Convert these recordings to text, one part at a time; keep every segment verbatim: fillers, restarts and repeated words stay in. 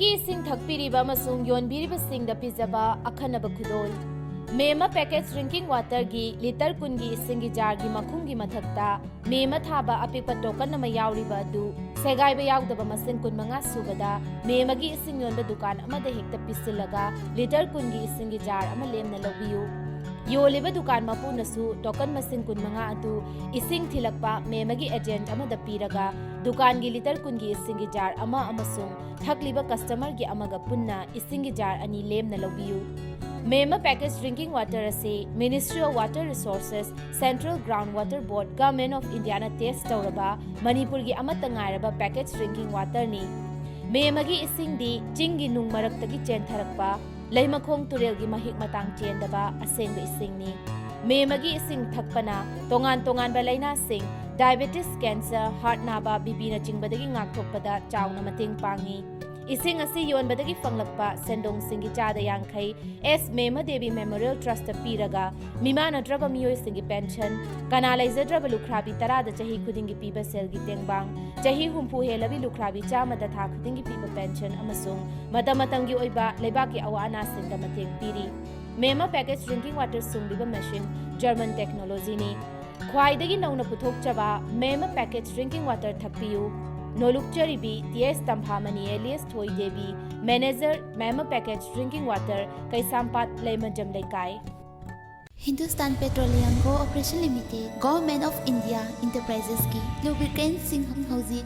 ꯒꯤ ꯏꯁꯤꯡ ꯊꯛꯄꯤꯔꯤꯕ ꯑꯃꯁꯨꯡ ꯌꯣꯟꯕꯤꯔꯤꯕꯁꯤꯡꯗ ꯄꯤꯖꯕ ꯑꯈꯟꯅꯕ ꯈꯨꯗꯣꯜ꯫ ꯃꯦꯃ package drinking waterꯒꯤ ꯂꯤꯇꯔ ꯀꯨꯟꯒꯤ ꯏꯁꯤꯡꯒꯤ ꯖꯥꯔꯒꯤ ꯃꯈꯨꯝꯒꯤ ꯃꯊꯛꯇ ꯃꯦꯃ ꯊꯥꯕ ꯑꯄꯤꯛꯄ ꯇꯣꯀꯟ ꯑꯃ ꯌꯥꯎꯔꯤꯕ ꯑꯗꯨ ꯁꯦꯒꯥꯏꯕ ꯌꯥꯎꯗꯕ ꯃꯁꯤꯡ ꯀꯨꯟꯃꯉꯥ ꯁꯨꯕꯗ ꯃꯦꯃꯒꯤ ꯏꯁꯤꯡ ꯌꯣꯟꯕ ꯗꯨꯀꯥꯟ ꯑꯃꯗ ꯍꯦꯛꯇ ꯄꯤꯁꯤꯜꯂꯒ ꯂꯤꯇꯔ ꯀꯨꯟꯒꯤ ꯏꯁꯤꯡꯒꯤ ꯖꯥꯔ ꯑꯃ ꯂꯦꯝꯅ ꯂꯧꯕꯤꯌꯨ꯫ ꯌꯣꯜꯂꯤꯕ ꯗꯨꯀꯥꯟ ꯃꯄꯨꯅꯁꯨ ꯇꯣꯀꯟ ꯃꯁꯤꯡ ꯀꯨꯟꯃꯉꯥ ꯑꯗꯨ ꯏꯁꯤꯡ ꯊꯤꯜꯂꯛꯄ ꯃꯦꯃꯒꯤ ꯑꯦꯖꯦꯟꯠ ꯑꯃꯗ ꯄꯤꯔꯒ ꯗꯨꯀꯥꯟꯒꯤ ꯂꯤꯇꯔ ꯀꯨꯟꯒꯤ ꯏꯁꯤꯡꯒꯤ ꯖꯥꯔ ꯑꯃ ꯑꯃꯁꯨꯡ ꯊꯛꯂꯤꯕ ꯀꯁꯇꯃꯔꯒꯤ ꯑꯃꯒ ꯄꯨꯟꯅ ꯏꯁꯤꯡꯒꯤ ꯖꯥꯔ ꯑꯅꯤ ꯂꯦꯝꯅ ꯂꯧꯕꯤꯌꯨ꯫ ꯃꯦꯃ package drinking water ꯑꯁꯤ Ministry of Water Resources, Central Ground Water Board, Government of Indiaꯅ test ꯇꯧꯔꯕ ꯃꯅꯤꯄꯨꯔꯒꯤ ꯑꯃꯠꯇ ꯉꯥꯏꯔꯕ package drinking waterꯅꯤ꯫ ꯃꯦꯃꯒꯤ ꯏꯁꯤꯡꯗꯤ ꯆꯤꯡꯒꯤ ꯅꯨꯡ ꯃꯔꯛꯇꯒꯤ ꯆꯦꯟꯊꯔꯛꯄ ꯂꯩꯃꯈꯣꯡ ꯇꯨꯔꯦꯜꯒꯤ ꯃꯍꯤꯛ ꯃꯇꯥꯡ ꯆꯦꯟꯗꯕ ꯑꯁꯦꯡꯕ ꯏꯁꯤꯡꯅꯤ꯫ ꯃꯦꯃꯒꯤ ꯏꯁꯤꯡ ꯊꯛꯄꯅ ꯇꯣꯉꯥꯟ ꯇꯣꯉꯥꯟꯕ ꯂꯥꯏꯅꯥꯁꯤꯡ, diabetes, cancer, heart ꯅꯥꯕ, ꯕꯤꯄꯤꯅꯆꯤꯡꯕꯗꯒꯤ ꯉꯥꯛꯊꯣꯛꯄꯗ ꯆꯥꯎꯅ ꯃꯇꯦꯡ ꯄꯥꯡꯏ꯫ ꯏꯁꯤꯡ ꯑꯁꯤ ꯌꯣꯟꯕꯗꯒꯤ ꯐꯪꯂꯛꯄ ꯁꯦꯟꯗꯣꯡꯁꯤꯡꯒꯤ ꯆꯥꯗ ꯌꯥꯡꯈꯩ ꯑꯦꯁ ꯃꯦꯃ ꯗꯦꯕꯤ Memorial Trustꯇ ꯄꯤꯔꯒ ꯃꯤꯃꯥꯟꯅꯗ꯭ꯔꯕ ꯃꯤꯑꯣꯏꯁꯤꯡꯒꯤ ꯄꯦꯟꯁꯟ, ꯀꯅꯥ ꯂꯩꯖꯗ꯭ꯔꯕ ꯂꯨꯈ꯭ꯔꯥꯕꯤ ꯇꯔꯥꯗ ꯆꯍꯤ ꯈꯨꯗꯤꯡꯒꯤ ꯄꯤꯕ ꯁꯦꯜꯒꯤ ꯇꯦꯡꯕꯥꯡ, ꯆꯍꯤ ꯍꯨꯝꯐꯨ ꯍꯦꯜꯂꯕꯤ ꯂꯨꯈ꯭ꯔꯥꯕꯤ ꯆꯥꯝꯃꯗ ꯊꯥ ꯈꯨꯗꯤꯡꯒꯤ ꯄꯤꯕ ꯄꯦꯟꯁꯟ ꯑꯃꯁꯨꯡ ꯃꯇꯝ ꯃꯇꯝꯒꯤ ꯑꯣꯏꯕ ꯂꯩꯕꯥꯛꯀꯤ ꯑꯋꯥ ꯑꯅꯥꯁꯤꯡꯗ ꯃꯇꯦꯡ ꯄꯤꯔꯤ꯫ ꯃꯦꯃ package drinking water ꯁꯨꯡꯂꯤꯕ ꯃꯦꯁꯤꯟ German technologyꯅꯤ꯫ ꯈ꯭ꯋꯥꯏꯗꯒꯤ ꯅꯧꯅ ꯄꯨꯊꯣꯛꯆꯕ ꯃꯦꯃ package drinking water ꯊꯛꯄꯤꯌꯨ꯫ ꯅꯣꯂꯨꯛꯆꯔꯤꯕꯤ ꯇꯤ ꯑꯦꯁ ꯇꯝꯐꯥꯃꯅꯤ alias ꯊꯣꯏꯗꯦꯕꯤ, manager, ꯃꯦꯃ package drinking water, ꯀꯩꯁꯥꯝꯄꯥꯠ ꯂꯩꯃꯖꯝ ꯂꯩꯀꯥꯏ꯫ Hindustan Petroleum Corporation Limited, Government of India Enterprises ꯀꯤ lubricantꯁꯤꯡ ꯍꯧꯖꯤꯛ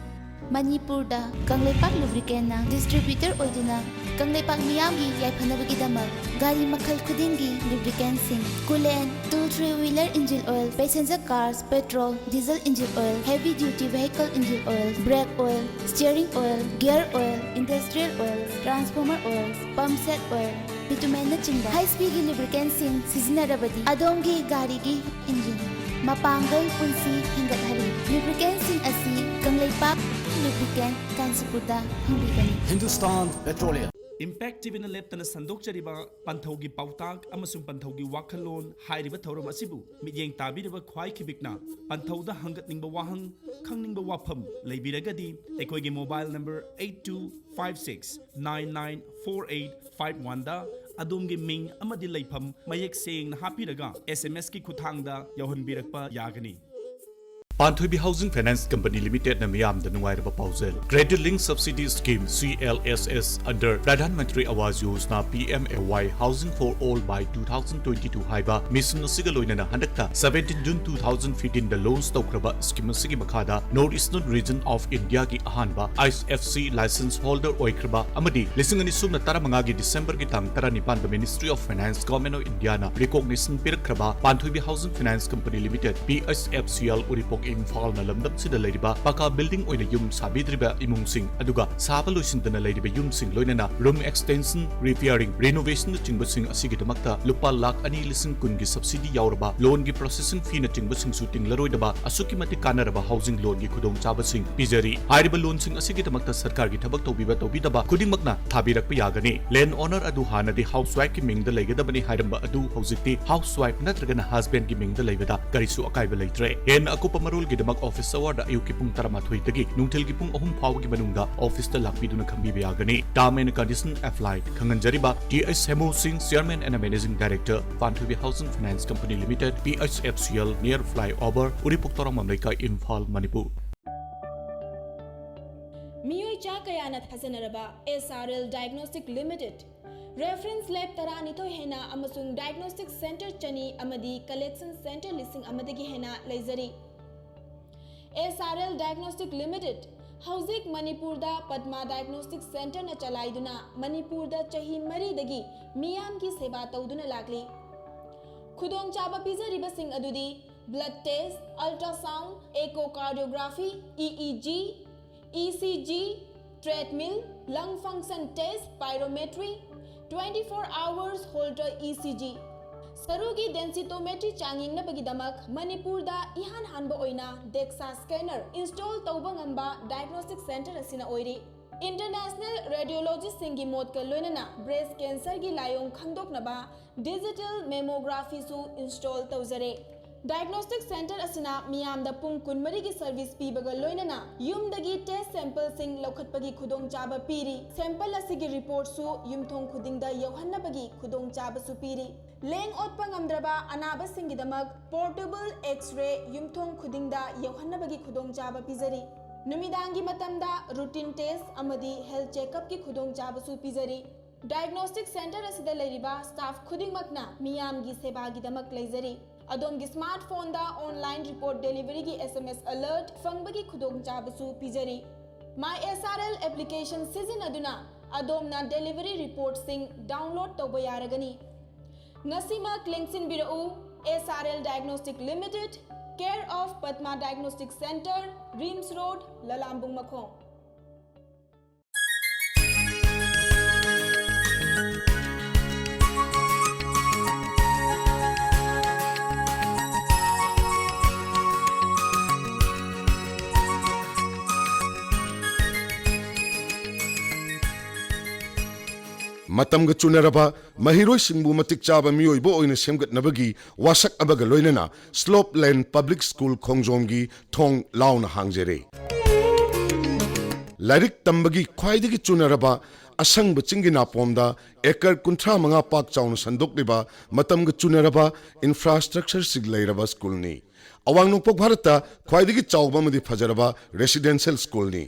ꯃꯅꯤꯄꯨꯔꯗ ꯀꯪꯂꯩꯄꯥꯛ Lubricantꯅ distributor ꯑꯣꯏꯗꯨꯅ ꯀꯪꯂꯩꯄꯥꯛ ꯃꯤꯌꯥꯝꯒꯤ ꯌꯥꯏꯐꯅꯕꯒꯤꯗꯃꯛ ꯒꯥꯔꯤ ꯃꯈꯜ ꯈꯨꯗꯤꯡꯒꯤ lubricantꯁꯤꯡ, coolant, two three wheeler engine oil, passenger cars, petrol, diesel engine oil, heavy duty vehicle engine oil, brake oil, steering oil, gear oil, industrial oil, transformer oil, pump set oil, bitumenꯅꯆꯤꯡꯕ HPꯒꯤ lubricantꯁꯤꯡ ꯁꯤꯖꯤꯟꯅꯔꯕꯗꯤ ꯑꯗꯣꯝꯒꯤ ꯒꯥꯔꯤꯒꯤ engine ꯃꯄꯥꯡꯒꯜ ꯄꯨꯟꯁꯤ ꯍꯦꯟꯒꯠꯍꯜꯂꯤ꯫ Lubricantꯁꯤꯡ ꯑꯁꯤ Kangleipak Lubricant ꯀꯥꯟꯆꯤꯄꯨꯔꯗ ꯐꯪꯕꯤꯒꯅꯤ꯫ Hindustan Petroleum꯫ Impact ꯇꯤꯚꯤꯅ ꯂꯦꯞꯇꯅ ꯁꯟꯗꯣꯛꯆꯔꯤꯕ ꯄꯟꯊꯧꯒꯤ ꯄꯥꯎꯇꯥꯛ ꯑꯃꯁꯨꯡ ꯄꯟꯊꯧꯒꯤ ꯋꯥꯈꯜꯂꯣꯟ ꯍꯥꯏꯔꯤꯕ ꯊꯧꯔꯝ ꯑꯁꯤꯕꯨ ꯃꯤꯠꯌꯦꯡ ꯇꯥꯕꯤꯔꯤꯕ ꯈ꯭ꯋꯥꯏ ꯈꯤꯕꯤꯛꯅ ꯄꯟꯊꯧꯗ ꯍꯪꯒꯠꯅꯤꯡꯕ ꯋꯥꯍꯪ, ꯈꯪꯅꯤꯡꯕ ꯋꯥꯐꯝ ꯂꯩꯕꯤꯔꯒꯗꯤ ꯑꯩꯈꯣꯏꯒꯤ mobile number eight two five six nine nine four eight five one ꯗ ꯑꯗꯣꯝꯒꯤ ꯃꯤꯡ ꯑꯃꯗꯤ ꯂꯩꯐꯝ ꯃꯌꯦꯛ ꯁꯦꯡꯅ ꯍꯥꯞꯄꯤꯔꯒ S M S ꯀꯤ ꯈꯨꯠꯊꯥꯡꯗ ꯌꯧꯍꯟꯕꯤꯔꯛꯄ ꯌꯥꯒꯅꯤ꯫ ꯄꯥꯟꯊꯣꯏꯕꯤ Housing Finance Company Limited ꯅ ꯃꯤꯌꯥꯝꯗ ꯅꯨꯡꯉꯥꯏꯔꯕ ꯄꯥꯎꯖꯦꯜ꯫ Credit Linked Subsidy Scheme, C L S S, under Pradhan Mantri Awas Yojana, P M A Y, Housing for All by two thousand twenty-two ꯍꯥꯏꯕ mission ꯑꯁꯤꯒ ꯂꯣꯏꯅꯅ ꯍꯟꯗꯛꯇ seventeen June two thousand fifteen ꯗ launch ꯇꯧꯈ꯭ꯔꯕ scheme ꯑꯁꯤꯒꯤ ꯃꯈꯥꯗ North Eastern Region of India ꯒꯤ ꯑꯍꯥꯟꯕ I F C license holder ꯑꯣꯏꯈ꯭ꯔꯕ ꯑꯃꯗꯤ ꯂꯤꯁꯤꯡ ꯑꯅꯤ ꯁꯨꯞꯅ ꯇꯔꯥꯃꯉꯥꯒꯤ December ꯒꯤ ꯇꯥꯡ ꯇꯔꯥꯅꯤꯄꯥꯟꯗ Ministry of Finance, Government of India ꯅ recognition ꯄꯤꯔꯛꯈ꯭ꯔꯕ ꯄꯥꯟꯊꯣꯏꯕꯤ Housing Finance Company Limited, P H F C L, ꯎꯔꯤꯄꯣꯛ, ꯏꯝꯐꯥꯜꯅ ꯂꯝꯗꯝꯁꯤꯗ ꯂꯩꯔꯤꯕ ꯄꯀꯥ building ꯑꯣꯏꯅ ꯌꯨꯝ ꯁꯥꯕꯤꯗ꯭ꯔꯤꯕ ꯏꯃꯨꯡꯁꯤꯡ, ꯑꯗꯨꯒ ꯁꯥꯕ ꯂꯣꯏꯁꯤꯟꯗꯅ ꯂꯩꯔꯤꯕ ꯌꯨꯝꯁꯤꯡ, ꯂꯣꯏꯅꯅ room extension, repairing, renovation ꯅꯆꯤꯡꯕꯁꯤꯡ ꯑꯁꯤꯒꯤꯗꯃꯛꯇ ꯂꯨꯄꯥ ꯂꯥꯈ ꯑꯅꯤ ꯂꯤꯁꯤꯡ ꯀꯨꯟꯒꯤ subsidy ꯌꯥꯎꯔꯕ, loan ꯒꯤ processing fee ꯅꯆꯤꯡꯕꯁꯤꯡꯁꯨ ꯇꯤꯡꯂꯔꯣꯏꯗꯕ ꯑꯁꯨꯛꯀꯤ ꯃꯇꯤꯛ ꯀꯥꯟꯅꯔꯕ housing loan ꯒꯤ ꯈꯨꯗꯣꯡꯆꯥꯕꯁꯤꯡ ꯄꯤꯖꯔꯤ꯫ ꯍꯥꯏꯔꯤꯕ loan ꯁꯤꯡ ꯑꯁꯤꯒꯤꯗꯃꯛꯇ ꯁꯔꯀꯥꯔꯒꯤ ꯊꯕꯛ ꯇꯧꯕꯤꯕ ꯇꯧꯕꯤꯗꯕ ꯈꯨꯗꯤꯡꯃꯛꯅ ꯊꯥꯕꯤꯔꯛꯄ ꯌꯥꯒꯅꯤ꯫ Land owner ꯑꯗꯨ ꯍꯥꯟꯅꯗꯤ housewife ꯀꯤ ꯃꯤꯡꯗ ꯂꯩꯒꯗꯕꯅꯤ ꯍꯥꯏꯔꯝꯕ ꯑꯗꯨ ꯍꯧꯖꯤꯛꯇꯤ housewife ꯅꯠꯇ꯭ꯔꯒꯅ husband ꯀꯤ ꯃꯤꯡꯗ ꯂꯩꯕꯗ ꯀꯔꯤꯁꯨ ꯑꯀꯥꯏꯕ ꯂꯩꯇ꯭ꯔꯦ꯫ ꯍꯦꯟꯅ ꯑꯀꯨꯞꯄ ꯃꯔꯣꯜꯒꯤꯗꯃꯛ office hour ꯗ ꯑꯌꯨꯛꯀꯤ ꯄꯨꯡ ꯇꯔꯥꯃꯥꯊꯣꯏꯗꯒꯤ ꯅꯨꯡꯊꯤꯜꯒꯤ ꯄꯨꯡ ꯑꯍꯨꯝ ꯐꯥꯎꯕꯒꯤ ꯃꯅꯨꯡꯗ office ꯇ ꯂꯥꯛꯄꯤꯗꯨꯅ ꯈꯪꯕꯤꯕ ꯌꯥꯒꯅꯤ꯫ Term and condition apply꯫ ꯈꯪꯍꯟꯖꯔꯤꯕ T H Hemu Singh, Chairman and Managing Director, Panthubi Housing Finance Company Limited, P H F C L, near flyover, ꯎꯔꯤꯄꯣꯛ ꯇꯧꯔꯥꯡꯕꯝ ꯂꯩꯀꯥꯏ, ꯏꯝꯐꯥꯜ, ꯃꯅꯤꯄꯨꯔ꯫ ꯃꯤꯑꯣꯏ ꯆꯥ ꯀꯌꯥꯅ ꯊꯥꯖꯅꯔꯕ S R L Diagnostic Limited, reference lab ꯇꯔꯥꯅꯤꯊꯣꯏ ꯍꯦꯟꯅ ꯑꯃꯁꯨꯡ diagnostic center ꯆꯅꯤ ꯑꯃꯗꯤ collection center ꯂꯤꯁꯤꯡ ꯑꯃꯗꯒꯤ ꯍꯦꯟꯅ ꯂꯩꯖꯔꯤ꯫ S R L Diagnostic Limited ꯍꯧꯖꯤꯛ ꯃꯅꯤꯄꯨꯔꯗ ꯄꯗꯃꯥ Diagnostic Centreꯅ ꯆꯂꯥꯏꯗꯨꯅ ꯃꯅꯤꯄꯨꯔꯗ ꯆꯍꯤ ꯃꯔꯤꯗꯒꯤ ꯃꯤꯌꯥꯝꯒꯤ ꯁꯦꯕꯥ ꯇꯧꯗꯨꯅ ꯂꯥꯛꯂꯤ꯫ ꯈꯨꯗꯣꯡꯆꯥꯕ ꯄꯤꯖꯔꯤꯕꯁꯤꯡ ꯑꯗꯨꯗꯤ blood test, ultrasound, echocardiography, E E G, E C G, treadmill, lung function test, spirometry, twenty-four hours Holter E C G꯫ ꯁꯔꯨꯒꯤ densitometry ꯆꯥꯡꯌꯦꯡꯅꯕꯒꯤꯗꯃꯛ ꯃꯅꯤꯄꯨꯔꯗ ꯏꯍꯥꯟ ꯍꯥꯟꯕ ꯑꯣꯏꯅ DEXA scanner install ꯇꯧꯕ ꯉꯝꯕ diagnostic center ꯑꯁꯤꯅ ꯑꯣꯏꯔꯤ꯫ International radiologistꯁꯤꯡꯒꯤ ꯃꯣꯠꯀ ꯂꯣꯏꯅꯅ breast cancerꯒꯤ ꯂꯥꯏꯑꯣꯡ ꯈꯪꯗꯣꯛꯅꯕ digital mammographyꯁꯨ install ꯇꯧꯖꯔꯦ꯫ Diagnostic center ꯑꯁꯤꯅ ꯃꯤꯌꯥꯝꯗ ꯄꯨꯡ ꯀꯨꯟꯃꯔꯤꯒꯤ service ꯄꯤꯕꯒ ꯂꯣꯏꯅꯅ ꯌꯨꯝꯗꯒꯤ test sampleꯁꯤꯡ ꯂꯧꯈꯠꯄꯒꯤ ꯈꯨꯗꯣꯡꯆꯥꯕ ꯄꯤꯔꯤ꯫ Sample ꯑꯁꯤꯒꯤ reportꯁꯨ ꯌꯨꯝꯊꯣꯡ ꯈꯨꯗꯤꯡꯗ ꯌꯧꯍꯟꯅꯕꯒꯤ ꯈꯨꯗꯣꯡꯆꯥꯕꯁꯨ ꯄꯤꯔꯤ꯫ ꯂꯦꯡ ꯑꯣꯠꯄ ꯉꯝꯗ꯭ꯔꯕ ꯑꯅꯥꯕꯁꯤꯡꯒꯤꯗꯃꯛ portable X-ray ꯌꯨꯝꯊꯣꯡ ꯈꯨꯗꯤꯡꯗ ꯌꯧꯍꯟꯅꯕꯒꯤ ꯈꯨꯗꯣꯡꯆꯥꯕ ꯄꯤꯖꯔꯤ꯫ ꯅꯨꯃꯤꯗꯥꯡꯒꯤ ꯃꯇꯝꯗ routine test ꯑꯃꯗꯤ health checkupꯀꯤ ꯈꯨꯗꯣꯡꯆꯥꯕꯁꯨ ꯄꯤꯖꯔꯤ꯫ Diagnostic center ꯑꯁꯤꯗ ꯂꯩꯔꯤꯕ staff ꯈꯨꯗꯤꯡꯃꯛꯅ ꯃꯤꯌꯥꯝꯒꯤ ꯁꯦꯕꯥꯒꯤꯗꯃꯛ ꯂꯩꯖꯔꯤ꯫ ꯑꯗꯣꯝꯒꯤ smartphoneꯗ online report deliveryꯒꯤ S M S alert ꯐꯪꯕꯒꯤ ꯈꯨꯗꯣꯡꯆꯥꯕꯁꯨ ꯄꯤꯖꯔꯤ꯫ My S R L application ꯁꯤꯖꯤꯟꯅꯗꯨꯅ ꯑꯗꯣꯝꯅ delivery reportꯁꯤꯡ download ꯇꯧꯕ ꯌꯥꯔꯒꯅꯤ꯫ ꯉꯁꯤꯃꯛ ꯂꯦꯡꯁꯤꯟꯕꯤꯔꯛꯎ꯫ S R L Diagnostic Limited, care of Padma Diagnostic Center, RIMS Road, ꯂꯂꯥꯝꯕꯨꯡ ꯃꯈꯣꯡ꯫ ꯃꯇꯝꯒ ꯆꯨꯅꯔꯕ ꯃꯍꯩꯔꯣꯏꯁꯤꯡꯕꯨ ꯃꯇꯤꯛ ꯆꯥꯕ ꯃꯤꯑꯣꯏꯕ ꯑꯣꯏꯅ ꯁꯦꯝꯒꯠꯅꯕꯒꯤ ꯋꯥꯁꯛ ꯑꯃꯒ ꯂꯣꯏꯅꯅ Slope Lane Public School ꯈꯣꯡꯖꯣꯝꯒꯤ ꯊꯣꯡ ꯂꯥꯎꯅ ꯍꯥꯡꯖꯔꯦ꯫ ꯂꯥꯏꯔꯤꯛ ꯇꯝꯕꯒꯤ ꯈ꯭ꯋꯥꯏꯗꯒꯤ ꯆꯨꯅꯔꯕ ꯑꯁꯪꯕ ꯆꯤꯡꯒꯤ ꯅꯥꯄꯣꯝꯗ acre ꯀꯨꯟꯊ꯭ꯔꯥ ꯃꯉꯥ ꯄꯥꯛ ꯆꯥꯎꯅ ꯁꯟꯗꯣꯛꯂꯤꯕ ꯃꯇꯝꯒ ꯆꯨꯅꯔꯕ infrastructureꯁꯤꯡ ꯂꯩꯔꯕ schoolꯅꯤ꯫ ꯑꯋꯥꯡ ꯅꯣꯡꯄꯣꯛ ꯚꯥꯔꯠꯇ ꯈ꯭ꯋꯥꯏꯗꯒꯤ ꯆꯥꯎꯕ ꯑꯃꯗꯤ ꯐꯖꯔꯕ residential schoolꯅꯤ꯫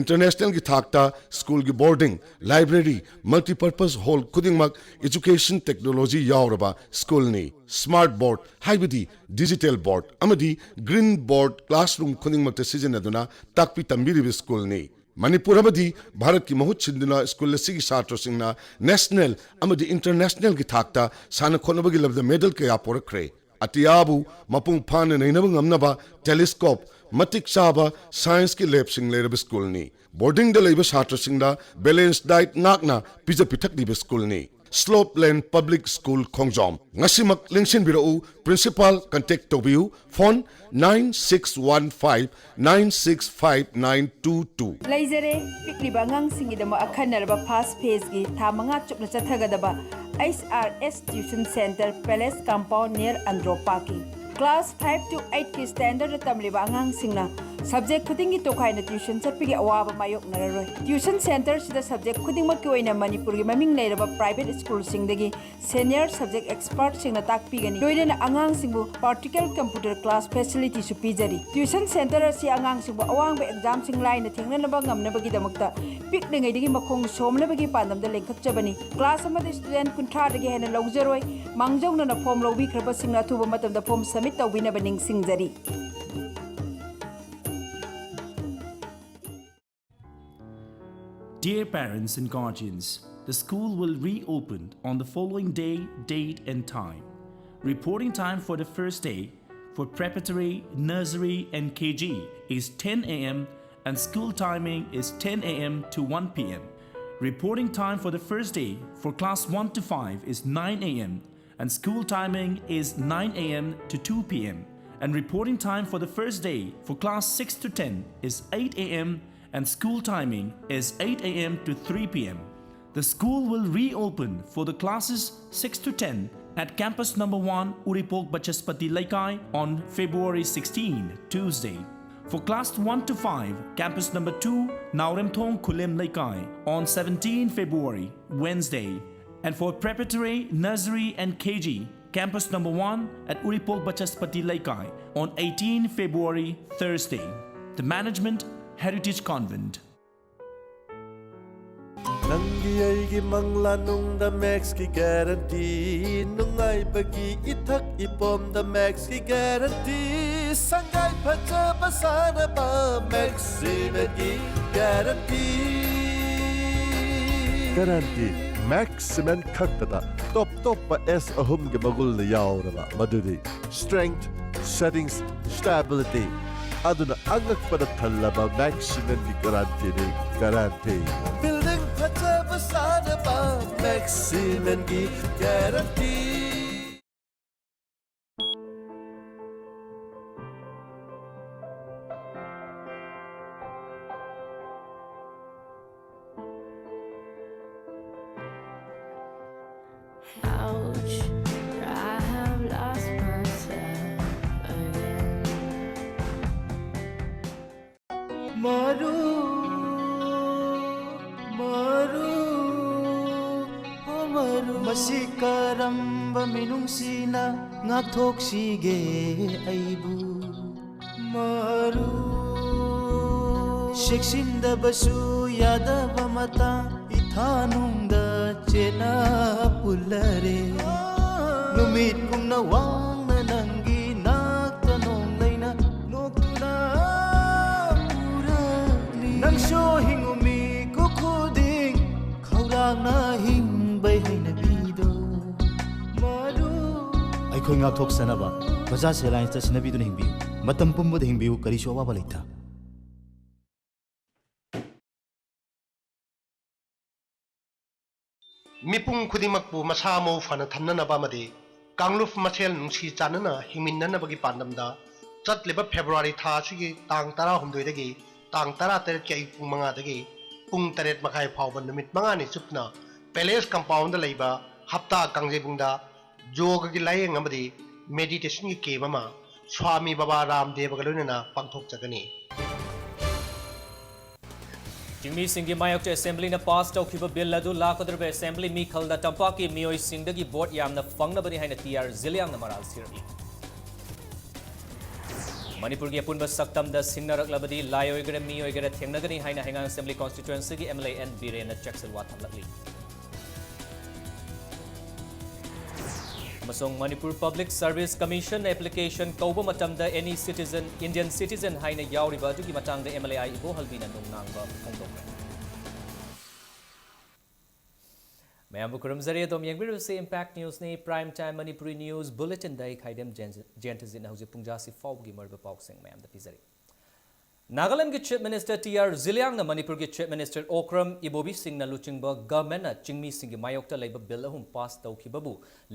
Internationalꯒꯤ ꯊꯥꯛꯇ schoolꯒꯤ boarding, library, multipurpose hall ꯈꯨꯗꯤꯡꯃꯛ education technology ꯌꯥꯎꯔꯕ schoolꯅꯤ꯫ Smart board ꯍꯥꯏꯕꯗꯤ digital board ꯑꯃꯗꯤ green board classroom ꯈꯨꯗꯤꯡꯃꯛꯇ ꯁꯤꯖꯤꯟꯅꯗꯨꯅ ꯇꯥꯛꯄꯤ ꯇꯝꯕꯤꯔꯤꯕ schoolꯅꯤ꯫ ꯃꯅꯤꯄꯨꯔ ꯑꯃꯗꯤ ꯚꯥꯔꯠꯀꯤ ꯃꯍꯨꯠ ꯁꯤꯟꯗꯨꯅ school ꯑꯁꯤꯒꯤ ꯁꯥꯇ꯭ꯔꯁꯤꯡꯅ national ꯑꯃꯗꯤ internationalꯒꯤ ꯊꯥꯛꯇ ꯁꯥꯟꯅ ꯈꯣꯠꯅꯕꯒꯤ ꯂꯝꯗ medal ꯀꯌꯥ ꯄꯣꯔꯛꯈ꯭ꯔꯦ꯫ ꯑꯇꯤꯌꯥꯕꯨ ꯃꯄꯨꯡ ꯐꯥꯅ ꯅꯩꯅꯕ ꯉꯝꯅꯕ telescope, ꯃꯇꯤꯛ ꯆꯥꯕ scienceꯀꯤ labꯁꯤꯡ ꯂꯩꯔꯕ schoolꯅꯤ꯫ Boardingꯗ ꯂꯩꯕ ꯁꯥꯇ꯭ꯔꯁꯤꯡꯗ balanced diet ꯉꯥꯛꯅ ꯄꯤꯖ ꯄꯤꯊꯛꯂꯤꯕ schoolꯅꯤ꯫ Slope Lane Public School, ꯈꯣꯡꯖꯣꯝ꯫ ꯉꯁꯤꯃꯛ ꯂꯦꯡꯁꯤꯟꯕꯤꯔꯛꯎ꯫ Principal contact ꯇꯧꯕꯤꯌꯨ꯫ Phone nine six one five nine six five nine two two꯫ ꯂꯩꯖꯔꯦ꯫ ꯄꯤꯛꯂꯤꯕ ꯑꯉꯥꯡꯁꯤꯡꯒꯤꯗꯃꯛ ꯑꯈꯟꯅꯔꯕ first phaseꯀꯤ ꯊꯥ ꯃꯉꯥ ꯆꯨꯞꯅ ꯆꯠꯊꯒꯗꯕ H R S Tuition Center, Palace Compound, near Andro Parking꯫ Class five to eight ꯀꯤ standardꯇ ꯇꯝꯂꯤꯕ ꯑꯉꯥꯡꯁꯤꯡꯅ subject ꯈꯨꯗꯤꯡꯒꯤ ꯇꯣꯈꯥꯏꯅ tuition ꯆꯠꯄꯒꯤ ꯑꯋꯥꯕ ꯃꯥꯌꯣꯛꯅꯔꯔꯣꯏ꯫ Tuition centerꯁꯤꯗ subject ꯈꯨꯗꯤꯡꯃꯛꯀꯤ ꯑꯣꯏꯅ ꯃꯅꯤꯄꯨꯔꯒꯤ ꯃꯃꯤꯡ ꯂꯩꯔꯕ private schoolꯁꯤꯡꯗꯒꯤ senior subject expertꯁꯤꯡꯅ ꯇꯥꯛꯄꯤꯒꯅꯤ꯫ ꯂꯣꯏꯅꯅ ꯑꯉꯥꯡꯁꯤꯡꯕꯨ practical computer class facilityꯁꯨ ꯄꯤꯖꯔꯤ꯫ Tuition center ꯑꯁꯤ ꯑꯉꯥꯡꯁꯤꯡꯕꯨ ꯑꯋꯥꯡꯕ examꯁꯤꯡ ꯂꯥꯏꯅ ꯊꯦꯡꯅꯅꯕ ꯉꯝꯅꯕꯒꯤꯗꯃꯛꯇ ꯄꯤꯛꯂꯤꯉꯩꯗꯒꯤ ꯃꯈꯣꯡ ꯁꯣꯝꯅꯕꯒꯤ ꯄꯥꯟꯗꯝꯗ ꯂꯤꯡꯈꯠꯆꯕꯅꯤ꯫ Class ꯑꯃꯗ student ꯀꯨꯟꯊ꯭ꯔꯥꯗꯒꯤ ꯍꯦꯟꯅ ꯂꯧꯖꯔꯣꯏ꯫ ꯃꯥꯡꯖꯧꯅꯅ form ꯂꯧꯕꯤꯈ꯭ꯔꯕꯁꯤꯡꯅ ꯑꯊꯨꯕ ꯃꯇꯝꯗ form submit ꯇꯧꯕꯤꯅꯕ ꯅꯤꯡꯁꯤꯡꯖꯔꯤ꯫ Dear parents and guardians, the school will reopen on the following day, date and time. Reporting time for the first day for preparatory, nursery and K G is ten a m and school timing is ten a m to one p m. Reporting time for the first day for class one to five is nine a m and school timing is nine a m to two p m. And reporting time for the first day for class six to ten is eight a m and school timing is eight a m to three p m. The school will reopen for the classes six to ten at campus number one, Uripok Bachaspati Leikai, on February sixteen, Tuesday. For class one to five, campus number two, Naoremthong Khulem Leikai, on seventeen February, Wednesday. And for preparatory, nursery, and K G, campus number one at Uripok Bachaspati Leikai on eighteen February, Thursday. The management, Heritage Convent. ꯅꯪꯒꯤ ꯑꯩꯒꯤ ꯃꯪꯂꯥꯟ ꯅꯨꯡꯗ ꯃꯦꯛꯁꯀꯤ guarantee, ꯅꯨꯡꯉꯥꯏꯕꯒꯤ ꯏꯊꯛ ꯏꯄꯣꯝꯗ ꯃꯦꯛꯁꯀꯤ guarantee, ꯁꯪꯒꯥꯏ ꯐꯖꯕ ꯁꯥꯟꯅꯕ ꯃꯦꯛꯁꯤꯅꯒꯤ guarantee. Guarantee max cement ꯈꯛꯇꯗ ꯇꯣꯞ ꯇꯣꯞꯄ ꯑꯦꯁ ꯑꯍꯨꯝꯒꯤ ꯃꯒꯨꯜꯅ ꯌꯥꯎꯔꯕ, ꯃꯗꯨꯗꯤ strength, settings, stability꯫ ꯑꯗꯨꯅ ꯑꯉꯛꯄꯅ ꯊꯜꯂꯕ ꯃꯦꯛꯁꯤꯃꯦꯟꯒꯤ ꯒꯥꯔꯥꯟꯇꯤꯅꯤ, ꯒꯥꯔꯥꯟꯇꯤ꯫ ꯕꯤꯜꯗꯤꯡ ꯐꯖꯕ ꯁꯥꯅꯕ ꯃꯦꯛꯁꯤꯃꯦꯟꯒꯤ ꯒꯥꯔꯥꯟꯇꯤ꯫ Ouch, I have lost myself again. ꯃꯔꯨ, ꯃꯔꯨ, ꯑꯣ ꯃꯔꯨ꯫ ꯃꯁꯤ ꯀꯔꯝꯕ ꯃꯤꯅꯨꯡꯁꯤꯅ ꯉꯥꯛꯊꯣꯛꯁꯤꯒꯦ ꯑꯩꯕꯨ? ꯃꯔꯨ꯫ ꯆꯦꯛꯁꯤꯟꯗꯕꯁꯨ ꯌꯥꯗꯕ ꯃꯇꯥꯡ, ꯏꯊꯥꯅꯨꯡꯗ ꯆꯦꯠꯅ ꯄꯨꯜꯂꯔꯦ꯫ ꯅꯨꯃꯤꯠ ꯀꯨꯝꯅ ꯋꯥꯡꯅ ꯅꯪꯒꯤ ꯅꯥꯛꯇ ꯅꯣꯡꯂꯩꯅ ꯅꯣꯛꯇꯨꯅ ꯄꯨꯔꯛꯂꯤ꯫ ꯅꯪꯁꯨ ꯍꯤꯡꯉꯨ ꯃꯤꯀꯨꯞ ꯈꯨꯗꯤꯡ ꯈꯧꯔꯥꯡꯅ ꯍꯤꯡꯕꯩ ꯍꯩꯅꯕꯤꯗꯣ꯫ ꯃꯔꯨ꯫ ꯑꯩꯈꯣꯏ ꯉꯥꯛꯊꯣꯛꯆꯅꯕ ꯕꯖꯥꯖ ꯑꯦꯂꯥꯌꯟꯁꯇ ꯁꯤꯟꯅꯕꯤꯗꯨꯅ ꯍꯤꯡꯕꯤꯌꯨ꯫ ꯃꯇꯝ ꯄꯨꯝꯕꯗ ꯍꯤꯡꯕꯤꯌꯨ, ꯀꯔꯤꯁꯨ ꯑꯋꯥꯕ ꯂꯩꯇ꯫ ꯃꯤꯄꯨꯝ ꯈꯨꯗꯤꯡꯃꯛꯄꯨ ꯃꯁꯥ ꯃꯎ ꯐꯅ ꯊꯝꯅꯅꯕ ꯑꯃꯗꯤ ꯀꯥꯡꯂꯨꯞ ꯃꯁꯦꯜ ꯅꯨꯡꯁꯤ ꯆꯥꯟꯅꯅ ꯍꯤꯡꯃꯤꯟꯅꯅꯕꯒꯤ ꯄꯥꯟꯗꯝꯗ ꯆꯠꯂꯤꯕ ꯐꯦꯕ꯭ꯔꯨꯋꯥꯔꯤ ꯊꯥ ꯑꯁꯤꯒꯤ ꯇꯥꯡ ꯇꯔꯥꯍꯨꯝꯗꯣꯏꯗꯒꯤ ꯇꯥꯡ ꯇꯔꯥꯇꯔꯦꯠꯀꯤ ꯑꯌꯨꯛ ꯄꯨꯡ ꯃꯉꯥꯗꯒꯤ ꯄꯨꯡ ꯇꯔꯦꯠ ꯃꯈꯥꯏ ꯐꯥꯎꯕ ꯅꯨꯃꯤꯠ ꯃꯉꯥꯅꯤ ꯆꯨꯞꯅ ꯄꯦꯂꯦꯁ ꯀꯝꯄꯥꯎꯟꯗ ꯂꯩꯕ ꯍꯞꯇꯥ ꯀꯥꯡꯖꯩꯕꯨꯡꯗ ꯌꯣꯒꯒꯤ ꯂꯥꯌꯦꯡ ꯑꯃꯗꯤ ꯃꯦꯗꯤꯇꯦꯁꯟꯒꯤ ꯀꯦꯝꯞ ꯑꯃ ꯁ꯭ꯋꯥꯃꯤ ꯕꯕꯥ ꯔꯥꯝꯗꯦꯕꯒ ꯂꯣꯏꯅꯅ ꯄꯥꯡꯊꯣꯛꯆꯒꯅꯤ꯫ ꯆꯤꯡꯃꯤꯁꯤꯡꯒꯤ ꯃꯥꯌꯣꯛꯇ ꯑꯦꯁꯦꯝꯕ꯭ꯂꯤꯅ ꯄꯥꯁ ꯇꯧꯈꯤꯕ ꯕꯤꯜ ꯑꯗꯨ ꯂꯥꯛꯀꯗꯧꯔꯤꯕ ꯑꯦꯁꯦꯝꯕ꯭ꯂꯤ ꯃꯤꯈꯜꯗ ꯇꯝꯄꯥꯛꯀꯤ ꯃꯤꯑꯣꯏꯁꯤꯡꯗꯒꯤ ꯚꯣꯠ ꯌꯥꯝꯅ ꯐꯪꯅꯕꯅꯤ ꯍꯥꯏꯅ ꯇꯤ ꯑꯥꯔ ꯖꯤꯂꯤꯌꯥꯡꯅ ꯃꯔꯥꯜ ꯁꯤꯔꯛꯂꯤ꯫ ꯃꯅꯤꯄꯨꯔꯒꯤ ꯑꯄꯨꯟꯕ ꯁꯛꯇꯝꯗ ꯁꯤꯡꯅꯔꯛꯂꯕꯗꯤ ꯂꯥꯏ ꯑꯣꯏꯒꯦꯔꯥ ꯃꯤ ꯑꯣꯏꯒꯦꯔꯥ ꯊꯦꯡꯅꯒꯅꯤ ꯍꯥꯏꯅ ꯍꯩꯉꯥꯡ ꯑꯦꯁꯦꯝꯕ꯭ꯂꯤ ꯀꯣꯟꯁꯇꯤꯇ꯭ꯋꯦꯟꯁꯤꯒꯤ ꯑꯦꯝ ꯑꯦꯜ ꯑꯦ ꯑꯦꯟ ꯕꯤꯔꯦꯟꯅ ꯆꯦꯛꯁꯤꯜꯋꯥ ꯊꯝꯂꯛꯂꯤ꯫ ꯑꯃꯁꯨꯡ ꯃꯅꯤꯄꯨꯔ ꯄꯕ꯭ꯂꯤꯛ ꯁꯔꯚꯤꯁ ꯀꯃꯤꯁꯟꯅ ꯑꯦꯄ꯭ꯂꯤꯀꯦꯁꯟ ꯀꯧꯕ ꯃꯇꯝꯗ ꯑꯦꯅꯤ ꯁꯤꯇꯤꯖꯟ, ꯏꯟꯗꯤꯌꯟ ꯁꯤꯇꯤꯖꯟ ꯍꯥꯏꯅ ꯌꯥꯎꯔꯤꯕ ꯑꯗꯨꯒꯤ ꯃꯇꯥꯡꯗ ꯑꯦꯝ ꯑꯦꯜ ꯑꯦ ꯑꯥꯏ ꯏꯕꯣꯍꯜꯕꯤꯅ ꯅꯨꯡꯅꯥꯡꯕ ꯐꯣꯡꯗꯣꯛꯈ꯭ꯔꯦ꯫ ꯃꯌꯥꯝꯕꯨ ꯈꯨꯔꯨꯝꯖꯔꯤ꯫ ꯑꯗꯣꯝ ꯌꯦꯡꯕꯤꯔꯤꯕꯁꯤ Impact Newsꯅꯤ꯫ Prime Time Manipuri news bulletinꯗ ꯑꯩ ꯈꯥꯏꯗꯦꯝ ꯖꯦꯟ-, ꯖꯌꯟꯇꯖꯤꯠꯅ ꯍꯧꯖꯤꯛ ꯄꯨꯡ ꯖꯥꯁꯤ ꯐꯥꯎꯕꯒꯤ ꯃꯔꯨꯑꯣꯏꯕ ꯄꯥꯎꯁꯤꯡ ꯃꯌꯥꯝꯗ ꯄꯤꯖꯔꯤ꯫ ꯅꯥꯒꯥꯂꯦꯟꯗꯒꯤ Chief Minister ꯇꯤ ꯑꯥꯔ ꯖꯤꯂꯤꯌꯥꯡꯅ ꯃꯅꯤꯄꯨꯔꯒꯤ Chief Minister ꯑꯣꯀ꯭ꯔꯝ ꯏꯕꯣꯕꯤ ꯁꯤꯡꯅ ꯂꯨꯆꯤꯡꯕ governmentꯅ ꯆꯤꯡꯃꯤꯁꯤꯡꯒꯤ ꯃꯥꯌꯣꯛꯇ ꯂꯩꯕ bill ꯑꯍꯨꯝ pass ꯇꯧꯈꯤꯕꯕꯨ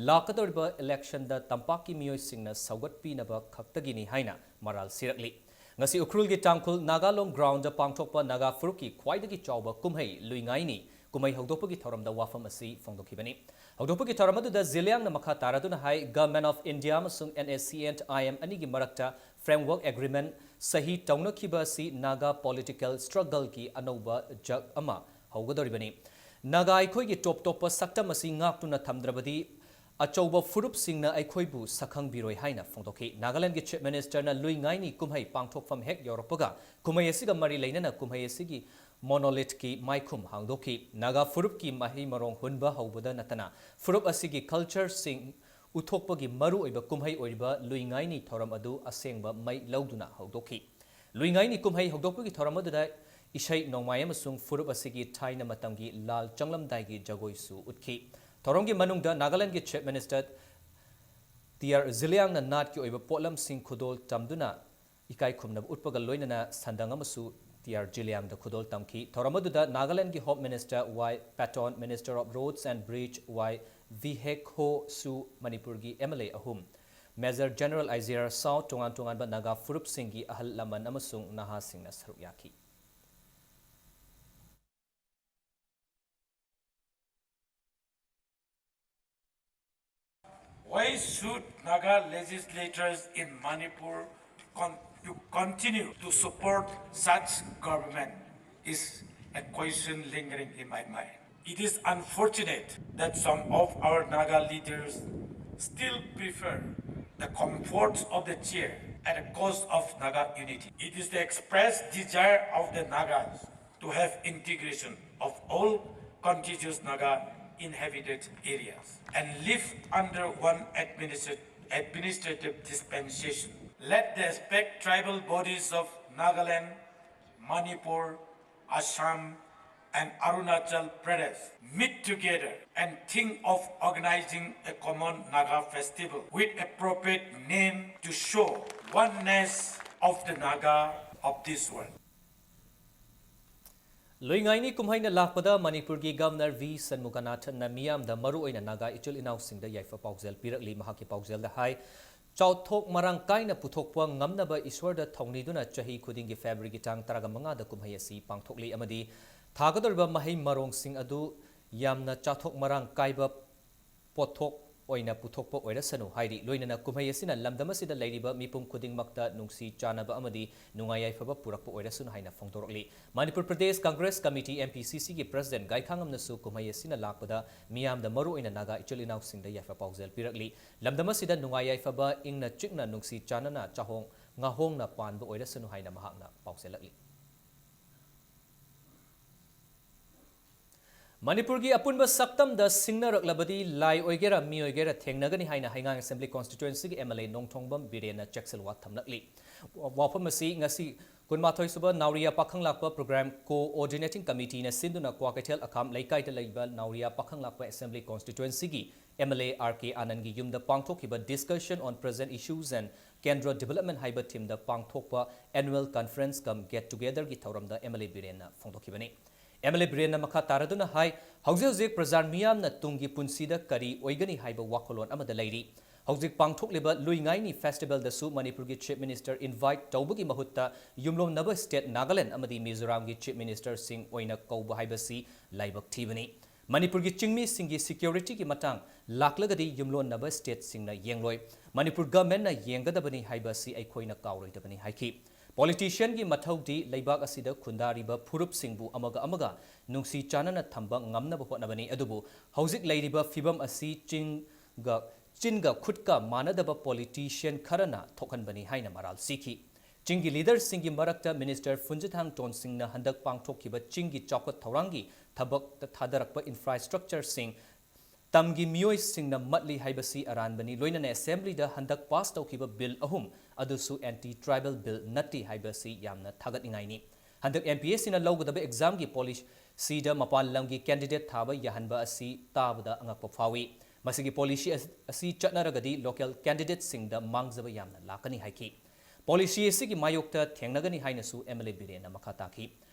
ꯂꯥꯛꯀꯗꯧꯔꯤꯕ electionꯗ ꯇꯝꯄꯥꯛꯀꯤ ꯃꯤꯑꯣꯏꯁꯤꯡꯅ ꯁꯧꯒꯠꯄꯤꯅꯕ ꯈꯛꯇꯒꯤꯅꯤ ꯍꯥꯏꯅ ꯃꯔꯥꯜ ꯁꯤꯔꯛꯂꯤ꯫ ꯉꯁꯤ ꯎꯈ꯭ꯔꯨꯜꯒꯤ ꯇꯥꯡꯈꯨꯜ ꯅꯥꯒꯥꯂꯣꯡ groundꯗ ꯄꯥꯡꯊꯣꯛꯄ ꯅꯥꯒꯥ ꯐꯨꯔꯨꯞꯀꯤ ꯈ꯭ꯋꯥꯏꯗꯒꯤ ꯆꯥꯎꯕ ꯀꯨꯝꯍꯩ ꯂꯨꯏꯉꯥꯏꯅꯤ ꯀꯨꯝꯍꯩ ꯍꯧꯗꯣꯛꯄꯒꯤ ꯊꯧꯔꯝꯗ ꯋꯥꯐꯝ ꯑꯁꯤ ꯐꯣꯡꯗꯣꯛꯈꯤꯕꯅꯤ꯫ ꯍꯧꯗꯣꯛꯄꯒꯤ ꯊꯧꯔꯝ ꯑꯗꯨꯗ ꯖꯤꯂꯤꯌꯥꯡꯅ ꯃꯈꯥ ꯇꯥꯔꯗꯨꯅ ꯍꯥꯏ, Government of India ꯑꯃꯁꯨꯡ NSCN-IM ꯑꯅꯤꯒꯤ ꯃꯔꯛꯇ framework agreement ꯁꯍꯤ ꯇꯧꯅꯈꯤꯕ ꯑꯁꯤ ꯅꯥꯒꯥ political struggleꯒꯤ ꯑꯅꯧꯕ ꯖꯒ ꯑꯃ ꯍꯧꯒꯗꯧꯔꯤꯕꯅꯤ꯫ ꯅꯥꯒꯥ ꯑꯩꯈꯣꯏꯒꯤ ꯇꯣꯞ ꯇꯣꯞꯄ ꯁꯛꯇꯝ ꯑꯁꯤ ꯉꯥꯛꯇꯨꯅ ꯊꯝꯗ꯭ꯔꯕꯗꯤ ꯑꯆꯧꯕ ꯐꯨꯔꯨꯞꯁꯤꯡꯅ ꯑꯩꯈꯣꯏꯕꯨ ꯁꯛꯈꯪꯕꯤꯔꯣꯏ ꯍꯥꯏꯅ ꯐꯣꯡꯗꯣꯛꯈꯤ꯫ ꯅꯥꯒꯥꯂꯦꯟꯗꯒꯤ Chief Ministerꯅ ꯂꯨꯏꯉꯥꯏꯅꯤ ꯀꯨꯝꯍꯩ ꯄꯥꯡꯊꯣꯛꯐꯝ ꯍꯦꯛ ꯌꯧꯔꯛꯄꯒ ꯀꯨꯝꯍꯩ ꯑꯁꯤꯒ ꯃꯔꯤ ꯂꯩꯅꯅ ꯀꯨꯝꯍꯩ ꯑꯁꯤꯒꯤ monolithꯀꯤ ꯃꯥꯏꯈꯨꯝ ꯍꯥꯡꯗꯣꯛꯈꯤ꯫ ꯅꯥꯒꯥ ꯐꯨꯔꯨꯞꯀꯤ ꯃꯍꯩ ꯃꯔꯣꯡ ꯍꯨꯟꯕ ꯍꯧꯕꯗ ꯅꯠꯇꯅ ꯐꯨꯔꯨꯞ ꯑꯁꯤꯒꯤ cultureꯁꯤꯡ ꯎꯠꯊꯣꯛꯄꯒꯤ ꯃꯔꯨꯑꯣꯏꯕ ꯀꯨꯝꯍꯩ ꯑꯣꯏꯔꯤꯕ ꯂꯨꯏꯉꯥꯏꯅꯤ ꯊꯧꯔꯝ ꯑꯗꯨ ꯑꯁꯦꯡꯕ ꯃꯩ ꯂꯧꯗꯨꯅ ꯍꯧꯗꯣꯛꯈꯤ꯫ ꯂꯨꯏꯉꯥꯏꯅꯤ ꯀꯨꯝꯍꯩ ꯍꯧꯗꯣꯛꯄꯒꯤ ꯊꯧꯔꯝ ꯑꯗꯨꯗ ꯏꯁꯩ ꯅꯣꯡꯃꯥꯏ ꯑꯃꯁꯨꯡ ꯐꯨꯔꯨꯞ ꯑꯁꯤꯒꯤ ꯊꯥꯏꯅ ꯃꯇꯝꯒꯤ ꯂꯥꯜ ꯆꯪꯂꯝꯗꯥꯏꯒꯤ ꯖꯒꯣꯏꯁꯨ ꯎꯠꯈꯤ꯫ ꯊꯧꯔꯝꯒꯤ ꯃꯅꯨꯡꯗ ꯅꯥꯒꯥꯂꯦꯟꯗꯒꯤ Chief Minister ꯇꯤ ꯑꯥꯔ ꯖꯤꯂꯤꯌꯥꯡꯅ ꯅꯥꯠꯀꯤ ꯑꯣꯏꯕ ꯄꯣꯠꯂꯝꯁꯤꯡ ꯈꯨꯗꯣꯜ ꯇꯝꯗꯨꯅ ꯏꯀꯥꯏ ꯈꯨꯝꯅꯕ ꯎꯠꯄꯒ ꯂꯣꯏꯅꯅ ꯁꯟꯗꯪ ꯑꯃꯁꯨ ꯇꯤ ꯑꯥꯔ ꯖꯤꯂꯤꯌꯥꯡꯗ ꯈꯨꯗꯣꯜ ꯇꯝꯈꯤ꯫ ꯊꯧꯔꯝ ꯑꯗꯨꯗ ꯅꯥꯒꯥꯂꯦꯟꯗꯒꯤ Home Minister Y ꯄꯦꯇꯣꯟ, Minister of Roads and Bridge ꯋꯥꯏ ꯚꯤꯍꯦꯛꯍꯣꯁꯨ, ꯃꯅꯤꯄꯨꯔꯒꯤ MLA ꯑꯍꯨꯝ, Major General ꯑꯥꯏ ꯖꯤ ꯑꯥꯔ ꯁꯥꯎ, ꯇꯣꯉꯥꯟ ꯇꯣꯉꯥꯟꯕ ꯅꯥꯒꯥ ꯐꯨꯔꯨꯞꯁꯤꯡꯒꯤ ꯑꯍꯜ ꯂꯃꯟ ꯑꯃꯁꯨꯡ ꯅꯍꯥꯁꯤꯡꯅ ꯁꯔꯨꯛ ꯌꯥꯈꯤ꯫ Why should Naga legislators in Manipur con-, to continue to support such government is a question lingering in my mind. It is unfortunate that some of our Naga leaders still prefer the comforts of the chair at the cost of Naga unity. It is the expressed desire of the Nagas to have integration of all contiguous Naga inhabited areas and live under one administra-, administrative dispensation. Let the aspect tribal bodies of Nagaland, Manipur, Assam, and Arunachal Pradesh meet together and think of organizing a common Naga festival with appropriate name to show oneness of the Naga of this world. ꯂꯨꯏꯉꯥꯏꯅꯤ ꯀꯨꯝꯍꯩꯅ ꯂꯥꯛꯄꯗ ꯃꯅꯤꯄꯨꯔꯒꯤ governor V ꯁꯟꯃꯨꯈꯅꯥꯊꯟꯅ ꯃꯤꯌꯥꯝꯗ, ꯃꯔꯨꯑꯣꯏꯅ ꯅꯥꯒꯥ ꯏꯆꯤꯜ ꯏꯅꯥꯎꯁꯤꯡꯗ ꯌꯥꯏꯐ ꯄꯥꯎꯖꯦꯜ ꯄꯤꯔꯛꯂꯤ꯫ ꯃꯍꯥꯛꯀꯤ ꯄꯥꯎꯖꯦꯜꯗ ꯍꯥꯏ, ꯆꯥꯎꯊꯣꯛ ꯃꯔꯥꯡ ꯀꯥꯏꯅ ꯄꯨꯊꯣꯛꯄ ꯉꯝꯅꯕ ꯏꯁ꯭ꯋꯔꯗ ꯊꯧꯅꯤꯗꯨꯅ ꯆꯍꯤ ꯈꯨꯗꯤꯡꯒꯤ ꯐꯦꯕ꯭ꯔꯨꯋꯥꯔꯤꯒꯤ ꯇꯥꯡ ꯇꯔꯥꯃꯉꯥꯗ ꯀꯨꯝꯍꯩ ꯑꯁꯤ ꯄꯥꯡꯊꯣꯛꯂꯤ ꯑꯃꯗꯤ ꯊꯥꯒꯗꯧꯔꯤꯕ ꯃꯍꯩ ꯃꯔꯣꯡꯁꯤꯡ ꯑꯗꯨ ꯌꯥꯝꯅ ꯆꯥꯊꯣꯛ ꯃꯔꯥꯡ ꯀꯥꯏꯕ ꯄꯣꯠꯊꯣꯛ ꯑꯣꯏꯅ ꯄꯨꯊꯣꯛꯄ ꯑꯣꯏꯔꯁꯅꯨ ꯍꯥꯏꯔꯤ꯫ ꯂꯣꯏꯅꯅ ꯀꯨꯝꯍꯩ ꯑꯁꯤꯅ ꯂꯝꯗꯝ ꯑꯁꯤꯗ ꯂꯩꯔꯤꯕ ꯃꯤꯄꯨꯝ ꯈꯨꯗꯤꯡꯃꯛꯇ ꯅꯨꯡꯁꯤ ꯆꯥꯟꯅꯕ ꯑꯃꯗꯤ ꯅꯨꯡꯉꯥꯏ ꯌꯥꯏꯐꯕ ꯄꯨꯔꯛꯄ ꯑꯣꯏꯔꯁꯅꯨ ꯍꯥꯏꯅ ꯐꯣꯡꯗꯣꯔꯛꯂꯤ꯫ Manipur Pradesh congress committee, M P C C, ꯒꯤ ꯄ꯭ꯔꯁꯤꯗꯦꯟꯠ ꯒꯥꯏꯈꯥꯉꯝꯅꯁꯨ ꯀꯨꯝꯍꯩ ꯑꯁꯤꯅ ꯂꯥꯛꯄꯗ ꯃꯤꯌꯥꯝꯗ, ꯃꯔꯨꯑꯣꯏꯅ ꯅꯥꯒꯥ ꯏꯆꯤꯜ ꯏꯅꯥꯎꯁꯤꯡꯗ ꯌꯥꯏꯐ ꯄꯥꯎꯖꯦꯜ ꯄꯤꯔꯛꯂꯤ꯫ ꯂꯝꯗꯝ ꯑꯁꯤꯗ ꯅꯨꯡꯉꯥꯏ ꯌꯥꯏꯐꯕ, ꯏꯪꯅ ꯆꯤꯛꯅ, ꯅꯨꯡꯁꯤ ꯆꯥꯟꯅꯅ ꯆꯥꯍꯣꯡ ꯉꯥꯍꯣꯡꯅ ꯄꯥꯟꯕ ꯑꯣꯏꯔꯁꯅꯨ ꯍꯥꯏꯅ ꯃꯍꯥꯛꯅ ꯄꯥꯎꯖꯦꯜꯂꯛꯂꯤ꯫ ꯃꯅꯤꯄꯨꯔꯒꯤ ꯑꯄꯨꯟꯕ ꯁꯛꯇꯝꯗ ꯁꯤꯡꯅꯔꯛꯂꯕꯗꯤ ꯂꯥꯏ ꯑꯣꯏꯒꯦꯔꯥ ꯃꯤ ꯑꯣꯏꯒꯦꯔꯥ ꯊꯦꯡꯅꯒꯅꯤ ꯍꯥꯏꯅ ꯍꯩꯉꯥꯡ Assembly Constituency ꯒꯤ M L A ꯅꯣꯡꯊꯣꯡꯕꯝ ꯕꯤꯔꯦꯟꯅ ꯆꯦꯛꯁꯤꯜ ꯋꯥ ꯊꯝꯂꯛꯂꯤ꯫ ꯋꯥꯐꯝ ꯑꯁꯤ ꯉꯁꯤ ꯀꯨꯟꯃꯥꯊꯣꯏ ꯁꯨꯕ ꯅꯥꯎꯔꯤꯌꯥ ꯄꯥꯈꯪ ꯂꯥꯛꯄ Program Coordinating Committee ꯅ ꯁꯤꯟꯗꯨꯅ ꯀ꯭ꯋꯥꯀꯩꯊꯦꯜ ꯑꯈꯥꯝ ꯂꯩꯀꯥꯏꯗ ꯂꯩꯕ ꯅꯥꯎꯔꯤꯌꯥ ꯄꯥꯈꯪ ꯂꯥꯛꯄ Assembly Constituency ꯒꯤ M L A R K ꯑꯥꯅꯟꯗꯒꯤ ꯌꯨꯝꯗ ꯄꯥꯡꯊꯣꯛꯈꯤꯕ Discussion on Present Issues and Kendra Development ꯍꯥꯏꯕ theme ꯗ ꯄꯥꯡꯊꯣꯛꯄ Annual Conference cum Get Together ꯒꯤ ꯊꯧꯔꯝꯗ M L A ꯕꯤꯔꯦꯟꯅ ꯐꯣꯡꯗꯣꯛꯈꯤꯕꯅꯤ꯫ M L A ꯕꯤꯔꯦꯟꯅ ꯃꯈꯥ ꯇꯥꯔꯗꯨꯅ ꯍꯥꯏ, ꯍꯧꯖꯤꯛ ꯍꯧꯖꯤꯛ ꯄ꯭ꯔꯖꯥ ꯃꯤꯌꯥꯝꯅ ꯇꯨꯡꯒꯤ ꯄꯨꯟꯁꯤꯗ ꯀꯔꯤ ꯑꯣꯏꯒꯅꯤ ꯍꯥꯏꯕ ꯋꯥꯈꯜꯂꯣꯟ ꯑꯃꯗ ꯂꯩꯔꯤ꯫ ꯍꯧꯖꯤꯛ ꯄꯥꯡꯊꯣꯛꯂꯤꯕ ꯂꯨꯏꯉꯥꯏꯅꯤ Festival ꯗꯁꯨ ꯃꯅꯤꯄꯨꯔꯒꯤ Chief Minister invite ꯇꯧꯕꯒꯤ ꯃꯍꯨꯠꯇ ꯌꯨꯝꯂꯣꯟꯅꯕ state ꯅꯥꯒꯥꯂꯦꯟꯗ ꯑꯃꯗꯤ ꯃꯤꯖꯣꯔꯥꯝꯒꯤ Chief Minister ꯁꯤꯡ ꯑꯣꯏꯅ ꯀꯧꯕ ꯍꯥꯏꯕꯁꯤ ꯂꯥꯏꯕꯛ ꯊꯤꯕꯅꯤ꯫ ꯃꯅꯤꯄꯨꯔꯒꯤ ꯆꯤꯡꯃꯤꯁꯤꯡꯒꯤ security ꯒꯤ ꯃꯇꯥꯡ ꯂꯥꯛꯂꯒꯗꯤ ꯌꯨꯝꯂꯣꯟꯅꯕ state ꯁꯤꯡꯅ ꯌꯦꯡꯂꯣꯏ, ꯃꯅꯤꯄꯨꯔ government ꯅ ꯌꯦꯡꯒꯗꯕꯅꯤ ꯍꯥꯏꯕ ꯑꯁꯤ ꯑꯩꯈꯣꯏꯅ ꯀꯥꯎꯔꯣꯏꯗꯕꯅꯤ ꯍꯥꯏꯈꯤ꯫ Politician ꯒꯤ ꯃꯊꯧꯗꯤ ꯂꯩꯕꯥꯛ ꯑꯁꯤꯗ ꯈꯨꯟꯗꯥꯔꯤꯕ ꯐꯨꯔꯨꯞꯁꯤꯡꯕꯨ ꯑꯃꯒ ꯑꯃꯒ ꯅꯨꯡꯁꯤ ꯆꯥꯟꯅꯅ ꯊꯝꯕ ꯉꯝꯅꯕ ꯍꯣꯠꯅꯕꯅꯤ, ꯑꯗꯨꯕꯨ ꯍꯧꯖꯤꯛ ꯂꯩꯔꯤꯕ ꯐꯤꯕꯝ ꯑꯁꯤ ꯆꯤꯡꯒ, ꯆꯤꯟꯒ ꯈꯨꯠꯀ ꯃꯥꯟꯅꯗꯕ politician ꯈꯔꯅ ꯊꯣꯛꯍꯟꯕꯅꯤ ꯍꯥꯏꯅ ꯃꯔꯥꯜ ꯁꯤꯈꯤ꯫ ꯆꯤꯡꯒꯤ leader ꯁꯤꯡꯒꯤ ꯃꯔꯛꯇ Minister ꯐꯨꯟꯖꯤꯊꯥꯡ ꯇꯣꯟꯁꯤꯡꯅ ꯍꯟꯗꯛ ꯄꯥꯡꯊꯣꯛꯈꯤꯕ ꯆꯤꯡꯒꯤ ꯆꯥꯎꯈꯠ ꯊꯧꯔꯥꯡꯒꯤ ꯊꯕꯛꯇ ꯊꯥꯗꯔꯛꯄ infrastructure ꯁꯤꯡ ꯇꯝꯒꯤ ꯃꯤꯑꯣꯏꯁꯤꯡꯅ ꯃꯠꯂꯤ ꯍꯥꯏꯕꯁꯤ ꯑꯔꯥꯟꯕꯅꯤ꯫ ꯂꯣꯏꯅꯅ Assembly ꯗ ꯍꯟꯗꯛ pass ꯇꯧꯈꯤꯕ bill ꯑꯍꯨꯝ ꯑꯗꯨꯁꯨ anti tribal bill ꯅꯠꯇꯦ ꯍꯥꯏꯕꯁꯤ ꯌꯥꯝꯅ ꯊꯥꯒꯠꯅꯤꯡꯉꯥꯏꯅꯤ꯫ ꯍꯟꯗꯛ M P S Cꯅ ꯂꯧꯒꯗꯕ examꯒꯤ policyꯗ ꯃꯄꯥꯟ ꯂꯝꯒꯤ candidate ꯊꯥꯕ ꯌꯥꯍꯟꯕ ꯑꯁꯤ ꯇꯥꯕꯗ ꯑꯉꯛꯄ ꯐꯥꯎꯏ꯫ ꯃꯁꯤꯒꯤ policy ꯑꯁ-, ꯑꯁꯤ ꯆꯠꯅꯔꯒꯗꯤ local candidateꯁꯤꯡꯗ ꯃꯥꯡꯖꯕ ꯌꯥꯝꯅ ꯂꯥꯛꯀꯅꯤ ꯍꯥꯏꯈꯤ꯫ Policy ꯑꯁꯤꯒꯤ ꯃꯥꯌꯣꯛꯇ ꯊꯦꯡꯅꯒꯅꯤ ꯍꯥꯏꯅꯁꯨ M L A ꯕꯤꯔꯦꯟꯅ ꯃꯈꯥ ꯇꯥꯈꯤ꯫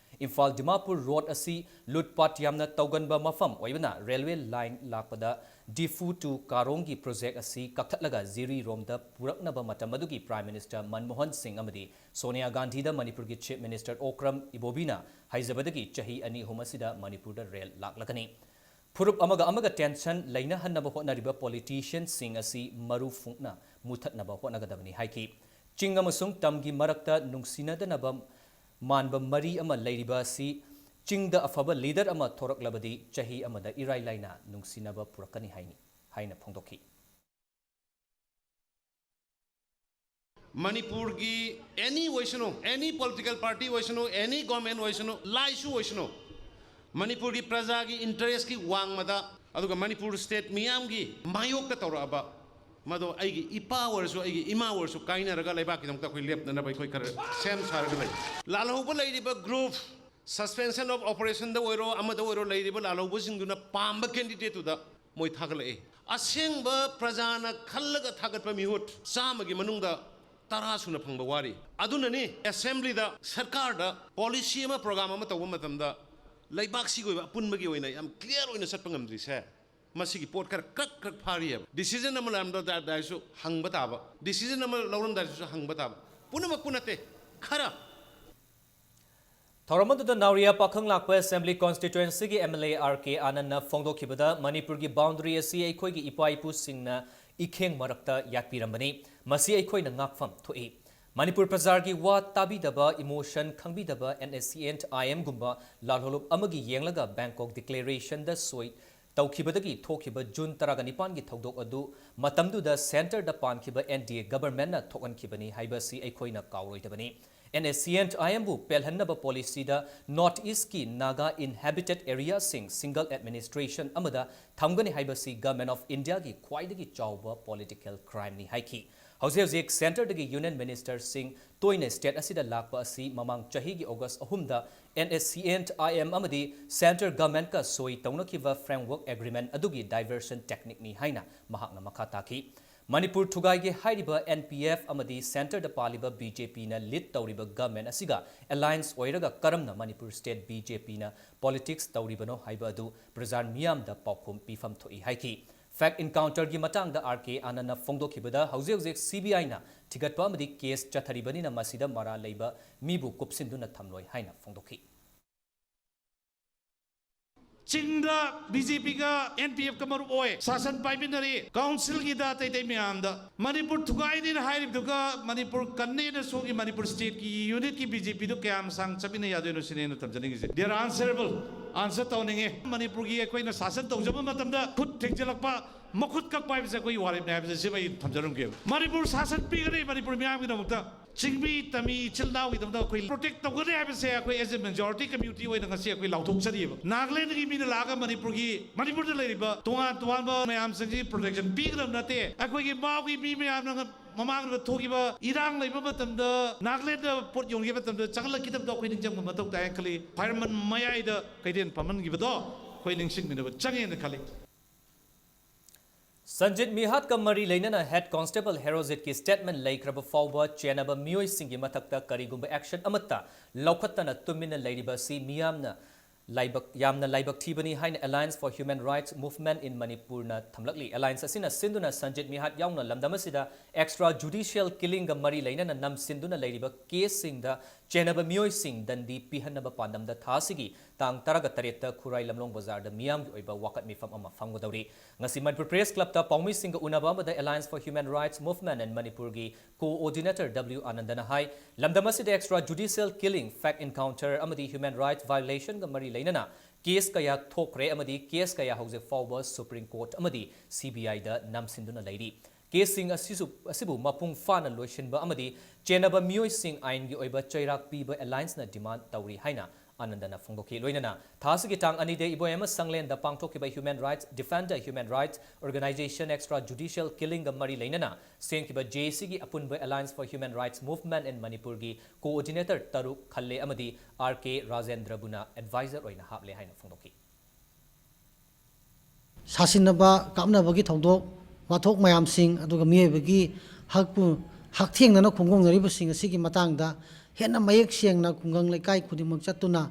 ꯏꯝꯐꯥꯜ ꯗꯤꯃꯥꯄꯨꯔ road ꯑꯁꯤ ꯂꯨꯠꯄꯥꯠ ꯌꯥꯝꯅ ꯇꯧꯒꯟꯕ ꯃꯐꯝ ꯑꯣꯏꯕꯅ railway line ꯂꯥꯛꯄꯗ ꯗꯤꯐꯨ to ꯀꯥꯔꯣꯡꯒꯤ project ꯑꯁꯤ ꯀꯛꯊꯠꯂꯒ ꯖꯤꯔꯤꯔꯣꯝꯗ ꯄꯨꯔꯛꯅꯕ ꯃꯇꯝ ꯑꯗꯨꯒꯤ Prime Minister ꯃꯟꯃꯣꯍꯟ ꯁꯤꯡ ꯑꯃꯗꯤ ꯁꯣꯅꯤꯌꯥ ꯒꯥꯟꯙꯤꯗ ꯃꯅꯤꯄꯨꯔꯒꯤ Chief Minister ꯑꯣꯀ꯭ꯔꯝ ꯏꯕꯣꯕꯤꯅ ꯍꯥꯏꯖꯕꯗꯒꯤ ꯆꯍꯤ ꯑꯅꯤ ꯑꯍꯨꯝ ꯑꯁꯤꯗ ꯃꯅꯤꯄꯨꯔꯗ rail ꯂꯥꯛꯂꯒꯅꯤ꯫ ꯐꯨꯔꯨꯞ ꯑꯃꯒ ꯑꯃꯒ tension ꯂꯩꯅꯍꯟꯅꯕ ꯍꯣꯠꯅꯔꯤꯕ politicianꯁꯤꯡ ꯑꯁꯤ ꯃꯔꯨ ꯐꯨꯡꯅ ꯃꯨꯊꯠꯅꯕ ꯍꯣꯠꯅꯒꯗꯕꯅꯤ ꯍꯥꯏꯈꯤ꯫ ꯆꯤꯡ ꯑꯃꯁꯨꯡ ꯇꯝꯒꯤ ꯃꯔꯛꯇ ꯅꯨꯡꯁꯤꯅꯗꯅꯕ ꯃꯥꯟꯕ ꯃꯔꯤ ꯑꯃ ꯂꯩꯔꯤꯕ ꯑꯁꯤ ꯆꯤꯡꯗ ꯑꯐꯕ leader ꯑꯃ ꯊꯣꯔꯛꯂꯕꯗꯤ ꯆꯍꯤ ꯑꯃꯗ ꯏꯔꯥꯏ ꯂꯥꯏꯅ ꯅꯨꯡꯁꯤꯅꯕ ꯄꯨꯔꯛꯀꯅꯤ ꯍꯥꯏꯅꯤ, ꯍꯥꯏꯅ ꯐꯣꯡꯗꯣꯛꯈꯤ꯫ ꯃꯅꯤꯄꯨꯔꯒꯤ any ꯑꯣꯏꯁꯅꯨ, any political party ꯑꯣꯏꯁꯅꯨ, any government ꯑꯣꯏꯁꯅꯨ, ꯂꯥꯏꯁꯨ ꯑꯣꯏꯁꯅꯨ, ꯃꯅꯤꯄꯨꯔꯒꯤ ꯄ꯭ꯔꯖꯥꯒꯤ interestꯀꯤ ꯋꯥꯡꯃꯗ, ꯑꯗꯨꯒ ꯃꯅꯤꯄꯨꯔ state ꯃꯤꯌꯥꯝꯒꯤ ꯃꯥꯌꯣꯛꯇ ꯇꯧꯔꯛꯑꯕ, ꯃꯗꯣ ꯑꯩꯒꯤ ꯏꯄꯥ ꯑꯣꯏꯔꯁꯨ, ꯑꯩꯒꯤ ꯏꯃꯥ ꯑꯣꯏꯔꯁꯨ ꯀꯥꯏꯅꯔꯒ ꯂꯩꯕꯥꯛꯀꯤꯗꯃꯛꯇ ꯑꯩꯈꯣꯏ ꯂꯦꯞꯅꯅꯕ ꯑꯩꯈꯣꯏ ꯈꯔ ꯁꯦꯝ ꯁꯥꯔꯒ ꯂꯩ꯫ ꯂꯥꯜꯍꯧꯕ ꯂꯩꯔꯤꯕ group, suspension of operationꯗ ꯑꯣꯏꯔꯣ, ꯑꯃꯗ ꯑꯣꯏꯔꯣ, ꯂꯩꯔꯤꯕ ꯂꯥꯜꯍꯧꯕꯁꯤꯡꯗꯨꯅ ꯄꯥꯝꯕ candidateꯇꯨꯗ ꯃꯣꯏ ꯊꯥꯒꯠꯂꯛꯏ꯫ ꯑꯁꯦꯡꯕ ꯄ꯭ꯔꯖꯥꯅ ꯈꯜꯂꯒ ꯊꯥꯒꯠꯄ ꯃꯤꯍꯨꯠ ꯆꯥꯝꯃꯒꯤ ꯃꯅꯨꯡꯗ ꯇꯔꯥ ꯁꯨꯅ ꯐꯪꯕ ꯋꯥꯔꯤ꯫ ꯑꯗꯨꯅꯅꯤ assemblyꯗ, ꯁꯔꯀꯥꯔꯗ policy ꯑꯃ, program ꯑꯃ ꯇꯧꯕ ꯃꯇꯝꯗ ꯂꯩꯕꯥꯛꯁꯤꯒꯤ ꯑꯣꯏꯕ ꯑꯄꯨꯟꯕꯒꯤ ꯑꯣꯏꯅ ꯌꯥꯝ clear ꯑꯣꯏꯅ ꯆꯠꯄ ꯉꯝꯗ꯭ꯔꯤꯁꯦ, ꯃꯁꯤꯒꯤ ꯄꯣꯠ ꯈꯔ ꯀ꯭ꯔꯛ ꯀ꯭ꯔꯛ ꯐꯥꯔꯤꯑꯕ꯫ Decision ꯑꯃ ꯂꯧꯔꯝꯗꯥꯏꯗꯁꯨ ꯍꯪꯕ ꯇꯥꯕ, decision ꯑꯃ ꯂꯧꯔꯝꯗꯥꯏꯗꯁꯨ ꯍꯪꯕ ꯇꯥꯕ, ꯄꯨꯝꯅꯃꯛꯄꯨ ꯅꯠꯇꯦ, ꯈꯔ꯫ ꯊꯧꯔꯝ ꯑꯗꯨꯗ ꯅꯥꯎꯔꯤꯌꯥ ꯄꯥꯈꯪ ꯂꯥꯛꯄ Assembly Constituencyꯒꯤ M L A R K ꯑꯥꯅꯟꯗꯅ ꯐꯣꯡꯗꯣꯛꯈꯤꯕꯗ, ꯃꯅꯤꯄꯨꯔꯒꯤ boundary ꯑꯁꯤ ꯑꯩꯈꯣꯏꯒꯤ ꯏꯄꯥ ꯏꯄꯨꯁꯤꯡꯅ ꯏꯈꯦꯡ ꯃꯔꯛꯇ ꯌꯥꯠꯄꯤꯔꯝꯕꯅꯤ꯫ ꯃꯁꯤ ꯑꯩꯈꯣꯏꯅ ꯉꯥꯛꯐꯝ ꯊꯣꯛꯏ꯫ ꯃꯅꯤꯄꯨꯔ ꯄ꯭ꯔꯖꯥꯒꯤ ꯋꯥ ꯇꯥꯕꯤꯗꯕ, emotion ꯈꯪꯕꯤꯗꯕ N S C N I Mꯒꯨꯝꯕ ꯂꯥꯜꯍꯧꯂꯨꯞ ꯑꯃꯒꯤ ꯌꯦꯡꯂꯒ Bangkok Declarationꯗ ꯁꯣꯏ ꯇꯧꯈꯤꯕꯗꯒꯤ ꯊꯣꯛꯈꯤꯕ June ꯇꯔꯥꯒ ꯅꯤꯄꯥꯟꯒꯤ ꯊꯧꯗꯣꯛ ꯑꯗꯨ ꯃꯇꯝꯗꯨꯗ centreꯗ ꯄꯥꯟꯈꯤꯕ N D A governmentꯅ ꯊꯣꯛꯍꯟꯈꯤꯕꯅꯤ ꯍꯥꯏꯕ ꯑꯁꯤ ꯑꯩꯈꯣꯏꯅ ꯀꯥꯎꯔꯣꯏꯗꯕꯅꯤ꯫ N S C N I Mꯕꯨ ꯄꯦꯜꯍꯟꯅꯕ policyꯗ North Eastꯀꯤ Naga inhabited areaꯁꯤꯡ single administration ꯑꯃꯗ ꯊꯝꯒꯅꯤ ꯍꯥꯏꯕꯁꯤ Government of Indiaꯒꯤ ꯈ꯭ꯋꯥꯏꯗꯒꯤ ꯆꯥꯎꯕ political crimeꯅꯤ ꯍꯥꯏꯈꯤ꯫ ꯍꯧꯖꯤꯛ ꯍꯧꯖꯤꯛ centreꯗꯒꯤ union ministerꯁꯤꯡ ꯇꯣꯏꯅ state ꯑꯁꯤꯗ ꯂꯥꯛꯄ ꯑꯁꯤ ꯃꯃꯥꯡ ꯆꯍꯤꯒꯤ August ꯑꯍꯨꯝꯗ NSCN-IM ꯑꯃꯗꯤ centre governmentꯀ ꯁꯣꯏ ꯇꯧꯅꯈꯤꯕ framework agreement ꯑꯗꯨꯒꯤ diversion techniqueꯅꯤ ꯍꯥꯏꯅ ꯃꯍꯥꯛꯅ ꯃꯈꯥ ꯇꯥꯈꯤ꯫ ꯃꯅꯤꯄꯨꯔ ꯊꯨꯒꯥꯏꯒꯦ ꯍꯥꯏꯔꯤꯕ NPF ꯑꯃꯗꯤ centreꯗ ꯄꯥꯜꯂꯤꯕ BJPꯅ lead ꯇꯧꯔꯤꯕ government ꯑꯁꯤꯒ alliance ꯑꯣꯏꯔꯒ ꯀꯔꯝꯅ ꯃꯅꯤꯄꯨꯔ state BJPꯅ politics ꯇꯧꯔꯤꯕꯅꯣ ꯍꯥꯏꯕ ꯑꯗꯨ ꯄ꯭ꯔꯖꯥ ꯃꯤꯌꯥꯝꯗ ꯄꯥꯎꯈꯨꯝ ꯄꯤꯐꯝ ꯊꯣꯛꯏ ꯍꯥꯏꯈꯤ꯫ Fact encounterꯒꯤ ꯃꯇꯥꯡꯗ R K Anandꯅ ꯐꯣꯡꯗꯣꯛꯈꯤꯕꯗ, ꯍꯧꯖꯤꯛ ꯍꯧꯖꯤꯛ CBIꯅ ꯊꯤꯒꯠꯄ ꯑꯃꯗꯤ case ꯆꯠꯊꯔꯤꯕꯅꯤꯅ ꯃꯁꯤꯗ ꯃꯔꯥꯜ ꯂꯩꯕ ꯃꯤꯕꯨ ꯀꯨꯞꯁꯤꯟꯗꯨꯅ ꯊꯝꯂꯣꯏ ꯍꯥꯏꯅ ꯐꯣꯡꯗꯣꯛꯈꯤ꯫ ꯆꯤꯡꯗ BJPꯒ NPFꯀ ꯃꯔꯨꯞ ꯑꯣꯏ, ꯁꯥꯁꯟ ꯄꯥꯏꯃꯤꯟꯅꯔꯤ, councilꯒꯤꯗ ꯑꯇꯩ ꯑꯇꯩ ꯃꯌꯥꯝꯗ꯫ ꯃꯅꯤꯄꯨꯔ ꯊꯨꯒꯥꯏꯅꯤꯅ ꯍꯥꯏꯔꯤꯕꯗꯨꯒ ꯃꯅꯤꯄꯨꯔ ꯀꯟꯅꯦꯅ ꯁꯣꯝꯒꯤ ꯃꯅꯤꯄꯨꯔ stateꯀꯤ unitꯀꯤ BJPꯗꯨ ꯀꯌꯥꯝ ꯁꯥꯡ ꯆꯠꯃꯤꯟꯅ ꯌꯥꯗꯣꯏꯅꯣ ꯁꯤꯅꯦ ꯑꯩꯅ ꯊꯝꯖꯅꯤꯡꯉꯤꯁꯦ꯫ They are answerable, answer ꯇꯧꯅꯤꯡꯉꯦ꯫ ꯃꯅꯤꯄꯨꯔꯒꯤ ꯑꯩꯈꯣꯏꯅ ꯁꯥꯁꯟ ꯇꯧꯖꯕ ꯃꯇꯝꯗ ꯈꯨꯠ ꯊꯤꯡꯖꯤꯜꯂꯛꯄ, ꯃꯈꯨꯠ ꯀꯛꯄ ꯍꯥꯏꯕꯁꯦ ꯑꯩꯈꯣꯏꯒꯤ ꯋꯥꯔꯦꯞꯅꯦ ꯍꯥꯏꯕꯁꯦ ꯁꯤꯃ ꯑꯩ ꯊꯝꯖꯔꯝꯒꯦꯕ꯫ ꯃꯅꯤꯄꯨꯔ ꯁꯥꯁꯟ ꯄꯤꯒꯅꯤ ꯃꯅꯤꯄꯨꯔ ꯃꯤꯌꯥꯝꯒꯤꯗꯃꯛꯇ꯫ ꯆꯤꯡꯃꯤ ꯇꯝꯃꯤ ꯏꯆꯤꯜ ꯏꯅꯥꯎꯒꯤꯗꯃꯛꯇ ꯑꯩꯈꯣꯏ protect ꯇꯧꯒꯅꯤ ꯍꯥꯏꯕꯁꯦ ꯑꯩꯈꯣꯏ as a majority community ꯑꯣꯏꯅ ꯉꯁꯤ ꯑꯩꯈꯣꯏ ꯂꯥꯎꯊꯣꯛꯆꯔꯤꯕ꯫ ꯅꯥꯒꯥꯂꯦꯟꯗꯒꯤ ꯃꯤꯅ ꯂꯥꯛꯑꯒ ꯃꯅꯤꯄꯨꯔꯒꯤ, ꯃꯅꯤꯄꯨꯔꯗ ꯂꯩꯔꯤꯕ ꯇꯣꯉꯥꯟ ꯇꯣꯉꯥꯟꯕ ꯃꯌꯥꯝꯁꯤꯡꯁꯤ protection ꯄꯤꯒꯗꯕ ꯅꯠꯇꯦ꯫ ꯑꯩꯈꯣꯏꯒꯤ ꯃꯥꯎꯒꯤ ꯃꯤ ꯃꯌꯥꯝꯅ ꯃꯃꯥꯡꯗ ꯊꯣꯛꯈꯤꯕ ꯏꯔꯥꯡ ꯂꯩꯕ ꯃꯇꯝꯗ ꯅꯥꯒꯥꯂꯦꯟꯗ ꯄꯣꯠ ꯌꯣꯟꯈꯤꯕ ꯃꯇꯝꯗ ꯆꯪꯂꯛꯈꯤꯗꯕꯗꯣ ꯑꯩꯈꯣꯏ ꯅꯤꯡꯁꯤꯡꯕ ꯃꯊꯧ ꯇꯥꯏ ꯈꯜꯂꯤ꯫ Fireman ꯃꯌꯥꯏꯗ ꯀꯩꯊꯦꯜ ꯐꯝꯍꯟꯈꯤꯕꯗꯣ ꯑꯩꯈꯣꯏ ꯅꯤꯡꯁꯤꯡꯃꯤꯟꯅꯕ ꯆꯪꯉꯦꯅ ꯈꯜꯂꯤ꯫ ꯁꯟꯖꯤꯠ ꯃꯤꯍꯥꯠꯀ ꯃꯔꯤ ꯂꯩꯅꯅ head constable ꯍꯦꯔꯣꯖꯤꯠꯀꯤ statement ꯂꯩꯈ꯭ꯔꯕ ꯐꯥꯎꯕ ꯆꯦꯟꯅꯕ ꯃꯤꯑꯣꯏꯁꯤꯡꯒꯤ ꯃꯊꯛꯇ ꯀꯔꯤꯒꯨꯝꯕ action ꯑꯃꯠꯇ ꯂꯧꯈꯠꯇꯅ ꯇꯨꯃꯤꯟꯅ ꯂꯩꯔꯤꯕ ꯑꯁꯤ ꯃꯤꯌꯥꯝꯅ ꯂꯥꯏꯕꯛ, ꯌꯥꯝꯅ ꯂꯥꯏꯕꯛ ꯊꯤꯕꯅꯤ ꯍꯥꯏꯅ Alliance for Human Rights Movement in Manipurꯅ ꯊꯝꯂꯛꯂꯤ꯫ Alliance ꯑꯁꯤꯅ ꯁꯤꯟꯗꯨꯅ ꯁꯟꯖꯤꯠ ꯃꯤꯍꯥꯠ ꯌꯥꯎꯅ ꯂꯝꯗꯝ ꯑꯁꯤꯗ extra judicial killingꯒ ꯃꯔꯤ ꯂꯩꯅꯅ ꯅꯝꯁꯤꯟꯗꯨꯅ ꯂꯩꯔꯤꯕ caseꯁꯤꯡꯗ ꯆꯦꯟꯅꯕ ꯃꯤꯑꯣꯏꯁꯤꯡ ꯗꯟꯗꯤ ꯄꯤꯍꯟꯅꯕ ꯄꯥꯟꯗꯝꯗ ꯊꯥ ꯑꯁꯤꯒꯤ ꯇꯥꯡ ꯇꯔꯥꯒ ꯇꯔꯦꯠꯇ ꯈꯨꯔꯥꯏ ꯂꯝꯂꯣꯡ ꯕꯖꯥꯔꯗ ꯃꯤꯌꯥꯝꯒꯤ ꯑꯣꯏꯕ ꯋꯥꯀꯠ ꯃꯤꯐꯝ ꯑꯃ ꯐꯝꯒꯗꯧꯔꯤ꯫ ꯉꯁꯤ ꯃꯅꯤꯄꯨꯔ Press Clubꯇ ꯄꯥꯎꯃꯤꯁꯤꯡꯒ ꯎꯅꯕ ꯑꯃꯗ Alliance for Human Rights Movement in ꯃꯅꯤꯄꯨꯔꯒꯤ coordinator W ꯑꯥꯅꯟꯗꯅ ꯍꯥꯏ, ꯂꯝꯗꯝ ꯑꯁꯤꯗ extra judicial killing, fact encounter ꯑꯃꯗꯤ human rights violationꯒ ꯃꯔꯤ ꯂꯩꯅꯅ case ꯀꯌꯥ ꯊꯣꯛꯈ꯭ꯔꯦ ꯑꯃꯗꯤ case ꯀꯌꯥ ꯍꯧꯖꯤꯛ ꯐꯥꯎꯕ Supreme Court ꯑꯃꯗꯤ CBIꯗ ꯅꯝꯁꯤꯟꯗꯨꯅ ꯂꯩꯔꯤ꯫ Caseꯁꯤꯡ ꯑꯁꯤꯁꯨ, ꯑꯁꯤꯕꯨ ꯃꯄꯨꯡ ꯐꯥꯅ ꯂꯣꯏꯁꯤꯟꯕ ꯑꯃꯗꯤ ꯆꯦꯟꯅꯕ ꯃꯤꯑꯣꯏꯁꯤꯡ ꯑꯥꯏꯟꯒꯤ ꯑꯣꯏꯕ ꯆꯩꯔꯥꯛ ꯄꯤꯕ Allianceꯅ demand ꯇꯧꯔꯤ ꯍꯥꯏꯅ ꯑꯥꯅꯟꯗꯅ ꯐꯣꯡꯗꯣꯛꯈꯤ꯫ ꯂꯣꯏꯅꯅ ꯊꯥ ꯑꯁꯤꯒꯤ ꯇꯥꯡ ꯑꯅꯤꯗ ꯏꯕꯣꯌꯥꯏꯃ ꯁꯪꯂꯦꯟꯗ ꯄꯥꯡꯊꯣꯛꯈꯤꯕ Human Rights Defender, Human Rights Organization Extra Judicial Killingꯒ ꯃꯔꯤ ꯂꯩꯅꯅ ꯁꯦꯝꯈꯤꯕ JACꯒꯤ ꯑꯄꯨꯟꯕ Alliance for Human Rights Movement in Manipurꯒꯤ coordinator ꯇꯔꯨꯛ ꯈꯜꯂꯦ ꯑꯃꯗꯤ R K ꯔꯥꯖꯦꯟꯗ꯭ꯔꯕꯨꯅ advisor ꯑꯣꯏꯅ ꯍꯥꯞꯂꯦ ꯍꯥꯏꯅ ꯐꯣꯡꯗꯣꯛꯈꯤ꯫ ꯁꯥꯁꯤꯟꯅꯕ, ꯀꯥꯞꯅꯕꯒꯤ ꯊꯧꯗꯣꯛ ꯋꯥꯊꯣꯛ ꯃꯌꯥꯝꯁꯤꯡ, ꯑꯗꯨꯒ ꯃꯤꯑꯣꯏꯕꯒꯤ ꯍꯛꯄꯨ ꯍꯛꯊꯦꯡꯅꯅ ꯈꯣꯡꯒꯣꯡꯅꯔꯤꯕꯁꯤꯡ ꯑꯁꯤꯒꯤ ꯃꯇꯥꯡꯗ ꯍꯦꯟꯅ ꯃꯌꯦꯛ ꯁꯦꯡꯅ ꯈꯨꯡꯒꯪ ꯂꯩꯀꯥꯏ ꯈꯨꯗꯤꯡꯃꯛ ꯆꯠꯇꯨꯅ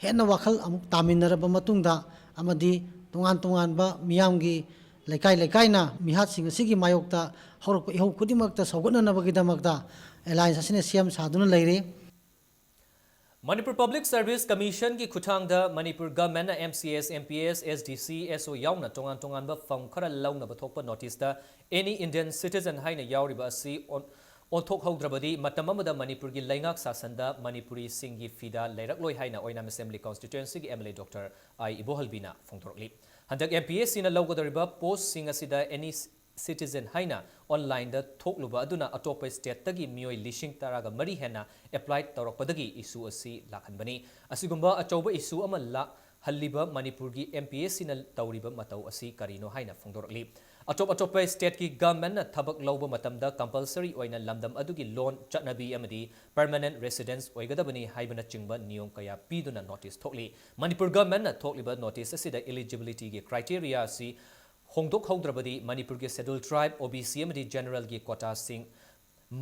ꯍꯦꯟꯅ ꯋꯥꯈꯜ ꯑꯃꯨꯛ ꯇꯥꯃꯤꯟꯅꯔꯕ ꯃꯇꯨꯡꯗ ꯑꯃꯗꯤ ꯇꯣꯉꯥꯟ ꯇꯣꯉꯥꯟꯕ ꯃꯤꯌꯥꯝꯒꯤ ꯂꯩꯀꯥꯏ ꯂꯩꯀꯥꯏꯅ ꯃꯤꯍꯥꯠꯁꯤꯡ ꯑꯁꯤꯒꯤ ꯃꯥꯌꯣꯛꯇ ꯍꯧꯔꯛꯄ ꯏꯍꯧ ꯈꯨꯗꯤꯡꯃꯛꯇ ꯁꯧꯒꯠꯅꯅꯕꯒꯤꯗꯃꯛꯇ alliance ꯑꯁꯤꯅ ꯁꯦꯝ ꯁꯥꯗꯨꯅ ꯂꯩꯔꯤ꯫ Manipur Public Service Commissionꯒꯤ ꯈꯨꯠꯊꯥꯡꯗ Manipur governmentꯅ MCS, MPS, SDC, SO ꯌꯥꯎꯅ ꯇꯣꯉꯥꯟ ꯇꯣꯉꯥꯟꯕ ꯐꯝ ꯈꯔ ꯂꯧꯅꯕ ꯊꯣꯛꯄ noticeꯇ any Indian citizen ꯍꯥꯏꯅ ꯌꯥꯎꯔꯤꯕ ꯑꯁꯤ ꯑꯣꯟ-, ꯑꯣꯟꯊꯣꯛꯍꯧꯗ꯭ꯔꯕꯗꯤ ꯃꯇꯝ ꯑꯃꯗ ꯃꯅꯤꯄꯨꯔꯒꯤ ꯂꯩꯉꯥꯛ ꯁꯥꯁꯟꯗ ꯃꯅꯤꯄꯨꯔꯤꯁꯤꯡꯒꯤ ꯐꯤꯗꯥ ꯂꯩꯔꯛꯂꯣꯏ ꯍꯥꯏꯅ ꯑꯣꯏꯅꯥꯝ Assembly Constituencyꯒꯤ MLA Doctor I ꯏꯕꯣꯍꯜꯕꯤꯅ ꯐꯣꯡꯗꯣꯔꯛꯂꯤ꯫ ꯍꯟꯗꯛ MPSCꯅ ꯂꯧꯒꯗꯧꯔꯤꯕ postꯁꯤꯡ ꯑꯁꯤꯗ any citizen ꯍꯥꯏꯅ onlineꯗ ꯊꯣꯛꯂꯨꯕ ꯑꯗꯨꯅ ꯑꯇꯣꯞꯄ stateꯇꯒꯤ ꯃꯤꯑꯣꯏ ꯂꯤꯁꯤꯡ ꯇꯔꯥꯒ ꯃꯔꯤ ꯍꯦꯟꯅ apply ꯇꯧꯔꯛꯄꯗꯒꯤ issue ꯑꯁꯤ ꯂꯥꯛꯍꯟꯕꯅꯤ꯫ ꯑꯁꯤꯒꯨꯝꯕ ꯑꯆꯧꯕ issue ꯑꯃ ꯂꯥꯛꯍꯜꯂꯤꯕ ꯃꯅꯤꯄꯨꯔꯒꯤ MPSCꯅ ꯇꯧꯔꯤꯕ ꯃꯇꯧ ꯑꯁꯤ ꯀꯔꯤꯅꯣ ꯍꯥꯏꯅ ꯐꯣꯡꯗꯣꯔꯛꯂꯤ꯫ ꯑꯇꯣꯞ ꯑꯇꯣꯞꯄ stateꯀꯤ governmentꯅ ꯊꯕꯛ ꯂꯧꯕ ꯃꯇꯝꯗ compulsory ꯑꯣꯏꯅ ꯂꯝꯗꯝ ꯑꯗꯨꯒꯤ ꯂꯣꯟ, ꯆꯠꯅꯕꯤ ꯑꯃꯗꯤ permanent residence ꯑꯣꯏꯒꯗꯕꯅꯤ ꯍꯥꯏꯕꯅꯆꯤꯡꯕ ꯅꯤꯌꯣꯝ ꯀꯌꯥ ꯄꯤꯗꯨꯅ notice ꯊꯣꯛꯂꯤ꯫ ꯃꯅꯤꯄꯨꯔ governmentꯅ ꯊꯣꯛꯂꯤꯕ notice ꯑꯁꯤꯗ eligibilityꯒꯤ criteria ꯑꯁꯤ ꯍꯣꯡꯗꯣꯛꯍꯧꯗ꯭ꯔꯕꯗꯤ ꯃꯅꯤꯄꯨꯔꯒꯤ Scheduled Tribe, OBC ꯑꯃꯗꯤ generalꯒꯤ quotaꯁꯤꯡ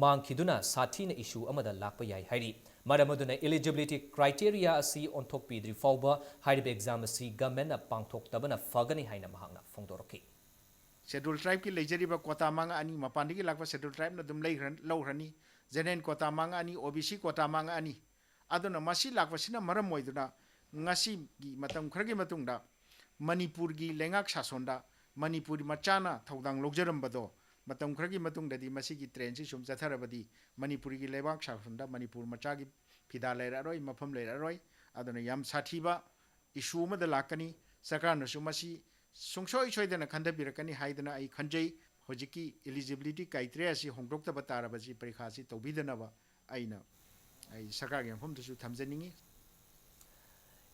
ꯃꯥꯡꯈꯤꯗꯨꯅ ꯁꯥꯊꯤꯅ issue ꯑꯃꯗ ꯂꯥꯛꯄ ꯌꯥꯏ ꯍꯥꯏꯔꯤ꯫ ꯃꯔꯝ ꯑꯗꯨꯅ eligibility criteria ꯑꯁꯤ ꯑꯣꯟꯊꯣꯛꯄꯤꯗ꯭ꯔꯤ ꯐꯥꯎꯕ ꯍꯥꯏꯔꯤꯕ exam ꯑꯁꯤ governmentꯅ ꯄꯥꯡꯊꯣꯛꯇꯕꯅ ꯐꯒꯅꯤ ꯍꯥꯏꯅ ꯃꯍꯥꯛꯅ ꯐꯣꯡꯗꯣꯔꯛꯈꯤ꯫ Scheduled Tribeꯀꯤ ꯂꯩꯖꯔꯤꯕ quota ꯃꯥꯡꯉꯛꯑꯅꯤ, ꯃꯄꯥꯟꯗꯒꯤ ꯂꯥꯛꯄ Scheduled Tribeꯅ ꯑꯗꯨꯝ ꯂꯩꯈ꯭ꯔ-, ꯂꯧꯈ꯭ꯔꯅꯤ, General quota ꯃꯥꯡꯉꯛꯑꯅꯤ, OBC quota ꯃꯥꯡꯉꯛꯑꯅꯤ꯫ ꯑꯗꯨꯅ ꯃꯁꯤ ꯂꯥꯛꯄꯁꯤꯅ ꯃꯔꯝ ꯑꯣꯏꯗꯨꯅ ꯉꯁꯤꯒꯤ ꯃꯇꯝ ꯈꯔꯒꯤ ꯃꯇꯨꯡꯗ ꯃꯅꯤꯄꯨꯔꯒꯤ ꯂꯩꯉꯥꯛ ꯁꯥꯁꯣꯟꯗ ꯃꯅꯤꯄꯨꯔꯤ ꯃꯆꯥꯅ ꯊꯧꯗꯥꯡ ꯂꯧꯖꯔꯝꯕꯗꯣ ꯃꯇꯝ ꯈꯔꯒꯤ ꯃꯇꯨꯡꯗꯗꯤ ꯃꯁꯤꯒꯤ trendꯁꯤ ꯁꯨꯝ ꯆꯠꯊꯔꯕꯗꯤ ꯃꯅꯤꯄꯨꯔꯒꯤ ꯂꯩꯕꯥꯛ ꯁꯥꯁꯣꯟꯗ ꯃꯅꯤꯄꯨꯔ ꯃꯆꯥꯒꯤ ꯐꯤꯗꯥ ꯂꯩꯔꯛꯑꯔꯣꯏ, ꯃꯐꯝ ꯂꯩꯔꯛꯑꯔꯣꯏ꯫ ꯑꯗꯨꯅ ꯌꯥꯝ ꯁꯥꯊꯤꯕ issue ꯑꯃꯗ ꯂꯥꯛꯀꯅꯤ꯫ ꯁꯔꯀꯥꯔꯅꯁꯨ ꯃꯁꯤ ꯁꯨꯡꯁꯣꯏ ꯁꯣꯏꯗꯅ ꯈꯟꯊꯕꯤꯔꯛꯀꯅꯤ ꯍꯥꯏꯗꯅ ꯑꯩ ꯈꯟꯖꯩ꯫ ꯍꯧꯖꯤꯛꯀꯤ eligibility criteria ꯑꯁꯤ ꯍꯣꯡꯗꯣꯛꯇꯕ ꯇꯥꯔꯕꯁꯤ ꯄꯔꯤꯈꯥ ꯑꯁꯤ ꯇꯧꯕꯤꯗꯅꯕ ꯑꯩꯅ ꯑꯩ ꯁꯔꯀꯥꯔꯒꯤ ꯃꯐꯝꯗꯁꯨ ꯊꯝꯖꯅꯤꯡꯏ꯫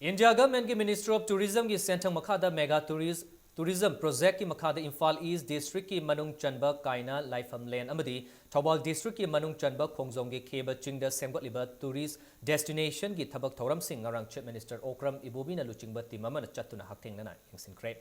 India Government ꯀꯤ Ministry of Tourism ꯒꯤ ꯁꯦꯟꯊꯪ ꯃꯈꯥꯗ Mega Tourist Tourism Project ꯀꯤ ꯃꯈꯥꯗ ꯏꯝꯐꯥꯜ East District ꯀꯤ ꯃꯅꯨꯡ ꯆꯟꯕ ꯀꯥꯏꯅ, ꯂꯥꯏꯐꯝꯂꯦꯟ ꯑꯃꯗꯤ ꯊꯧꯕꯥꯜ District ꯀꯤ ꯃꯅꯨꯡ ꯆꯟꯕ ꯈꯣꯡꯖꯣꯝꯒꯤ ꯈꯦꯕ ꯆꯤꯡꯗ ꯁꯦꯝꯒꯠꯂꯤꯕ tourist destination ꯒꯤ ꯊꯕꯛ ꯊꯧꯔꯝꯁꯤꯡ ꯉꯔꯥꯡ Chief Minister ꯑꯣꯀ꯭ꯔꯝ ꯏꯕꯣꯕꯤꯅ ꯂꯨꯆꯤꯡꯕ team ꯑꯃꯅ ꯆꯠꯇꯨꯅ ꯍꯛꯊꯦꯡꯅꯅ ꯌꯦꯡꯁꯤꯟꯈ꯭ꯔꯦ꯫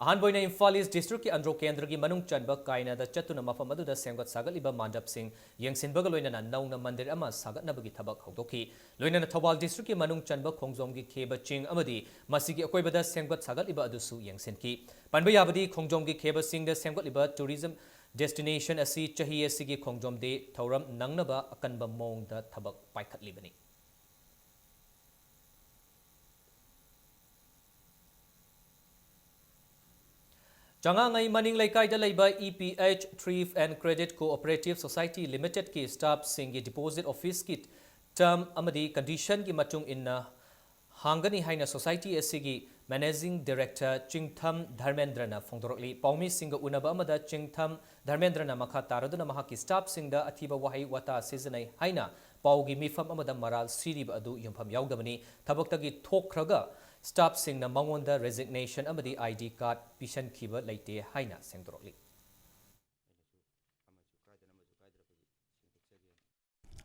ꯑꯍꯥꯟꯕ ꯑꯣꯏꯅ ꯏꯝꯐꯥꯜ East District ꯀꯤ ꯑꯟꯗ꯭ꯔꯣ ꯀꯦꯟꯗ꯭ꯔꯒꯤ ꯃꯅꯨꯡ ꯆꯟꯕ ꯀꯥꯏꯅꯗ ꯆꯠꯇꯨꯅ ꯃꯐꯝ ꯑꯗꯨꯗ ꯁꯦꯝꯒꯠ ꯁꯥꯒꯠꯂꯤꯕ ꯃꯟꯗꯞꯁꯤꯡ ꯌꯦꯡꯁꯤꯟꯕꯒ ꯂꯣꯏꯅꯅ ꯅꯧꯅ ꯃꯟꯗꯤꯔ ꯑꯃ ꯁꯥꯒꯠꯅꯕꯒꯤ ꯊꯕꯛ ꯍꯧꯗꯣꯛꯈꯤ꯫ ꯂꯣꯏꯅꯅ ꯊꯧꯕꯥꯜ District ꯀꯤ ꯃꯅꯨꯡ ꯆꯟꯕ ꯈꯣꯡꯖꯣꯝꯒꯤ ꯈꯦꯕ ꯆꯤꯡ ꯑꯃꯗꯤ ꯃꯁꯤꯒꯤ ꯑꯀꯣꯏꯕꯗ ꯁꯦꯝꯒꯠ ꯁꯥꯒꯠꯂꯤꯕ ꯑꯗꯨꯁꯨ ꯌꯦꯡꯁꯤꯟꯈꯤ꯫ ꯄꯟꯕ ꯌꯥꯕꯗꯤ, ꯈꯣꯡꯖꯣꯝꯒꯤ ꯈꯦꯕ ꯆꯤꯡꯗ ꯁꯦꯝꯒꯠꯂꯤꯕ tourism destination ꯑꯁꯤ ꯆꯍꯤ ꯑꯁꯤꯒꯤ ꯈꯣꯡꯖꯣꯝ day ꯊꯧꯔꯝ ꯅꯪꯅꯕ ꯑꯀꯟꯕ ꯃꯑꯣꯡꯗ ꯊꯕꯛ ꯄꯥꯏꯈꯠꯂꯤꯕꯅꯤ꯫ ꯆꯉꯥꯉꯩ ꯃꯅꯤꯡ ꯂꯩꯀꯥꯏꯗ ꯂꯩꯕ E P H Thrift and Credit Cooperative Society Limited ꯀꯤ staff ꯁꯤꯡꯒꯤ deposit office ꯀꯤ term ꯑꯃꯗꯤ condition ꯒꯤ ꯃꯇꯨꯡ ꯏꯟꯅ ꯍꯥꯡꯒꯅꯤ ꯍꯥꯏꯅ society ꯑꯁꯤꯒꯤ Managing Director ꯆꯤꯡꯊꯝ ꯙꯔꯃꯦꯟꯗ꯭ꯔꯅ ꯐꯣꯡꯗꯣꯔꯛꯂꯤ꯫ ꯄꯥꯎꯃꯤꯁꯤꯡꯒ ꯎꯅꯕ ꯑꯃꯗ ꯆꯤꯡꯊꯝ ꯙꯔꯃꯦꯟꯗ꯭ꯔꯅ ꯃꯈꯥ ꯇꯥꯔꯗꯨꯅ ꯃꯍꯥꯛꯀꯤ staff ꯁꯤꯡꯗ ꯑꯊꯤꯕ ꯋꯥꯍꯩ ꯋꯥꯇꯥ ꯁꯤꯖꯤꯟꯅꯩ ꯍꯥꯏꯅ ꯄꯥꯎꯒꯤ ꯃꯤꯐꯝ ꯑꯃꯗ ꯃꯔꯥꯜ ꯁꯤꯔꯤꯕ ꯑꯗꯨ ꯌꯨꯝꯐꯝ ꯌꯥꯎꯗꯕꯅꯤ꯫ ꯊꯕꯛꯇꯒꯤ ꯊꯣꯛꯈ꯭ꯔꯒ staff ꯁꯤꯡꯅ ꯃꯉꯣꯟꯗ resignation ꯑꯃꯗꯤ I D card ꯄꯤꯁꯟꯈꯤꯕ ꯂꯩꯇꯦ ꯍꯥꯏꯅ ꯁꯦꯡꯗꯣꯔꯛꯂꯤ꯫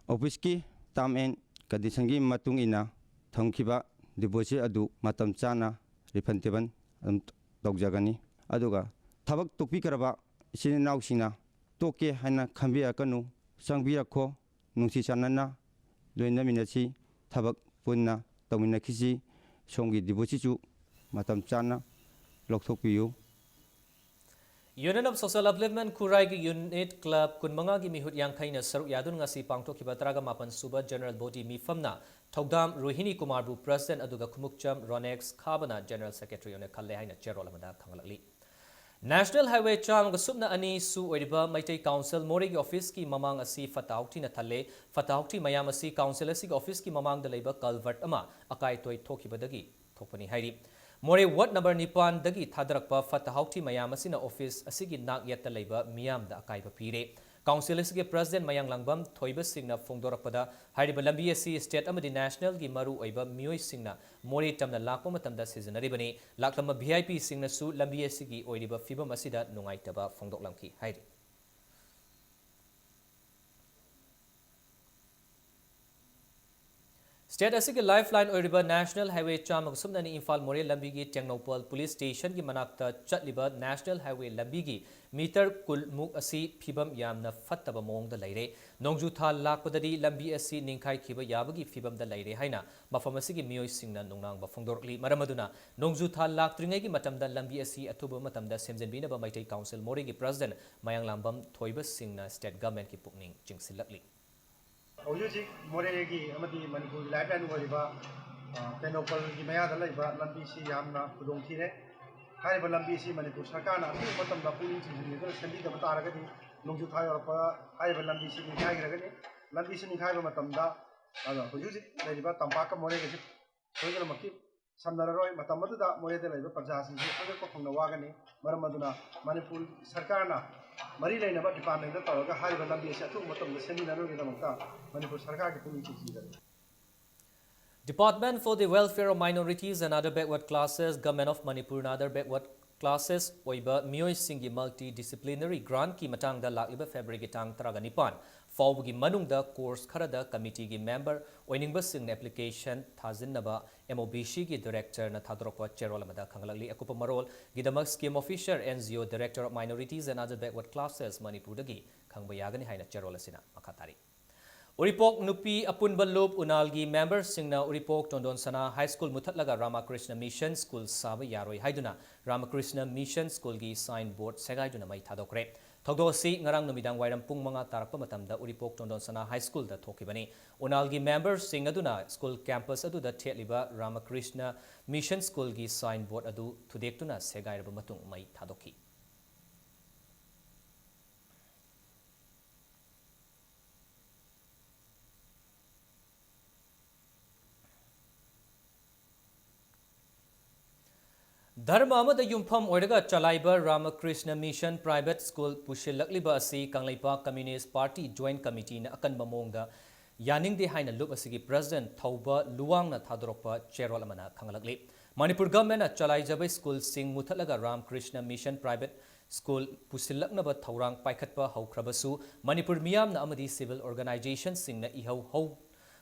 Office ꯀꯤ term and condition ꯒꯤ ꯃꯇꯨꯡ ꯏꯟꯅ ꯊꯝꯈꯤꯕ deposit ꯑꯗꯨ ꯃꯇꯝ ꯆꯥꯅ refundable ꯑꯗꯨꯝ ꯇꯧꯖꯒꯅꯤ꯫ ꯑꯗꯨꯒ ꯊꯕꯛ ꯇꯣꯛꯄꯤꯈ꯭ꯔꯕ ꯏꯆꯤꯟ ꯏꯅꯥꯎꯁꯤꯡꯅ ꯇꯣꯛꯀꯦ ꯍꯥꯏꯅ ꯈꯟꯕꯤꯔꯛꯀꯅꯨ, ꯆꯪꯕꯤꯔꯛꯈꯣ, ꯅꯨꯡꯁꯤ ꯆꯥꯟꯅꯅ ꯂꯣꯏꯅꯃꯤꯟꯅꯁꯤ, ꯊꯕꯛ ꯄꯨꯟꯅ ꯇꯧꯃꯤꯟꯅꯈꯤꯁꯤ꯫ ꯁꯣꯝꯒꯤ deposit ꯁꯨ ꯃꯇꯝ ꯆꯥꯅ ꯂꯧꯊꯣꯛꯄꯤꯌꯨ꯫ Union of Social Upliftment ꯈꯨꯔꯥꯏꯒꯤ unit club ꯀꯨꯟꯃꯉꯥꯒꯤ ꯃꯤꯍꯨꯠ ꯌꯥꯡꯈꯩꯅ ꯁꯔꯨꯛ ꯌꯥꯗꯨꯅ ꯉꯁꯤ ꯄꯥꯡꯊꯣꯛꯈꯤꯕ ꯇꯔꯥꯒ ꯃꯥꯄꯟ ꯁꯨꯕ general body ꯃꯤꯐꯝꯅ ꯊꯧꯗꯥꯝ ꯔꯣꯍꯤꯅꯤ ꯀꯨꯃꯥꯔꯕꯨ president ꯑꯗꯨꯒ ꯈꯨꯃꯨꯛꯆꯝ ꯔꯣꯅꯦꯛꯁ ꯈꯥꯕꯅ general secretary ꯑꯣꯏꯅ ꯈꯜꯂꯦ ꯍꯥꯏꯅ ꯆꯦꯔꯣꯜ ꯑꯃꯗ ꯈꯪꯂꯛꯂꯤ꯫ National Highway ꯆꯥꯝꯃꯒ ꯁꯨꯞꯅ ꯑꯅꯤ ꯁꯨ ꯑꯣꯏꯔꯤꯕ ꯃꯩꯇꯩ council ꯃꯣꯔꯦꯒꯤ office ꯀꯤ ꯃꯃꯥꯡ ꯑꯁꯤ ꯐꯠꯇ ꯍꯥꯎꯊꯤꯅ ꯊꯜꯂꯦ꯫ ꯐꯠꯇ ꯍꯥꯎꯊꯤ ꯃꯌꯥꯝ ꯑꯁꯤ council ꯑꯁꯤꯒꯤ office ꯀꯤ ꯃꯃꯥꯡꯗ ꯂꯩꯕ culvert ꯑꯃ ꯑꯀꯥꯏ ꯑꯇꯣꯏ ꯊꯣꯛꯈꯤꯕꯗꯒꯤ ꯊꯣꯛꯄꯅꯤ ꯍꯥꯏꯔꯤ꯫ ꯃꯣꯔꯦ ward number ꯅꯤꯄꯥꯟꯗꯒꯤ ꯊꯥꯗꯔꯛꯄ ꯐꯠꯇ ꯍꯥꯎꯊꯤ ꯃꯌꯥꯝ ꯑꯁꯤꯅ office ꯑꯁꯤꯒꯤ ꯅꯥꯛ ꯌꯦꯠꯇ ꯂꯩꯕ ꯃꯤꯌꯥꯝꯗ ꯑꯀꯥꯏꯕ ꯄꯤꯔꯦ꯫ ꯀꯥꯎꯟꯁꯤꯜ ꯑꯁꯤꯒꯤ ꯄ꯭ꯔꯁꯤꯗꯦꯟꯠ ꯃꯌꯥꯡꯂꯥꯡꯕꯝ ꯊꯣꯏꯕ ꯁꯤꯡꯅ ꯐꯣꯡꯗꯣꯔꯛꯄꯗ, ꯍꯥꯏꯔꯤꯕ ꯂꯝꯕꯤ ꯑꯁꯤ ꯁ꯭ꯇꯦꯠ ꯑꯃꯗꯤ ꯅꯦꯁꯅꯦꯜꯒꯤ ꯃꯔꯨ ꯑꯣꯏꯕ ꯃꯤꯑꯣꯏꯁꯤꯡꯅ ꯃꯣꯔꯦ ꯇꯝꯅ ꯂꯥꯛꯄ ꯃꯇꯝꯗ ꯁꯤꯖꯤꯟꯅꯔꯤꯕꯅꯤ꯫ ꯂꯥꯛꯂꯝꯕ ꯚꯤ ꯑꯥꯏ ꯄꯤꯁꯤꯡꯅꯁꯨ ꯂꯝꯕꯤ ꯑꯁꯤꯒꯤ ꯑꯣꯏꯔꯤꯕ ꯐꯤꯕꯝ ꯑꯁꯤꯗ ꯅꯨꯡꯉꯥꯏꯇꯕ ꯐꯣꯡꯗꯣꯛꯂꯝꯈꯤ ꯍꯥꯏꯔꯤ꯫ ꯁ꯭ꯇꯦꯠ ꯑꯁꯤꯒꯤ ꯂꯥꯏꯐ ꯂꯥꯏꯟ ꯑꯣꯏꯔꯤꯕ ꯅꯦꯁꯅꯦꯜ ꯍꯥꯏꯋꯦ ꯆꯥꯝꯃꯒ ꯁꯨꯞꯅ ꯑꯅꯤ ꯏꯝꯐꯥꯜ ꯃꯣꯔꯦ ꯂꯝꯕꯤꯒꯤ ꯇꯦꯡꯅꯧꯄꯜ ꯄꯨꯂꯤꯁ ꯁ꯭ꯇꯦꯁꯟꯒꯤ ꯃꯅꯥꯛꯇ ꯆꯠꯂꯤꯕ ꯅꯦꯁꯅꯦꯜ ꯍꯥꯏꯋꯦ ꯂꯝꯕꯤꯒꯤ ꯃꯤꯇꯔ ꯀꯨꯟ ꯃꯨꯛ ꯑꯁꯤ ꯐꯤꯕꯝ ꯌꯥꯝꯅ ꯐꯠꯇꯕ ꯃꯑꯣꯡꯗ ꯂꯩꯔꯦ꯫ ꯅꯣꯡꯖꯨ ꯊꯥ ꯂꯥꯛꯄꯗꯗꯤ ꯂꯝꯕꯤ ꯑꯁꯤ ꯅꯤꯡꯈꯥꯏꯈꯤꯕ ꯌꯥꯕꯒꯤ ꯐꯤꯕꯝꯗ ꯂꯩꯔꯦ ꯍꯥꯏꯅ ꯃꯐꯝ ꯑꯁꯤꯒꯤ ꯃꯤꯑꯣꯏꯁꯤꯡꯅ ꯅꯨꯡꯅꯥꯡꯕ ꯐꯣꯡꯗꯣꯔꯛꯂꯤ꯫ ꯃꯔꯝ ꯑꯗꯨꯅ ꯅꯣꯡꯖꯨ ꯊꯥ ꯂꯥꯛꯇ꯭ꯔꯤꯉꯩꯒꯤ ꯃꯇꯝꯗ ꯂꯝꯕꯤ ꯑꯁꯤ ꯑꯊꯨꯕ ꯃꯇꯝꯗ ꯁꯦꯝꯖꯤꯟꯕꯤꯅꯕ ꯃꯩꯇꯩ ꯀꯥꯎꯟꯁꯤꯜ ꯃꯣꯔꯦꯒꯤ ꯄ꯭ꯔꯁꯤꯗꯦꯟꯠ ꯃꯌꯥꯡꯂꯥꯡꯕꯝ ꯊꯣꯏꯕ ꯁꯤꯡꯅ ꯁ꯭ꯇꯦꯠ ꯒꯚꯔꯟꯃꯦꯟꯠꯀꯤ ꯄꯨꯛꯅꯤꯡ ꯆꯤꯡꯁꯤꯜꯂꯛꯂꯤ꯫ ꯍꯧꯖꯤꯛ ꯍꯧꯖꯤꯛ ꯃꯣꯔꯦꯒꯤ ꯑꯃꯗꯤ ꯃꯅꯤꯄꯨꯔꯒꯤ ꯂꯥꯏꯐ ꯂꯥꯏꯟ ꯑꯣꯏꯔꯤꯕ, ꯑ, ꯇꯦꯡꯅꯧꯄꯜꯒꯤ ꯃꯌꯥꯗ ꯂꯩꯕ ꯂꯝꯕꯤꯁꯤ ꯌꯥꯝꯅ ꯈꯨꯗꯣꯡꯊꯤꯔꯦ꯫ ꯍꯥꯏꯔꯤꯕ ꯂꯝꯕꯤꯁꯤ ꯃꯅꯤꯄꯨꯔ ꯁꯔꯀꯥꯔꯅ ꯑꯊꯨꯕ ꯃꯇꯝꯗ ꯄꯨꯛꯅꯤꯡ ꯆꯤꯡꯁꯤꯟꯕꯤꯗꯨꯅ ꯁꯦꯝꯕꯤꯗꯕ ꯇꯥꯔꯒꯗꯤ ꯅꯣꯡꯖꯨ ꯊꯥ ꯌꯧꯔꯛꯄꯗ ꯍꯥꯏꯔꯤꯕ ꯂꯝꯕꯤꯁꯤ ꯅꯤꯡꯈꯥꯏꯈ꯭ꯔꯒꯅꯤ꯫ ꯂꯝꯕꯤꯁꯤ ꯅꯤꯡꯈꯥꯏꯕ ꯃꯇꯝꯗ, ꯑꯗꯣ ꯍꯧꯖꯤꯛ ꯍꯧꯖꯤꯛ ꯂꯩꯔꯤꯕ ꯇꯝꯄꯥꯛꯀ ꯃꯣꯔꯦꯒꯁꯤ ꯁꯣꯏꯗꯅꯃꯛꯀꯤ ꯁꯝꯅꯔꯔꯣꯏ꯫ ꯃꯇꯝ ꯑꯗꯨꯗ ꯃꯣꯔꯦꯗ ꯂꯩꯕ ꯄ꯭ꯔꯖꯥꯁꯤꯡꯁꯤ ꯑꯉꯛꯄ ꯐꯪꯅ ꯋꯥꯒꯅꯤ꯫ ꯃꯔꯝ ꯑꯗꯨꯅ ꯃꯅꯤꯄꯨꯔ ꯁꯔꯀꯥꯔꯅ ꯃꯔꯤ ꯂꯩꯅꯕ ꯗꯤꯄꯥꯔꯠꯃꯦꯟꯗ ꯇꯧꯔꯒ ꯍꯥꯏꯔꯤꯕ ꯂꯝꯕꯤ ꯑꯁꯤ ꯑꯊꯨꯕ ꯃꯇꯝꯗ ꯁꯦꯝꯃꯤꯟꯅꯅꯕꯒꯤꯗꯃꯛꯇ ꯃꯅꯤꯄꯨꯔ ꯁꯔꯀꯥꯔꯒꯤ ꯄꯨꯛꯅꯤꯡ ꯆꯤꯡꯁꯤꯟꯖꯔꯤ꯫ Department for the Welfare of Minorities and Other Backward Classes, Government of Manipur ꯅ other backward classes ꯑꯣꯏꯕ ꯃꯤꯑꯣꯏꯁꯤꯡꯒꯤ multidisciplinary grant ꯀꯤ ꯃꯇꯥꯡꯗ ꯂꯥꯛꯂꯤꯕ ꯐꯦꯕ꯭ꯔꯨꯋꯥꯔꯤꯒꯤ ꯇꯥꯡ ꯇꯔꯥꯒ ꯅꯤꯄꯥꯟ ꯐꯥꯎꯕꯒꯤ ꯃꯅꯨꯡꯗ course ꯈꯔꯗ committee ꯒꯤ member ꯑꯣꯏꯅꯤꯡꯕꯁꯤꯡꯅ application ꯊꯥꯖꯤꯟꯅꯕ M O B C ꯒꯤ director ꯅ ꯊꯥꯗꯣꯔꯛꯄ ꯆꯦꯔꯣꯜ ꯑꯃꯗ ꯈꯪꯍꯜꯂꯛꯂꯤ꯫ ꯑꯀꯨꯞꯄ ꯃꯔꯣꯜꯒꯤꯗꯃꯛ scheme officer, N G O, Director of Minorities and Other Backward Classes, ꯃꯅꯤꯄꯨꯔꯗꯒꯤ ꯈꯪꯕ ꯌꯥꯒꯅꯤ ꯍꯥꯏꯅ ꯆꯦꯔꯣꯜ ꯑꯁꯤꯅ ꯃꯈꯥ ꯇꯥꯔꯤ꯫ ꯎꯔꯤꯄꯣꯛ ꯅꯨꯄꯤ ꯑꯄꯨꯟꯕ ꯂꯨꯞ ꯎꯅꯥꯜꯒꯤ member ꯁꯤꯡꯅ ꯎꯔꯤꯄꯣꯛ ꯇꯣꯟꯗꯣꯟ ꯁꯅꯥ High School ꯃꯨꯊꯠꯂꯒ ꯔꯥꯃꯥꯀ꯭ꯔꯤꯁꯅ Mission School ꯁꯥꯕ ꯌꯥꯔꯣꯏ ꯍꯥꯏꯗꯨꯅ ꯔꯥꯃꯥꯀ꯭ꯔꯤꯁꯅ Mission School ꯒꯤ sign board ꯁꯦꯒꯥꯏꯗꯨꯅ ꯃꯩ ꯊꯥꯗꯣꯛꯈ꯭ꯔꯦ꯫ ꯊꯧꯗꯣꯛ ꯑꯁꯤ ꯉꯔꯥꯡ ꯅꯨꯃꯤꯗꯥꯡ ꯋꯥꯏꯔꯝ ꯄꯨꯡ ꯃꯉꯥ ꯇꯥꯔꯛꯄ ꯃꯇꯝꯗ ꯎꯔꯤꯄꯣꯛ ꯇꯣꯟꯗꯣꯟ ꯁꯅꯥ High School ꯗ ꯊꯣꯛꯈꯤꯕꯅꯤ꯫ ꯎꯅꯥꯜꯒꯤ member ꯁꯤꯡ ꯑꯗꯨꯅ school campus ꯑꯗꯨꯗ ꯊꯦꯠꯂꯤꯕ ꯔꯥꯃꯥꯀ꯭ꯔꯤꯁꯅ Mission School ꯒꯤ sign board ꯑꯗꯨ ꯊꯨꯗꯦꯛꯇꯨꯅ ꯁꯦꯒꯥꯏꯔꯕ ꯃꯇꯨꯡ ꯃꯩ ꯊꯥꯗꯣꯛꯈꯤ꯫ ꯙꯔꯃ ꯑꯃꯗ ꯌꯨꯝꯐꯝ ꯑꯣꯏꯔꯒ ꯆꯂꯥꯏꯕ ꯔꯥꯃꯀ꯭ꯔꯤꯁꯅ ꯃꯤꯁꯟ ꯄ꯭ꯔꯥꯏꯚꯦꯠ ꯁ꯭ꯀꯨꯜ ꯄꯨꯁꯤꯜꯂꯛꯂꯤꯕ ꯑꯁꯤ ꯀꯪꯂꯩꯄꯥꯛ ꯀꯝꯌꯨꯅꯤꯁ꯭ꯠ ꯄꯥꯔꯇꯤ ꯖꯣꯏꯟꯠ ꯀꯃꯤꯇꯤꯅ ꯑꯀꯟꯕ ꯃꯑꯣꯡꯗ ꯌꯥꯅꯤꯡꯗꯦ ꯍꯥꯏꯅ ꯂꯨꯞ ꯑꯁꯤꯒꯤ ꯄ꯭ꯔꯦꯁꯤꯗꯦꯟꯠ ꯊꯧꯕ ꯂꯨꯋꯥꯡꯅ ꯊꯥꯗꯣꯔꯛꯄ ꯆꯦꯔꯣꯜ ꯑꯃꯅ ꯈꯪꯍꯜꯂꯛꯂꯤ꯫ ꯃꯅꯤꯄꯨꯔ ꯒꯚꯔꯟꯃꯦꯟꯠꯅ ꯆꯂꯥꯏꯖꯕ ꯁ꯭ꯀꯨꯜꯁꯤꯡ ꯃꯨꯊꯠꯂꯒ ꯔꯥꯃꯀ꯭ꯔꯤꯁꯅ ꯃꯤꯁꯟ ꯄ꯭ꯔꯥꯏꯚꯦꯠ ꯁ꯭ꯀꯨꯜ ꯄꯨꯁꯤꯜꯂꯛꯅꯕ ꯊꯧꯔꯥꯡ ꯄꯥꯏꯈꯠꯄ ꯍꯧꯈ꯭ꯔꯕꯁꯨ, ꯃꯅꯤꯄꯨꯔ ꯃꯤꯌꯥꯝꯅ ꯑꯃꯗꯤ ꯁꯤꯚꯤꯜ ꯑꯣꯔꯒꯅꯥꯏꯖꯦꯁꯟꯁꯤꯡꯅ ꯏꯍꯧ ꯍꯧ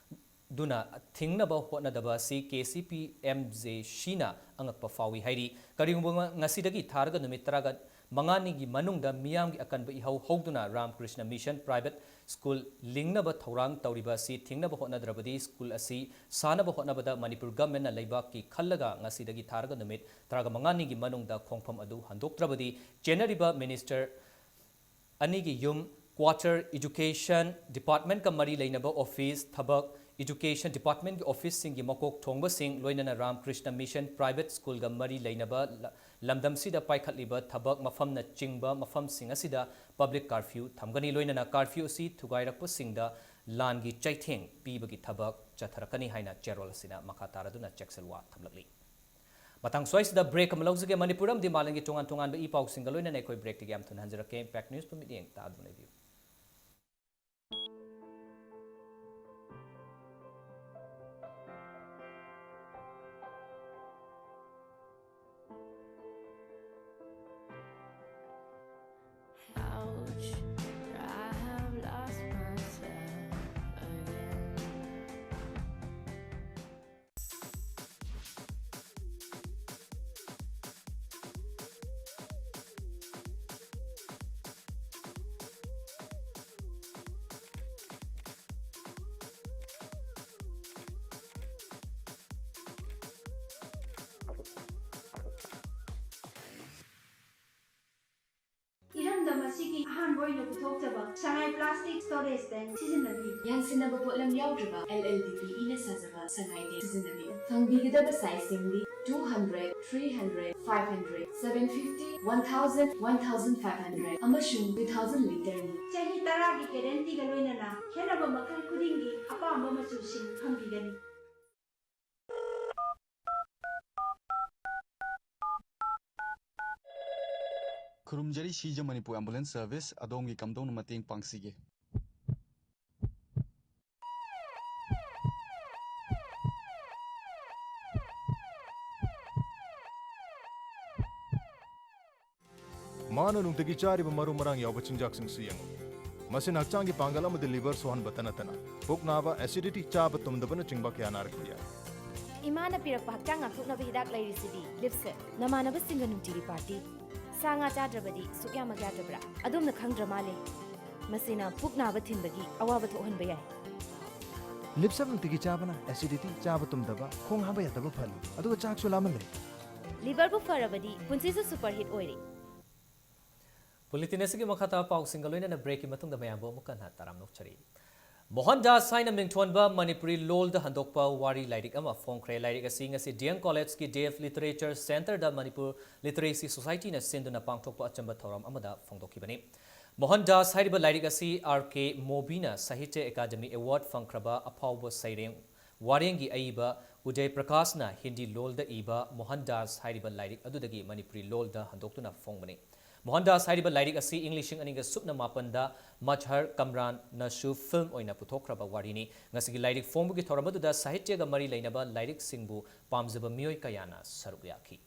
ꯗꯨꯅ ꯊꯤꯡꯅꯕ ꯍꯣꯠꯅꯗꯕ ꯑꯁꯤ K C P M J ꯁꯤꯅ ꯑꯉꯛꯄ ꯐꯥꯎꯏ ꯍꯥꯏꯔꯤ꯫ ꯀꯔꯤꯒꯨꯝꯕ ꯉ-, ꯉꯁꯤꯗꯒꯤ ꯊꯥꯔꯒ ꯅꯨꯃꯤꯠ ꯇꯔꯥꯒ ꯃꯉꯥꯅꯤꯒꯤ ꯃꯅꯨꯡꯗ ꯃꯤꯌꯥꯝꯒꯤ ꯑꯀꯟꯕ ꯏꯍꯧ ꯍꯧꯗꯨꯅ ꯔꯥꯃꯀ꯭ꯔꯤꯁꯅ ꯃꯤꯁꯟ ꯄ꯭ꯔꯥꯏꯚꯦꯠ ꯁ꯭ꯀꯨꯜ ꯂꯤꯡꯅꯕ ꯊꯧꯔꯥꯡ ꯇꯧꯔꯤꯕ ꯑꯁꯤ ꯊꯤꯡꯅꯕ ꯍꯣꯠꯅꯗ꯭ꯔꯕꯗꯤ ꯁ꯭ꯀꯨꯜ ꯑꯁꯤ ꯁꯥꯅꯕ ꯍꯣꯠꯅꯕꯗ ꯃꯅꯤꯄꯨꯔ ꯒꯚꯔꯟꯃꯦꯟꯠꯅ ꯂꯩꯕꯥꯛꯀꯤ ꯈꯜꯂꯒ ꯉꯁꯤꯗꯒꯤ ꯊꯥꯔꯒ ꯅꯨꯃꯤꯠ ꯇꯔꯥꯒ ꯃꯉꯥꯅꯤꯒꯤ ꯃꯅꯨꯡꯗ ꯈꯣꯡꯐꯝ ꯑꯗꯨ ꯍꯟꯗꯣꯛꯇ꯭ꯔꯕꯗꯤ ꯆꯦꯟꯅꯔꯤꯕ ꯃꯤꯅꯤꯁꯇꯔ ꯑꯅꯤꯒꯤ ꯌꯨꯝ, ꯀ꯭ꯋꯥꯇꯔ, ꯏꯗꯨꯀꯦꯁꯟ ꯗꯤꯄꯥꯔꯠꯃꯦꯟꯠꯀ ꯃꯔꯤ ꯂꯩꯅꯕ ꯑꯣꯐꯤꯁ, ꯊꯕꯛ, ꯏꯗꯨꯀꯦꯁꯟ ꯗꯤꯄꯥꯔꯠꯃꯦꯟꯠꯀꯤ ꯑꯣꯐꯤꯁꯁꯤꯡꯒꯤ ꯃꯀꯣꯛ ꯊꯣꯡꯕꯁꯤꯡ, ꯂꯣꯏꯅꯅ ꯔꯥꯃꯀ꯭ꯔꯤꯁꯅ ꯃꯤꯁꯟ ꯄ꯭ꯔꯥꯏꯚꯦꯠ ꯁ꯭ꯀꯨꯜꯒ ꯃꯔꯤ ꯂꯩꯅꯕ ꯂ-, ꯂꯝꯗꯝꯁꯤꯗ ꯄꯥꯏꯈꯠꯂꯤꯕ ꯊꯕꯛ ꯃꯐꯝꯅꯆꯤꯡꯕ ꯃꯐꯝꯁꯤꯡ ꯑꯁꯤꯗ ꯄꯕ꯭ꯂꯤꯛ ꯀꯥꯔꯐ꯭ꯌꯨ ꯊꯝꯒꯅꯤ꯫ ꯂꯣꯏꯅꯅ ꯀꯥꯔꯐ꯭ꯌꯨ ꯑꯁꯤ ꯊꯨꯒꯥꯏꯔꯛꯄꯁꯤꯡꯗ ꯂꯥꯟꯒꯤ ꯆꯩꯊꯦꯡ ꯄꯤꯕꯒꯤ ꯊꯕꯛ ꯆꯠꯊꯔꯛꯀꯅꯤ ꯍꯥꯏꯅ ꯆꯦꯔꯣꯜ ꯑꯁꯤꯅ ꯃꯈꯥ ꯇꯥꯔꯗꯨꯅ ꯆꯦꯛꯁꯤꯜꯋꯥ ꯊꯝꯂꯛꯂꯤ꯫ ꯃꯇꯥꯡ ꯁ꯭ꯋꯥꯏꯁꯤꯗ ꯕ꯭ꯔꯦꯛ ꯑꯃ ꯂꯧꯖꯒꯦ꯫ ꯃꯅꯤꯄꯨꯔ ꯑꯃꯗꯤ ꯃꯥꯂꯦꯝꯒꯤ ꯇꯣꯉꯥꯟ ꯇꯣꯉꯥꯟꯕ ꯏ ꯄꯥꯎꯁꯤꯡꯒ ꯂꯣꯏꯅꯅ ꯑꯩꯈꯣꯏ ꯕ꯭ꯔꯦꯛꯇꯒꯤ ꯌꯥꯝ ꯊꯨꯅ ꯍꯟꯖꯔꯛꯀꯦ꯫ ꯏꯝꯄꯦꯛ ꯅ꯭ꯌꯨꯁꯄꯨ ꯃꯤꯠꯌꯦꯡ ꯇꯥꯗꯨꯅ ꯂꯩꯕꯤꯌꯨ꯫ Ouch, I have lost myself again. ꯏꯔꯝꯗꯝ ꯑꯁꯤꯒꯤ ꯑꯍꯥꯟꯕ ꯑꯣꯏꯅ ꯄꯨꯊꯣꯛꯆꯕ ꯁꯉꯥꯏ ꯄ꯭ꯂꯥꯁꯇꯤꯛ ꯁ꯭ꯇꯣꯔꯦꯖ ꯇꯦꯡ ꯁꯤꯖꯤꯟꯅꯕꯤꯌꯨ꯫ ꯌꯥꯟꯁꯤꯟꯅꯕ ꯄꯣꯠꯂꯝ ꯌꯥꯎꯗ꯭ꯔꯕ ꯑꯦꯜ ꯑꯦꯜ ꯗꯤ ꯄꯤ ꯏꯅ ꯁꯥꯖꯕ ꯁꯉꯥꯏ ꯇꯦꯡ ꯁꯤꯖꯤꯟꯅꯕꯤꯌꯨ꯫ ꯐꯪꯕꯤꯒꯗꯕ ꯁꯥꯏꯖꯁꯤꯡꯗꯤ two hundred, three hundred, five hundred, seven fifty, one thousand, one thousand five hundred ꯑꯃꯁꯨꯡ two thousand ꯂꯤꯇꯔꯅꯤ꯫ ꯆꯍꯤ ꯇꯔꯥꯒꯤ ꯒꯦꯔꯦꯟꯇꯤꯒ ꯂꯣꯏꯅꯅ ꯈꯦꯠꯅꯕ ꯃꯈꯜ ꯈꯨꯗꯤꯡꯒꯤ ꯑꯄꯥꯝꯕ ꯃꯆꯨꯁꯤꯡ ꯐꯪꯕꯤꯒꯅꯤ꯫ ꯈꯨꯔꯨꯝꯖꯔꯤ ꯁꯤꯖ ꯃꯅꯤꯄꯨꯔ ꯑꯦꯝꯕꯨꯂꯦꯟꯁ ꯁꯔꯚꯤꯁ, ꯑꯗꯣꯝꯒꯤ ꯀꯝꯗꯧꯅ ꯃꯇꯦꯡ ꯄꯥꯡꯁꯤꯒꯦ? ꯃꯥꯅ ꯅꯨꯡꯇꯤꯒꯤ ꯆꯥꯔꯤꯕ ꯃꯔꯨ ꯃꯔꯥꯡ ꯌꯥꯎꯕ ꯆꯤꯟꯖꯥꯛꯁꯤꯡꯁꯤ ꯌꯦꯡꯉꯨ꯫ ꯃꯁꯤꯅ ꯍꯛꯆꯥꯡꯒꯤ ꯄꯥꯡꯒꯜ ꯑꯃꯗꯤ ꯂꯤꯚꯔ ꯁꯣꯛꯍꯟꯕꯇ ꯅꯠꯇꯅ ꯄꯨꯛ ꯅꯥꯕ, ꯑꯦꯁꯤꯗꯤꯇꯤ, ꯆꯥꯕ ꯇꯨꯝꯗꯕꯅꯆꯤꯡꯕ ꯀꯌꯥ ꯅꯥꯔꯛꯄ ꯌꯥꯏ꯫ ꯏꯃꯥꯅ ꯄꯤꯔꯛꯄ ꯍꯛꯆꯥꯡ ꯉꯥꯛꯊꯣꯛꯅꯕ ꯍꯤꯗꯥꯛ ꯂꯩꯔꯤꯁꯤꯗꯤ ꯂꯤꯞꯁꯦ꯫ ꯅꯃꯥꯟꯅꯕꯁꯤꯡꯒ ꯅꯨꯡꯇꯤꯒꯤ ꯄꯥꯔꯇꯤ꯫ ꯁꯥ ꯉꯥ ꯆꯥꯗ꯭ꯔꯕꯗꯤ ꯁꯨꯛꯌꯥꯃꯛ ꯌꯥꯗ꯭ꯔꯕ꯭ꯔꯥ? ꯑꯗꯣꯝꯅ ꯈꯪꯗ꯭ꯔ ꯃꯥꯜꯂꯦ꯫ ꯃꯁꯤꯅ ꯄꯨꯛ ꯅꯥꯕ ꯊꯤꯟꯕꯒꯤ ꯑꯋꯥꯕ ꯊꯣꯛꯍꯟꯕ ꯌꯥꯏ꯫ ꯂꯤꯞꯁꯦꯞ ꯅꯨꯡꯇꯤꯒꯤ ꯆꯥꯕꯅ ꯑꯦꯁꯤꯗꯤꯇꯤ, ꯆꯥꯕ ꯇꯨꯝꯗꯕ, ꯈꯣꯡ ꯍꯥꯝꯕ ꯌꯥꯗꯕ ꯐꯍꯜꯂꯤ, ꯑꯗꯨꯒ ꯆꯥꯛꯁꯨ ꯂꯥꯝꯍꯜꯂꯦ꯫ ꯂꯤꯚꯔꯕꯨ ꯐꯔꯕꯗꯤ ꯄꯨꯟꯁꯤꯁꯨ ꯁꯨꯄꯔꯍꯤꯠ ꯑꯣꯏꯔꯦ꯫ ꯕꯨꯂꯦꯇꯤꯟ ꯑꯁꯤꯒꯤ ꯃꯈꯥ ꯇꯥꯕ ꯄꯥꯎꯁꯤꯡꯒ ꯂꯣꯏꯅꯅ ꯕ꯭ꯔꯦꯛꯀꯤ ꯃꯇꯨꯡꯗ ꯃꯌꯥꯝꯕꯨ ꯑꯃꯨꯛ ꯍꯟꯅ ꯇꯔꯥꯝꯅ ꯑꯣꯛꯆꯔꯤ꯫ ꯃꯣꯍꯟ ꯗꯥꯁ ꯍꯥꯏꯅ ꯃꯤꯡꯊꯣꯟꯕ ꯃꯅꯤꯄꯨꯔꯤ ꯂꯣꯜꯗ ꯍꯟꯗꯣꯛꯄ ꯋꯥꯔꯤ ꯂꯥꯏꯔꯤꯛ ꯑꯃ ꯐꯣꯡꯈ꯭ꯔꯦ꯫ ꯂꯥꯏꯔꯤꯛ ꯑꯁꯤ ꯉꯁꯤ ꯗꯤ ꯑꯦꯝ ꯀꯣꯂꯦꯖꯀꯤ ꯗꯦꯐ ꯂꯤꯇꯔꯦꯆꯔ ꯁꯦꯟꯇꯔꯗ ꯃꯅꯤꯄꯨꯔ ꯂꯤꯇꯔꯦꯁꯤ ꯁꯣꯁꯥꯏꯇꯤꯅ ꯁꯤꯟꯗꯨꯅ ꯄꯥꯡꯊꯣꯛꯄ ꯑꯆꯝꯕ ꯊꯧꯔꯝ ꯑꯃꯗ ꯐꯣꯡꯗꯣꯛꯈꯤꯕꯅꯤ꯫ ꯃꯣꯍꯟ ꯗꯥꯁ ꯍꯥꯏꯔꯤꯕ ꯂꯥꯏꯔꯤꯛ ꯑꯁꯤ ꯑꯥꯔ ꯀꯦ ꯃꯣꯕꯤꯅ ꯁꯥꯍꯤꯇ꯭ꯌ ꯑꯦꯀꯥꯗꯃꯤ ꯑꯦꯋꯥꯔꯗ ꯐꯪꯈ꯭ꯔꯕ ꯑꯐꯥꯎꯕ ꯁꯩꯔꯦꯡ ꯋꯥꯔꯦꯡꯒꯤ ꯑꯏꯕ ꯎꯗꯌ ꯄ꯭ꯔꯀꯥꯁꯅ ꯍꯤꯟꯗꯤ ꯂꯣꯜꯗ ꯏꯕ ꯃꯣꯍꯟ ꯗꯥꯁ ꯍꯥꯏꯔꯤꯕ ꯂꯥꯏꯔꯤꯛ ꯑꯗꯨꯗꯒꯤ ꯃꯅꯤꯄꯨꯔꯤ ꯂꯣꯜꯗ ꯍꯟꯗꯣꯛꯇꯨꯅ ꯐꯣꯡꯕꯅꯤ꯫ ꯃꯣꯍꯟ ꯗꯥꯁ ꯍꯥꯏꯔꯤꯕ ꯂꯥꯏꯔꯤꯛ ꯑꯁꯤ ꯏꯪ ꯂꯤꯁꯤꯡ ꯑꯅꯤꯒ ꯁꯨꯞꯅ ꯃꯥꯄꯟꯗ ꯃꯖꯍꯔ ꯀꯝꯔꯥꯟꯅꯁꯨ ꯐꯤꯜꯝ ꯑꯣꯏꯅ ꯄꯨꯊꯣꯛꯈ꯭ꯔꯕ ꯋꯥꯔꯤꯅꯤ꯫ ꯉꯁꯤꯒꯤ ꯂꯥꯏꯔꯤꯛ ꯐꯣꯡꯕꯒꯤ ꯊꯧꯔꯝ ꯑꯗꯨꯗ ꯁꯥꯍꯤꯇ꯭ꯌꯒ ꯃꯔꯤ ꯂꯩꯅꯕ ꯂꯥꯏꯔꯤꯛꯁꯤꯡꯕꯨ ꯄꯥꯝꯖꯕ ꯃꯤꯑꯣꯏ ꯀꯌꯥꯅ ꯁꯔꯨꯛ ꯌꯥꯈꯤ꯫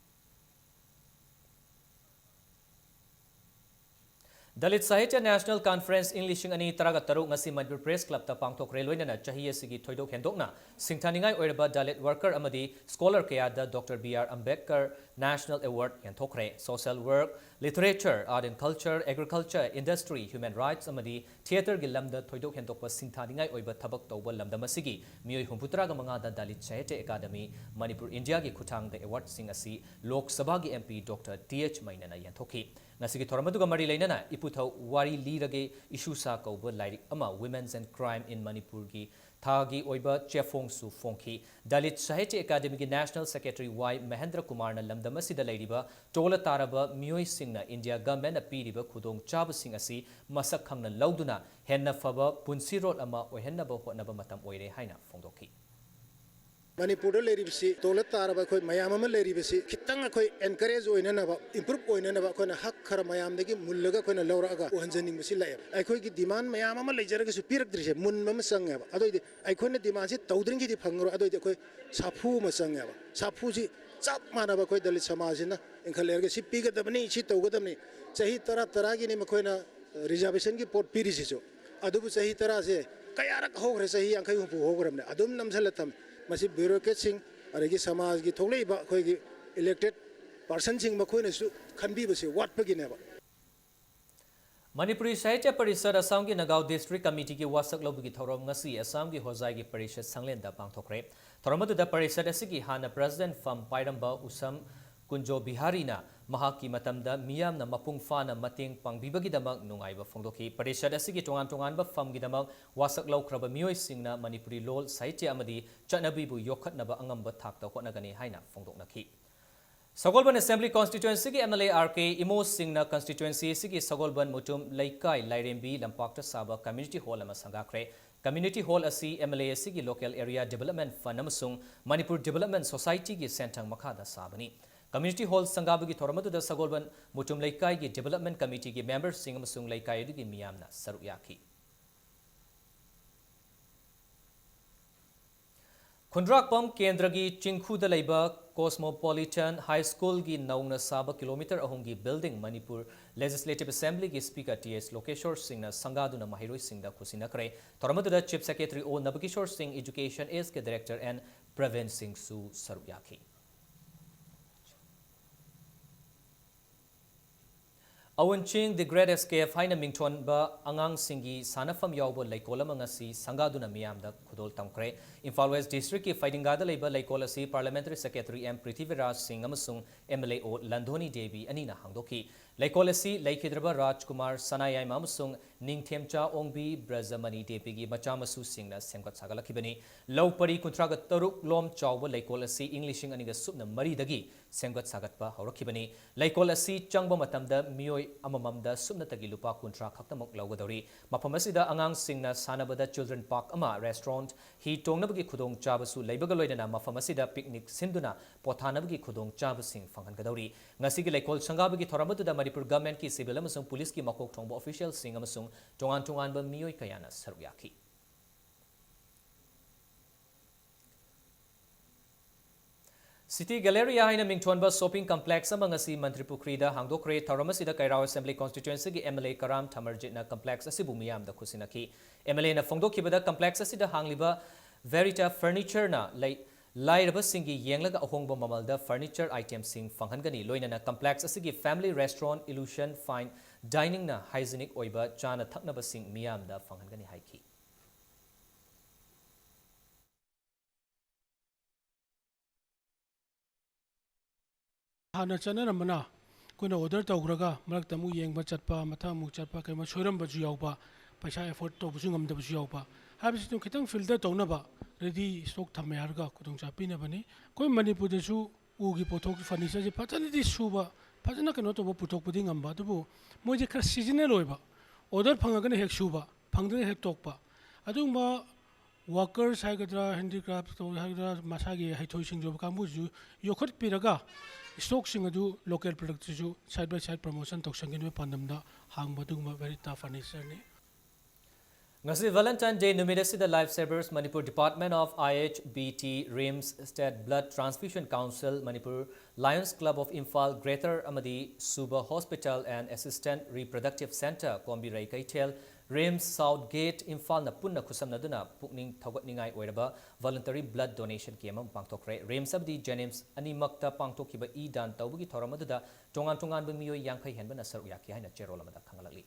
ꯗꯂꯤꯠ ꯁꯥꯍꯤꯇ꯭ꯌ ꯅꯦꯁꯅꯦꯜ ꯀꯟꯐꯔꯦꯟꯁ ꯏꯪ ꯂꯤꯁꯤꯡ ꯑꯅꯤ ꯇꯔꯥꯒ ꯇꯔꯨꯛ ꯉꯁꯤ ꯃꯅꯤꯄꯨꯔ ꯄ꯭ꯔꯦꯁ ꯀ꯭ꯂꯕꯇ ꯄꯥꯡꯊꯣꯛꯈ꯭ꯔꯦ꯫ ꯂꯣꯏꯅꯅ ꯆꯍꯤ ꯑꯁꯤꯒꯤ ꯊꯣꯏꯗꯣꯛ ꯍꯦꯟꯗꯣꯛꯅ ꯁꯤꯡꯊꯥꯅꯤꯡꯉꯥꯏ ꯑꯣꯏꯔꯕ ꯗꯂꯤꯠ ꯋꯥꯔꯀꯔ ꯑꯃꯗꯤ ꯁ꯭ꯀꯣꯂꯔ ꯀꯌꯥꯗ doctor B R Ambedkar national award ꯌꯦꯟꯊꯣꯛꯈ꯭ꯔꯦ꯫ Social work, literature, art and culture, agriculture, industry, human rights ꯑꯃꯗꯤ ꯊꯤꯌꯦꯇꯔꯒꯤ ꯂꯝꯗ ꯊꯣꯏꯗꯣꯛ ꯍꯦꯟꯗꯣꯛꯄ ꯁꯤꯡꯊꯥꯅꯤꯡꯉꯥꯏ ꯑꯣꯏꯕ ꯊꯕꯛ ꯇꯧꯕ ꯂꯝꯗꯝ ꯑꯁꯤꯒꯤ ꯃꯤꯑꯣꯏ ꯍꯨꯝꯐꯨꯇꯔꯥꯒ ꯃꯉꯥꯗ ꯗꯂꯤꯠ ꯁꯥꯍꯤꯇ꯭ꯌ ꯑꯦꯀꯥꯗꯃꯤ ꯃꯅꯤꯄꯨꯔ ꯏꯟꯗꯤꯌꯥꯒꯤ ꯈꯨꯠꯊꯥꯡꯗ ꯑꯦꯋꯥꯔꯗꯁꯤꯡ ꯑꯁꯤ ꯂꯣꯛ ꯁꯚꯥꯒꯤ M P doctor T H ꯃꯩꯅꯅ ꯌꯦꯟꯊꯣꯛꯈꯤ꯫ ꯉꯁꯤꯒꯤ ꯊꯧꯔꯝ ꯑꯗꯨꯒ ꯃꯔꯤ ꯂꯩꯅꯅ ꯏꯄꯨꯊꯧ ꯋꯥꯔꯤ ꯂꯤꯔꯒꯦ ꯏꯁꯨꯁꯥ ꯀꯧꯕ ꯂꯥꯏꯔꯤꯛ ꯑꯃ, Women's and Crime in Manipur ꯒꯤ ꯊꯥꯒꯤ ꯑꯣꯏꯕ ꯆꯦꯐꯣꯡꯁꯨ ꯐꯣꯡꯈꯤ꯫ ꯗꯂꯤꯠ ꯁꯥꯍꯤꯇ꯭ꯌ ꯑꯦꯀꯥꯗꯃꯤꯒꯤ ꯅꯦꯁꯅꯦꯜ ꯁꯦꯀ꯭ꯔꯦꯇꯔꯤ ꯋꯥꯏ ꯃꯍꯦꯟꯗ꯭ꯔ ꯀꯨꯃꯥꯔꯅ ꯂꯝꯗꯝ ꯑꯁꯤꯗ ꯂꯩꯔꯤꯕ ꯇꯣꯜꯂ ꯇꯥꯔꯕ ꯃꯤꯑꯣꯏꯁꯤꯡꯅ ꯏꯟꯗꯤꯌꯥ ꯒꯚꯔꯟꯃꯦꯟꯠꯅ ꯄꯤꯔꯤꯕ ꯈꯨꯗꯣꯡꯆꯥꯕꯁꯤꯡ ꯑꯁꯤ ꯃꯁꯛ ꯈꯪꯅ ꯂꯧꯗꯨꯅ ꯍꯦꯟꯅ ꯐꯕ ꯄꯨꯟꯁꯤꯔꯣꯜ ꯑꯃ ꯑꯣꯏꯍꯟꯅꯕ ꯍꯣꯠꯅꯕ ꯃꯇꯝ ꯑꯣꯏꯔꯦ ꯍꯥꯏꯅ ꯐꯣꯡꯗꯣꯛꯈꯤ꯫ ꯃꯅꯤꯄꯨꯔꯗ ꯂꯩꯔꯤꯕꯁꯤ ꯇꯣꯜꯂ ꯇꯥꯔꯕ ꯑꯩꯈꯣꯏ ꯃꯌꯥꯝ ꯑꯃ ꯂꯩꯔꯤꯕꯁꯤ ꯈꯤꯇꯪ ꯑꯩꯈꯣꯏ encourage ꯑꯣꯏꯅꯅꯕ, improve ꯑꯣꯏꯅꯅꯕ ꯑꯩꯈꯣꯏꯅ ꯍꯛ ꯈꯔ ꯃꯌꯥꯝꯗꯒꯤ ꯃꯨꯜꯂꯒ ꯑꯩꯈꯣꯏꯅ ꯂꯧꯔꯛꯑꯒ ꯑꯣꯏꯍꯟꯖꯅꯤꯡꯕꯁꯤ ꯂꯥꯛꯑꯦꯕ꯫ ꯑꯩꯈꯣꯏꯒꯤ demand ꯃꯌꯥꯝ ꯑꯃ ꯂꯩꯖꯔꯒꯁꯨ ꯄꯤꯔꯛꯇ꯭ꯔꯤꯁꯦ ꯃꯨꯟꯕ ꯑꯃ ꯆꯪꯉꯦꯕ꯫ ꯑꯗꯨꯑꯣꯏꯗꯤ ꯑꯩꯈꯣꯏꯅ demandꯁꯤ ꯇꯧꯗ꯭ꯔꯤꯉꯩꯗꯤ ꯐꯪꯉꯔꯣꯏ꯫ ꯑꯗꯨꯑꯣꯏꯗꯤ ꯑꯩꯈꯣꯏ ꯁꯥꯐꯨ ꯑꯃ ꯆꯪꯉꯦꯕ꯫ ꯁꯥꯐꯨꯁꯤ ꯆꯞ ꯃꯥꯟꯅꯕ ꯑꯩꯈꯣꯏ ꯗꯂꯤꯠ ꯁꯃꯥꯖꯁꯤꯅ ꯏꯟꯈꯠꯂꯛꯑꯒ ꯁꯤ ꯄꯤꯒꯗꯕꯅꯤ, ꯁꯤ ꯇꯧꯒꯗꯕꯅꯤ꯫ ꯆꯍꯤ ꯇꯔꯥ ꯇꯔꯥꯒꯤꯅꯤ ꯃꯈꯣꯏꯅ reservationꯒꯤ ꯄꯣꯠ ꯄꯤꯔꯤꯁꯤꯁꯨ꯫ ꯑꯗꯨꯕꯨ ꯆꯍꯤ ꯇꯔꯥꯁꯦ ꯀꯌꯥꯔꯛ ꯍꯧꯈ꯭ꯔꯦ, ꯆꯍꯤ ꯌꯥꯡꯈꯩ ꯍꯨꯝꯐꯨ ꯍꯧꯈ꯭ꯔꯕꯅꯦ, ꯑꯗꯨꯝ ꯅꯝꯁꯤꯜꯂ ꯊꯝꯃꯤ꯫ ꯃꯁꯤ bureaucratꯁꯤꯡ ꯑꯗꯒꯤ ꯁꯃꯥꯖꯒꯤ ꯊꯣꯛꯂꯛꯏꯕ ꯑꯩꯈꯣꯏꯒꯤ elected personꯁꯤꯡ ꯃꯈꯣꯏꯅꯁꯨ ꯈꯟꯕꯤꯕꯁꯦ ꯋꯥꯠꯄꯒꯤꯅꯦꯕ꯫ ꯃꯅꯤꯄꯨꯔꯤ ꯁꯥꯍꯤꯇ꯭ꯌ ꯄꯔꯤꯁꯠ ꯑꯁꯥꯝꯒꯤ ꯅꯒꯥꯎ district committeeꯒꯤ ꯋꯥꯁꯛ ꯂꯧꯕꯒꯤ ꯊꯧꯔꯝ ꯉꯁꯤ ꯑꯁꯥꯝꯒꯤ ꯍꯣꯖꯥꯏꯒꯤ ꯄꯔꯤꯁꯠ ꯁꯪꯂꯦꯟꯗ ꯄꯥꯡꯊꯣꯛꯈ꯭ꯔꯦ꯫ ꯊꯧꯔꯝ ꯑꯗꯨꯗ ꯄꯔꯤꯁꯠ ꯑꯁꯤꯒꯤ ꯍꯥꯟꯅ president ꯐꯝ ꯄꯥꯏꯔꯝꯕ ꯎꯁꯝ ꯀꯨꯟꯖꯣ ꯕꯤꯍꯥꯔꯤꯅ ꯃꯍꯥꯛꯀꯤ ꯃꯇꯝꯗ ꯃꯤꯌꯥꯝꯅ ꯃꯄꯨꯡ ꯐꯥꯅ ꯃꯇꯦꯡ ꯄꯥꯡꯕꯤꯕꯒꯤꯗꯃꯛ ꯅꯨꯡꯉꯥꯏꯕ ꯐꯣꯡꯗꯣꯛꯈꯤ꯫ ꯄꯔꯤꯁꯠ ꯑꯁꯤꯒꯤ ꯇꯣꯉꯥꯟ ꯇꯣꯉꯥꯟꯕ ꯐꯝꯒꯤꯗꯃꯛ ꯋꯥꯁꯛ ꯂꯧꯈ꯭ꯔꯕ ꯃꯤꯑꯣꯏꯁꯤꯡꯅ ꯃꯅꯤꯄꯨꯔꯤ ꯂꯣꯜ, ꯁꯥꯍꯤꯇ꯭ꯌ ꯑꯃꯗꯤ ꯆꯠꯅꯕꯤꯕꯨ ꯌꯣꯛꯈꯠꯅꯕ ꯑꯉꯝꯕ ꯊꯥꯛꯇ ꯍꯣꯠꯅꯒꯅꯤ ꯍꯥꯏꯅ ꯐꯣꯡꯗꯣꯛꯅꯈꯤ꯫ ꯁꯒꯣꯜꯕꯟ Assembly Constituencyꯒꯤ MLA RK ꯏꯃꯣꯁꯤꯡꯅ constituency ꯑꯁꯤꯒꯤ ꯁꯒꯣꯜꯕꯟ ꯃꯨꯇꯨꯝ ꯂꯩꯀꯥꯏ ꯂꯥꯏꯔꯦꯝꯕꯤ ꯂꯝꯄꯥꯛꯇ ꯁꯥꯕ community hall ꯑꯃ ꯁꯪꯒꯥꯈ꯭ꯔꯦ꯫ Community hall ꯑꯁꯤ MLA ꯑꯁꯤꯒꯤ local area development fund ꯑꯃꯁꯨꯡ ꯃꯅꯤꯄꯨꯔ Development Societyꯒꯤ ꯁꯦꯟꯊꯪ ꯃꯈꯥꯗ ꯁꯥꯕꯅꯤ꯫ Community hall ꯁꯪꯒꯥꯕꯒꯤ ꯊꯧꯔꯝ ꯑꯗꯨꯗ ꯁꯒꯣꯜꯕꯟ ꯃꯨꯇꯨꯝ ꯂꯩꯀꯥꯏꯒꯤ Development Committeeꯒꯤ memberꯁꯤꯡ ꯑꯃꯁꯨꯡ ꯂꯩꯀꯥꯏ ꯑꯗꯨꯒꯤ ꯃꯤꯌꯥꯝꯅ ꯁꯔꯨꯛ ꯌꯥꯈꯤ꯫ ꯈꯨꯟꯗ꯭ꯔꯥꯛꯄꯝ ꯀꯦꯟꯗ꯭ꯔꯒꯤ ꯆꯤꯡꯈꯨꯗ ꯂꯩꯕ Cosmopolitan High Schoolꯒꯤ ꯅꯧꯅ ꯁꯥꯕ kilometre ꯑꯍꯨꯝꯒꯤ building Manipur Legislative Assemblyꯒꯤ Speaker T H ꯂꯣꯀꯦꯁꯣꯔ ꯁꯤꯡꯅ ꯁꯪꯒꯥꯗꯨꯅ ꯃꯍꯩꯔꯣꯏꯁꯤꯡꯗ ꯈꯨꯠꯁꯤꯟꯅꯈ꯭ꯔꯦ꯫ ꯊꯧꯔꯝ ꯑꯗꯨꯗ Chief Secretary O ꯅꯕꯀꯤꯁꯣꯔ ꯁꯤꯡ, Education Sꯒꯤ Director N ꯄ꯭ꯔꯚꯦꯟ ꯁꯤꯡꯁꯨ ꯁꯔꯨꯛ ꯌꯥꯈꯤ꯫ ꯑꯋꯨꯟꯆꯤꯡ The Great Escape ꯍꯥꯏꯅ ꯃꯤꯡꯊꯣꯟꯕ ꯑꯉꯥꯡꯁꯤꯡꯒꯤ ꯁꯥꯟꯅꯐꯝ ꯌꯥꯎꯕ ꯂꯩꯀꯣꯜ ꯑꯃ ꯉꯁꯤ ꯁꯪꯒꯥꯗꯨꯅ ꯃꯤꯌꯥꯝꯗ ꯈꯨꯗꯣꯜ ꯇꯝꯈ꯭ꯔꯦ꯫ ꯏꯝꯐꯥꯜ West Districtꯀꯤ ꯐꯩꯗꯤꯡꯒꯥꯗ ꯂꯩꯕ ꯂꯩꯀꯣꯜ ꯑꯁꯤ Parliamentary Secretary M ꯄ꯭ꯔꯤꯊꯤꯕꯤꯔꯥꯖ ꯁꯤꯡ ꯑꯃꯁꯨꯡ MLA O ꯂꯟꯙꯣꯅꯤ ꯗꯦꯕꯤ ꯑꯅꯤꯅ ꯍꯥꯡꯗꯣꯛꯈꯤ꯫ ꯂꯩꯀꯣꯜ ꯑꯁꯤ ꯂꯩꯈꯤꯗ꯭ꯔꯕ ꯔꯥꯖꯀꯨꯃꯥꯔ ꯁꯅꯥꯌꯥꯏꯃ ꯑꯃꯁꯨꯡ ꯅꯤꯡꯊꯦꯝꯆꯥ ꯑꯣꯡꯕꯤ ꯕ꯭ꯔꯖꯃꯅꯤ ꯗꯦꯕꯤꯒꯤ ꯃꯆꯥ ꯃꯁꯨꯁꯤꯡꯅ ꯁꯦꯝꯒꯠ ꯁꯥꯒꯠꯂꯛꯈꯤꯕꯅꯤ꯫ ꯂꯧ ꯄꯔꯤ ꯀꯨꯟꯊ꯭ꯔꯥꯒ ꯇꯔꯨꯛ ꯂꯣꯝ ꯆꯥꯎꯕ ꯂꯩꯀꯣꯜ ꯑꯁꯤ ꯏꯪ ꯂꯤꯁꯤꯡ ꯑꯅꯤꯒ ꯁꯨꯞꯅ ꯃꯔꯤꯗꯒꯤ ꯁꯦꯝꯒꯠ ꯁꯥꯒꯠꯄ ꯍꯧꯔꯛꯈꯤꯕꯅꯤ꯫ ꯂꯩꯀꯣꯜ ꯑꯁꯤ ꯆꯪꯕ ꯃꯇꯝꯗ ꯃꯤꯑꯣꯏ ꯑꯃꯃꯝꯗ ꯁꯨꯞꯅꯇꯒꯤ ꯂꯨꯄꯥ ꯀꯨꯟꯊ꯭ꯔꯥ ꯈꯛꯇꯃꯛ ꯂꯧꯒꯗꯧꯔꯤ꯫ ꯃꯐꯝ ꯑꯁꯤꯗ ꯑꯉꯥꯡꯁꯤꯡꯅ ꯁꯥꯟꯅꯕꯗ children park ꯑꯃ, restaurant, ꯍꯤ ꯇꯣꯡꯅꯕꯒꯤ ꯈꯨꯗꯣꯡꯆꯥꯕꯁꯨ ꯂꯩꯕꯒ ꯂꯣꯏꯅꯅ ꯃꯐꯝ ꯑꯁꯤꯗ picnic ꯁꯤꯟꯗꯨꯅ ꯄꯣꯊꯥꯅꯕꯒꯤ ꯈꯨꯗꯣꯡꯆꯥꯕꯁꯤꯡ ꯐꯪꯍꯟꯒꯗꯧꯔꯤ꯫ ꯉꯁꯤꯒꯤ ꯂꯩꯀꯣꯜ ꯁꯪꯒꯥꯕꯒꯤ ꯊꯧꯔꯝ ꯑꯗꯨꯗ ꯃꯅꯤꯄꯨꯔ ꯒꯚꯔꯟꯃꯦꯟꯠꯀꯤ ꯁꯤꯚꯤꯜ ꯑꯃꯁꯨꯡ ꯄꯨꯂꯤꯁꯀꯤ ꯃꯀꯣꯛ ꯊꯣꯡꯕ ꯑꯣꯐꯤꯁꯤꯌꯦꯜꯁꯤꯡ ꯑꯃꯁꯨꯡ ꯇꯣꯉꯥꯟ ꯇꯣꯉꯥꯟꯕ ꯃꯤꯑꯣꯏ ꯀꯌꯥꯅ ꯁꯔꯨꯛ ꯌꯥꯈꯤ꯫ City Galleria ꯍꯥꯏꯅ ꯃꯤꯡꯊꯣꯟꯕ shopping complex ꯑꯃ ꯉꯁꯤ ꯃꯟꯇ꯭ꯔꯤ ꯄꯨꯈ꯭ꯔꯤꯗ ꯍꯥꯡꯗꯣꯛꯈ꯭ꯔꯦ꯫ ꯊꯧꯔꯝ ꯑꯁꯤꯗ ꯀꯩꯔꯥꯎ Assembly Constituencyꯒꯤ M L A Karam ꯊꯃꯔꯖꯤꯠꯅ complex ꯑꯁꯤꯕꯨ ꯃꯤꯌꯥꯝꯗ ꯈꯨꯠꯁꯤꯟꯅꯈꯤ꯫ M L Aꯅ ꯐꯣꯡꯗꯣꯛꯈꯤꯕꯗ, complex ꯑꯁꯤꯗ ꯍꯥꯡꯂꯤꯕ Verita Furnitureꯅ ꯂꯩ, ꯂꯥꯏꯔꯕꯁꯤꯡꯒꯤ ꯌꯦꯡꯂꯒ ꯑꯍꯣꯡꯕ ꯃꯃꯜꯗ furniture itemꯁꯤꯡ ꯐꯪꯍꯟꯒꯅꯤ꯫ ꯂꯣꯏꯅꯅ complex ꯑꯁꯤꯒꯤ family restaurant, Illusion Fine Diningꯅ hygienic ꯑꯣꯏꯕ ꯆꯥꯅ ꯊꯛꯅꯕꯁꯤꯡ ꯃꯤꯌꯥꯝꯗ ꯐꯪꯍꯟꯒꯅꯤ ꯍꯥꯏꯈꯤ꯫ ꯍꯥꯟꯅ ꯆꯠꯅꯔꯝꯕꯅ ꯑꯩꯈꯣꯏꯅ order ꯇꯧꯈ꯭ꯔꯒ ꯃꯔꯛꯇ ꯑꯃꯨꯛ ꯌꯦꯡꯕ ꯆꯠꯄ, ꯃꯊꯪ ꯑꯃꯨꯛ ꯆꯠꯄ, ꯀꯩꯒꯨꯝꯕ ꯁꯣꯏꯔꯝꯕꯁꯨ ꯌꯥꯎꯕ, ꯄꯩꯁꯥ afford ꯇꯧꯕꯁꯨ ꯉꯝꯗꯕꯁꯨ ꯌꯥꯎꯕ ꯍꯥꯏꯕꯁꯤ ꯑꯗꯨꯝ ꯈꯤꯇꯪ filter ꯇꯧꯅꯕ ready stock ꯊꯝꯃꯦ ꯍꯥꯏꯔꯒ ꯈꯨꯗꯣꯡꯆꯥꯕ ꯄꯤꯅꯕꯅꯤ꯫ ꯑꯩꯈꯣꯏ ꯃꯅꯤꯄꯨꯔꯗꯁꯨ ꯎꯒꯤ ꯄꯣꯠꯊꯣꯛꯀꯤ furnitureꯁꯦ ꯐꯖꯅꯗꯤ ꯁꯨꯕ, ꯐꯖꯅ ꯀꯩꯅꯣ ꯇꯧꯕ, ꯄꯨꯊꯣꯛꯄꯗꯤ ꯉꯝꯕ, ꯑꯗꯨꯕꯨ ꯃꯣꯏꯁꯦ ꯈꯔ seasonal ꯑꯣꯏꯕ, order ꯐꯪꯉꯒꯅ ꯍꯦꯛ ꯁꯨꯕ, ꯐꯪꯗ꯭ꯔꯒ ꯍꯦꯛ ꯇꯣꯛꯄ, ꯑꯗꯨꯒꯨꯝꯕ workers ꯍꯥꯏꯒꯗ꯭ꯔꯥ, handicraft ꯇꯧ ꯍꯥꯏꯒꯗ꯭ꯔꯥ, ꯃꯁꯥꯒꯤ ꯍꯩꯊꯣꯏ ꯁꯤꯡꯊꯣꯏꯕ ꯀꯥꯡꯕꯨꯁꯤꯁꯨ ꯌꯣꯛꯈꯠꯄꯤꯔꯒ stockꯁꯤꯡ ꯑꯗꯨ local productꯁꯤꯁꯨ side by side promotion ꯇꯧꯁꯟꯒꯅꯤꯕ ꯄꯥꯟꯗꯝꯗ ꯍꯥꯡꯕ ꯑꯗꯨꯒꯨꯝꯕ Verita Furnitureꯅꯤ꯫ ꯉꯁꯤ Valentine Day ꯅꯨꯃꯤꯠ ꯑꯁꯤꯗ Life Savers Manipur, Department of I H B T, RIMS, State Blood Transfusion Council, Manipur Lions Club of Imphal Greater ꯑꯃꯗꯤ Suba Hospital and Assistant Reproductive Centre, ꯀꯣꯝꯕꯤꯔꯩ ꯀꯩꯊꯦꯜ, RIMS South Gate, ꯏꯝꯐꯥꯜꯅ ꯄꯨꯟꯅ ꯈꯨꯠꯁꯝꯅꯗꯨꯅ ꯄꯨꯛꯅꯤꯡ ꯊꯧꯒꯠꯅꯤꯡꯉꯥꯏ ꯑꯣꯏꯔꯕ voluntary blood donation camp ꯑꯃ ꯄꯥꯡꯊꯣꯛꯈ꯭ꯔꯦ꯫ RIMS ꯑꯃꯗꯤ JNIMS ꯑꯅꯤꯃꯛꯇ ꯄꯥꯡꯊꯣꯛꯈꯤꯕ E ꯗꯥꯟ ꯇꯧꯕꯒꯤ ꯊꯧꯔꯝ ꯑꯗꯨꯗ ꯇꯣꯉꯥꯟ ꯇꯣꯉꯥꯟꯕ ꯃꯤꯑꯣꯏ ꯌꯥꯡꯈꯩ ꯍꯦꯟꯕꯅ ꯁꯔꯨꯛ ꯌꯥꯈꯤ ꯍꯥꯏꯅ ꯆꯦꯔꯣꯜ ꯑꯃꯗ ꯈꯪꯍꯜꯂꯛꯂꯤ꯫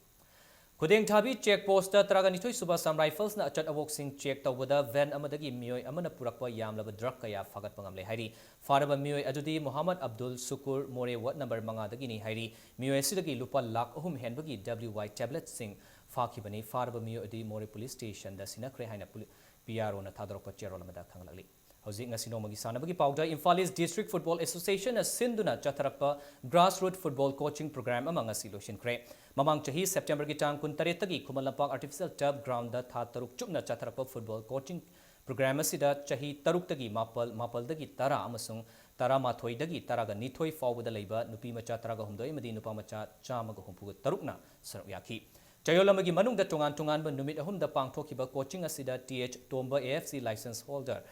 ꯈꯨꯗꯦꯡꯊꯥꯕꯤ check postꯇ ꯇꯔꯥꯒ ꯅꯤꯊꯣꯏ ꯁꯨꯕ Assam Riflesꯅ ꯑꯆꯠ ꯑꯋꯣꯛꯁꯤꯡ check ꯇꯧꯕꯗ van ꯑꯃꯗꯒꯤ ꯃꯤꯑꯣꯏ ꯑꯃꯅ ꯄꯨꯔꯛꯄ ꯌꯥꯝꯂꯕ drug ꯀꯌꯥ ꯐꯥꯒꯠꯄ ꯉꯝꯂꯦ ꯍꯥꯏꯔꯤ꯫ ꯐꯥꯔꯕ ꯃꯤꯑꯣꯏ ꯑꯗꯨꯗꯤ ꯃꯣꯍꯝꯃꯗ ꯑꯕꯗꯨꯜ ꯁꯨꯀꯨꯔ, ꯃꯣꯔꯦ ward number ꯃꯉꯥꯗꯒꯤꯅꯤ ꯍꯥꯏꯔꯤ꯫ ꯃꯤꯑꯣꯏ ꯑꯁꯤꯗꯒꯤ ꯂꯨꯄꯥ ꯂꯥꯈ ꯑꯍꯨꯝ ꯍꯦꯟꯕꯒꯤ W Y tabletꯁꯤꯡ ꯐꯥꯈꯤꯕꯅꯤ꯫ ꯐꯥꯔꯕ ꯃꯤꯑꯣꯏ ꯑꯗꯨ ꯃꯣꯔꯦ police stationꯗ ꯁꯤꯟꯅꯈ꯭ꯔꯦ ꯍꯥꯏꯅ ꯄꯨꯂꯤ-, P R Oꯅ ꯊꯥꯗꯣꯔꯛꯄ ꯆꯦꯔꯣꯜ ꯑꯃꯗ ꯈꯪꯂꯛꯂꯤ꯫ ꯍꯧꯖꯤꯛ ꯉꯁꯤ ꯅꯣꯡꯃꯒꯤ ꯁꯥꯟꯅꯕꯒꯤ ꯄꯥꯎꯗ ꯏꯝꯐꯥꯜ ꯏꯁ ꯗꯤꯁꯇ꯭ꯔꯤꯛ ꯐꯨꯠꯕꯣꯜ ꯑꯦꯁꯣꯁꯤꯌꯦꯁꯟꯅ ꯁꯤꯟꯗꯨꯅ ꯆꯠꯊꯔꯛꯄ ꯒ꯭ꯔꯥꯁꯔꯨꯠ ꯐꯨꯠꯕꯣꯜ ꯀꯣꯆꯤꯡ ꯄ꯭ꯔꯣꯒ꯭ꯔꯥꯝ ꯑꯃ ꯉꯁꯤ ꯂꯣꯏꯁꯤꯟꯈ꯭ꯔꯦ꯫ ꯃꯃꯥꯡ ꯆꯍꯤ ꯁꯦꯞꯇꯦꯝꯕꯔꯒꯤ ꯇꯥꯡ ꯀꯨꯟꯇꯔꯦꯠꯇꯒꯤ ꯈꯨꯃꯟ ꯂꯝꯄꯥꯛ ꯑꯥꯔꯇꯤꯐꯤꯁꯤꯌꯦꯜ ꯇꯔꯐ ꯒ꯭ꯔꯥꯎꯟꯗ ꯊꯥ ꯇꯔꯨꯛ ꯆꯨꯞꯅ ꯆꯠꯊꯔꯛꯄ ꯐꯨꯠꯕꯣꯜ ꯀꯣꯆꯤꯡ ꯄ꯭ꯔꯣꯒ꯭ꯔꯥꯝ ꯑꯁꯤꯗ ꯆꯍꯤ ꯇꯔꯨꯛꯇꯒꯤ ꯃꯥꯄꯜ, ꯃꯥꯄꯜꯗꯒꯤ ꯇꯔꯥ ꯑꯃꯁꯨꯡ ꯇꯔꯥꯃꯥꯊꯣꯏꯗꯒꯤ ꯇꯔꯥꯒ ꯅꯤꯊꯣꯏ ꯐꯥꯎꯕꯗ ꯂꯩꯕ ꯅꯨꯄꯤ ꯃꯆꯥ ꯇꯔꯥꯒ ꯍꯨꯝꯗꯣꯏ ꯑꯃꯗꯤ ꯅꯨꯄꯥ ꯃꯆꯥ ꯆꯥꯝꯃꯒ ꯍꯨꯝꯐꯨ ꯇꯔꯨꯛꯅ ꯁꯔꯨꯛ ꯌꯥꯈꯤ꯫ ꯆꯌꯣꯜ ꯑꯃꯒꯤ ꯃꯅꯨꯡꯗ ꯇꯣꯉꯥꯟ ꯇꯣꯉꯥꯟꯕ ꯅꯨꯃꯤꯠ ꯑꯍꯨꯝꯗ ꯄꯥꯡꯊꯣꯛꯈꯤꯕ ꯀꯣꯆꯤꯡ ꯑꯁꯤꯗ T H Tomba, A F C license holder,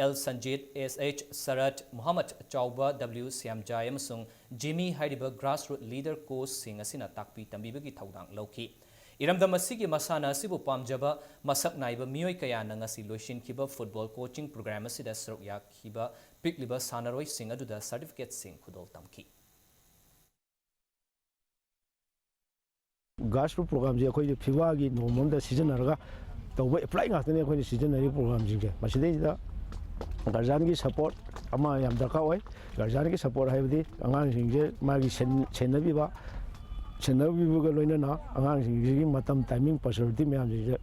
L Sanjit, S H Sarat, Muhammad Chaoba, W Shyamjai ꯑꯃꯁꯨꯡ ꯖꯤꯃꯤ ꯍꯥꯏꯔꯤꯕ ꯒ꯭ꯔꯥꯁꯔꯨꯠ ꯂꯤꯗꯔ ꯀꯣꯆꯁꯤꯡ ꯑꯁꯤꯅ ꯇꯥꯛꯄꯤ ꯇꯝꯕꯤꯕꯒꯤ ꯊꯧꯗꯥꯡ ꯂꯧꯈꯤ꯫ ꯏꯔꯝꯗꯝ ꯑꯁꯤꯒꯤ ꯃꯁꯥꯟꯅ ꯑꯁꯤꯕꯨ ꯄꯥꯝꯖꯕ ꯃꯁꯛ ꯅꯥꯏꯕ ꯃꯤꯑꯣꯏ ꯀꯌꯥꯅ ꯉꯁꯤ ꯂꯣꯏꯁꯤꯟꯈꯤꯕ ꯐꯨꯠꯕꯣꯜ ꯀꯣꯆꯤꯡ ꯄ꯭ꯔꯣꯒ꯭ꯔꯥꯝ ꯑꯁꯤꯗ ꯁꯔꯨꯛ ꯌꯥꯈꯤꯕ ꯄꯤꯛꯂꯤꯕ ꯁꯥꯟꯅꯔꯣꯏꯁꯤꯡ ꯑꯗꯨꯗ ꯁꯔꯇꯤꯐꯤꯀꯦꯠꯁꯤꯡ ꯈꯨꯗꯣꯜ ꯇꯝꯈꯤ꯫ ꯒ꯭ꯔꯥꯁꯔꯨꯠ ꯄ꯭ꯔꯣꯒ꯭ꯔꯥꯝꯁꯦ ꯑꯩꯈꯣꯏꯁꯦ ꯐꯤꯐꯥꯒꯤ ꯅꯣꯔꯝ ꯑꯃꯗ ꯁꯤꯖꯤꯟꯅꯔꯒ ꯇꯧꯕ ꯑꯦꯄ꯭ꯂꯥꯏ ꯉꯥꯛꯇꯅꯤ ꯑꯩꯈꯣꯏꯅ ꯁꯤꯖꯤꯟꯅꯔꯤꯕ ꯄ꯭ꯔꯣꯒ꯭ꯔꯥꯝꯁꯤꯡꯁꯦ꯫ ꯃꯁꯤꯗꯩꯁꯤꯗ ꯒꯥꯔꯖꯤꯌꯥꯟꯒꯤ ꯁꯄꯣꯔꯠ ꯑꯃ ꯌꯥꯝ ꯗꯔꯀꯥꯔ ꯑꯣꯏ꯫ ꯒꯥꯔꯖꯤꯌꯥꯟꯒꯤ ꯁꯄꯣꯔꯠ ꯍꯥꯏꯕꯗꯤ ꯑꯉꯥꯡꯁꯤꯡꯁꯦ ꯃꯥꯒꯤ ꯁꯦꯟ-, ꯁꯦꯟꯅꯕꯤꯕ, ꯁꯦꯟꯅꯕꯤꯕꯒ ꯂꯣꯏꯅꯅ ꯑꯉꯥꯡꯁꯤꯡꯁꯤꯒꯤ ꯃꯇꯝ, ꯇꯥꯏꯃꯤꯡ, ꯄꯪꯆꯨꯌꯦꯂꯤꯇꯤ ꯃꯌꯥꯝꯁꯤꯡꯁꯦ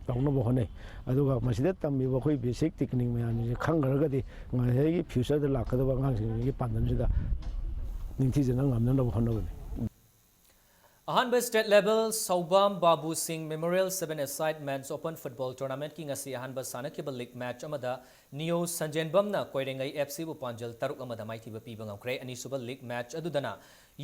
ꯇꯧꯅꯕ ꯍꯣꯠꯅꯩ꯫ ꯑꯗꯨꯒ ꯃꯁꯤꯗ ꯇꯝꯃꯤꯕ ꯑꯩꯈꯣꯏ ꯕꯦꯁꯤꯛ ꯇꯦꯛꯅꯤꯛ ꯃꯌꯥꯝꯁꯤꯡꯁꯦ ꯈꯪꯈ꯭ꯔꯒꯗꯤ ꯉꯁꯥꯏꯒꯤ ꯐ꯭ꯌꯨꯆꯔꯗ ꯂꯥꯛꯀꯗꯕ ꯑꯉꯥꯡꯁꯤꯡꯁꯤꯒꯤ ꯄꯥꯟꯗꯝꯁꯤꯗ ꯅꯤꯡꯊꯤꯖꯅ ꯉꯝꯅꯅꯕ ꯍꯣꯠꯅꯕꯅꯤ꯫ ꯑꯍꯥꯟꯕ ꯁ꯭ꯇꯦꯠ ꯂꯦꯚꯦꯜ ꯁꯧꯕꯥꯝ ꯕꯥꯕꯨ ꯁꯤꯡ ꯃꯦꯃꯣꯔꯤꯌꯦꯜ ꯁꯚꯦꯟ ꯑꯦ ꯁꯥꯏꯗ ꯃꯦꯟꯁ ꯑꯣꯄꯟ ꯐꯨꯠꯕꯣꯜ ꯇꯣꯔꯅꯥꯃꯦꯟꯠꯀꯤ ꯉꯁꯤ ꯑꯍꯥꯟꯕ ꯁꯥꯟꯅꯈꯤꯕ ꯂꯤꯒ ꯃꯦꯆ ꯑꯃꯗ ꯅꯤꯌꯣ ꯁꯟꯖꯦꯟꯕꯝꯅ ꯀꯣꯏꯔꯦꯡꯒꯩ ꯑꯦꯐ ꯁꯤꯕꯨ ꯄꯥꯟꯖꯜ ꯇꯔꯨꯛ ꯑꯃꯗ ꯃꯥꯏꯊꯤꯕ ꯄꯤꯕ ꯉꯝꯈ꯭ꯔꯦ꯫ ꯑꯅꯤꯁꯨꯕ ꯂꯤꯒ ꯃꯦꯆ ꯑꯗꯨꯗꯅ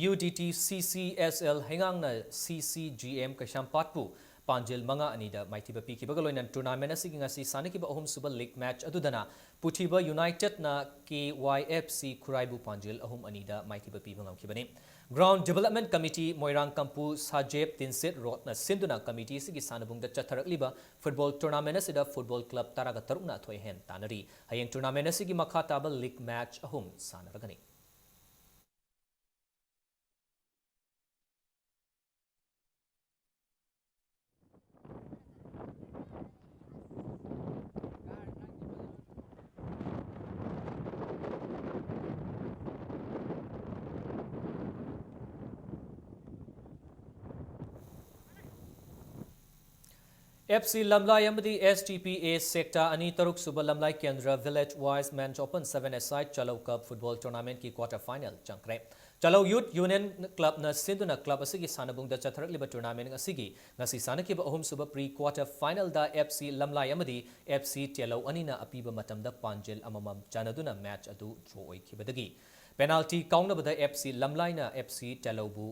U D T C C ꯑꯦꯁ ꯑꯦꯜ ꯍꯩꯉꯥꯡꯅ ꯁꯤ ꯁꯤ ꯖꯤ ꯑꯦꯝ ꯀꯩꯁꯥꯝꯄꯥꯠꯄꯨ ꯄꯥꯟꯖꯤꯜ ꯃꯉꯥ ꯑꯅꯤꯗ ꯃꯥꯏꯊꯤꯕ ꯄꯤꯈꯤꯕꯒ ꯂꯣꯏꯅꯅ ꯇꯣꯔꯅꯥꯃꯦꯟꯠ ꯑꯁꯤꯒꯤ ꯉꯁꯤ ꯁꯥꯟꯅꯈꯤꯕ ꯑꯍꯨꯝꯁꯨꯕ ꯂꯤꯒ ꯃꯦꯆ ꯑꯗꯨꯗꯅ ꯄꯨꯊꯤꯕ ꯌꯨꯅꯥꯏꯇꯦꯗꯅ ꯀꯦ ꯋꯥꯏ ꯑꯦꯐ ꯁꯤ ꯈꯨꯔꯥꯏꯕꯨ ꯄꯥꯟꯖꯤꯜ ꯑꯍꯨꯝ ꯑꯅꯤꯗ ꯃꯥꯏꯊꯤꯕ ꯄꯤꯕ ꯉꯝꯈꯤꯕꯅꯤ꯫ ꯒ꯭ꯔꯥꯎꯟ ꯗꯤꯚꯦꯂꯞꯃꯦꯟꯠ ꯀꯃꯤꯇꯤ ꯃꯣꯏꯔꯥꯡ ꯀꯝꯄꯨ ꯁꯥꯖꯦꯞ ꯇꯤꯟꯁꯤꯠ ꯔꯣꯗꯅ ꯁꯤꯟꯗꯨꯅ ꯀꯃꯤꯇꯤ ꯑꯁꯤꯒꯤ ꯁꯥꯟꯅꯕꯨꯡꯗ ꯆꯠꯊꯔꯛꯂꯤꯕ ꯐꯨꯠꯕꯣꯜ ꯇꯣꯔꯅꯥꯃꯦꯟꯠ ꯑꯁꯤꯗ ꯐꯨꯠꯕꯣꯜ ꯀ꯭ꯂꯕ ꯇꯔꯥꯒ ꯇꯔꯨꯛꯅ ꯑꯊꯣꯏ ꯑꯍꯦꯟ ꯇꯥꯟꯅꯔꯤ꯫ ꯍꯌꯦꯡ ꯇꯣꯔꯅꯥꯃꯦꯟꯠ ꯑꯁꯤꯒꯤ ꯃꯈꯥ ꯇꯥꯕ ꯂꯤꯒ ꯃꯦꯆ ꯑꯍꯨꯝ ꯁꯥꯟꯅꯔꯒꯅꯤ꯫ ꯑꯦꯐ ꯁꯤ ꯂꯝꯂꯥꯏ ꯑꯃꯗꯤ ꯑꯦꯁ ꯇꯤ ꯄꯤ ꯑꯦ ꯁꯦꯛꯇꯥ ꯑꯅꯤ ꯇꯔꯨꯛ ꯁꯨꯕ ꯂꯝꯂꯥꯏ ꯀꯦꯟꯗ꯭ꯔ Village Wise Men's Open Seven Aside ꯆꯥꯂꯧ ꯀꯞ ꯐꯨꯠꯕꯣꯜ ꯇꯣꯔꯅꯥꯃꯦꯟꯠꯀꯤ ꯀ꯭ꯋꯥꯔꯇꯔ ꯐꯥꯏꯅꯦꯜ ꯆꯪꯈ꯭ꯔꯦ꯫ ꯆꯥꯂꯧ ꯌꯨꯊ ꯌꯨꯅꯤꯌꯟ ꯀ꯭ꯂꯕꯅ ꯁꯤꯟꯗꯨꯅ ꯀ꯭ꯂꯕ ꯑꯁꯤꯒꯤ ꯁꯥꯟꯅꯕꯨꯡꯗ ꯆꯠꯊꯔꯛꯂꯤꯕ ꯇꯣꯔꯅꯥꯃꯦꯟꯠ ꯑꯁꯤꯒꯤ ꯉꯁꯤ ꯁꯥꯟꯅꯈꯤꯕ ꯑꯍꯨꯝꯁꯨꯕ ꯄ꯭ꯔꯤ ꯀ꯭ꯋꯥꯔꯇꯔ ꯐꯥꯏꯅꯦꯜꯗ ꯑꯦꯐ ꯁꯤ ꯂꯝꯂꯥꯏ ꯑꯃꯗꯤ ꯑꯦꯐ ꯁꯤ ꯇꯦꯂꯧ ꯑꯅꯤꯅ ꯑꯄꯤꯕ ꯃꯇꯝꯗ ꯄꯥꯟꯖꯤꯜ ꯑꯃꯃꯝ ꯆꯟꯅꯗꯨꯅ ꯃꯦꯆ ꯑꯗꯨ ꯗ꯭ꯔꯣ ꯑꯣꯏꯈꯤꯕꯗꯒꯤ penalty ꯀꯥꯎꯅꯕꯗ F C ꯂꯝꯂꯥꯏꯅ F C ꯇꯦꯂꯧꯕꯨ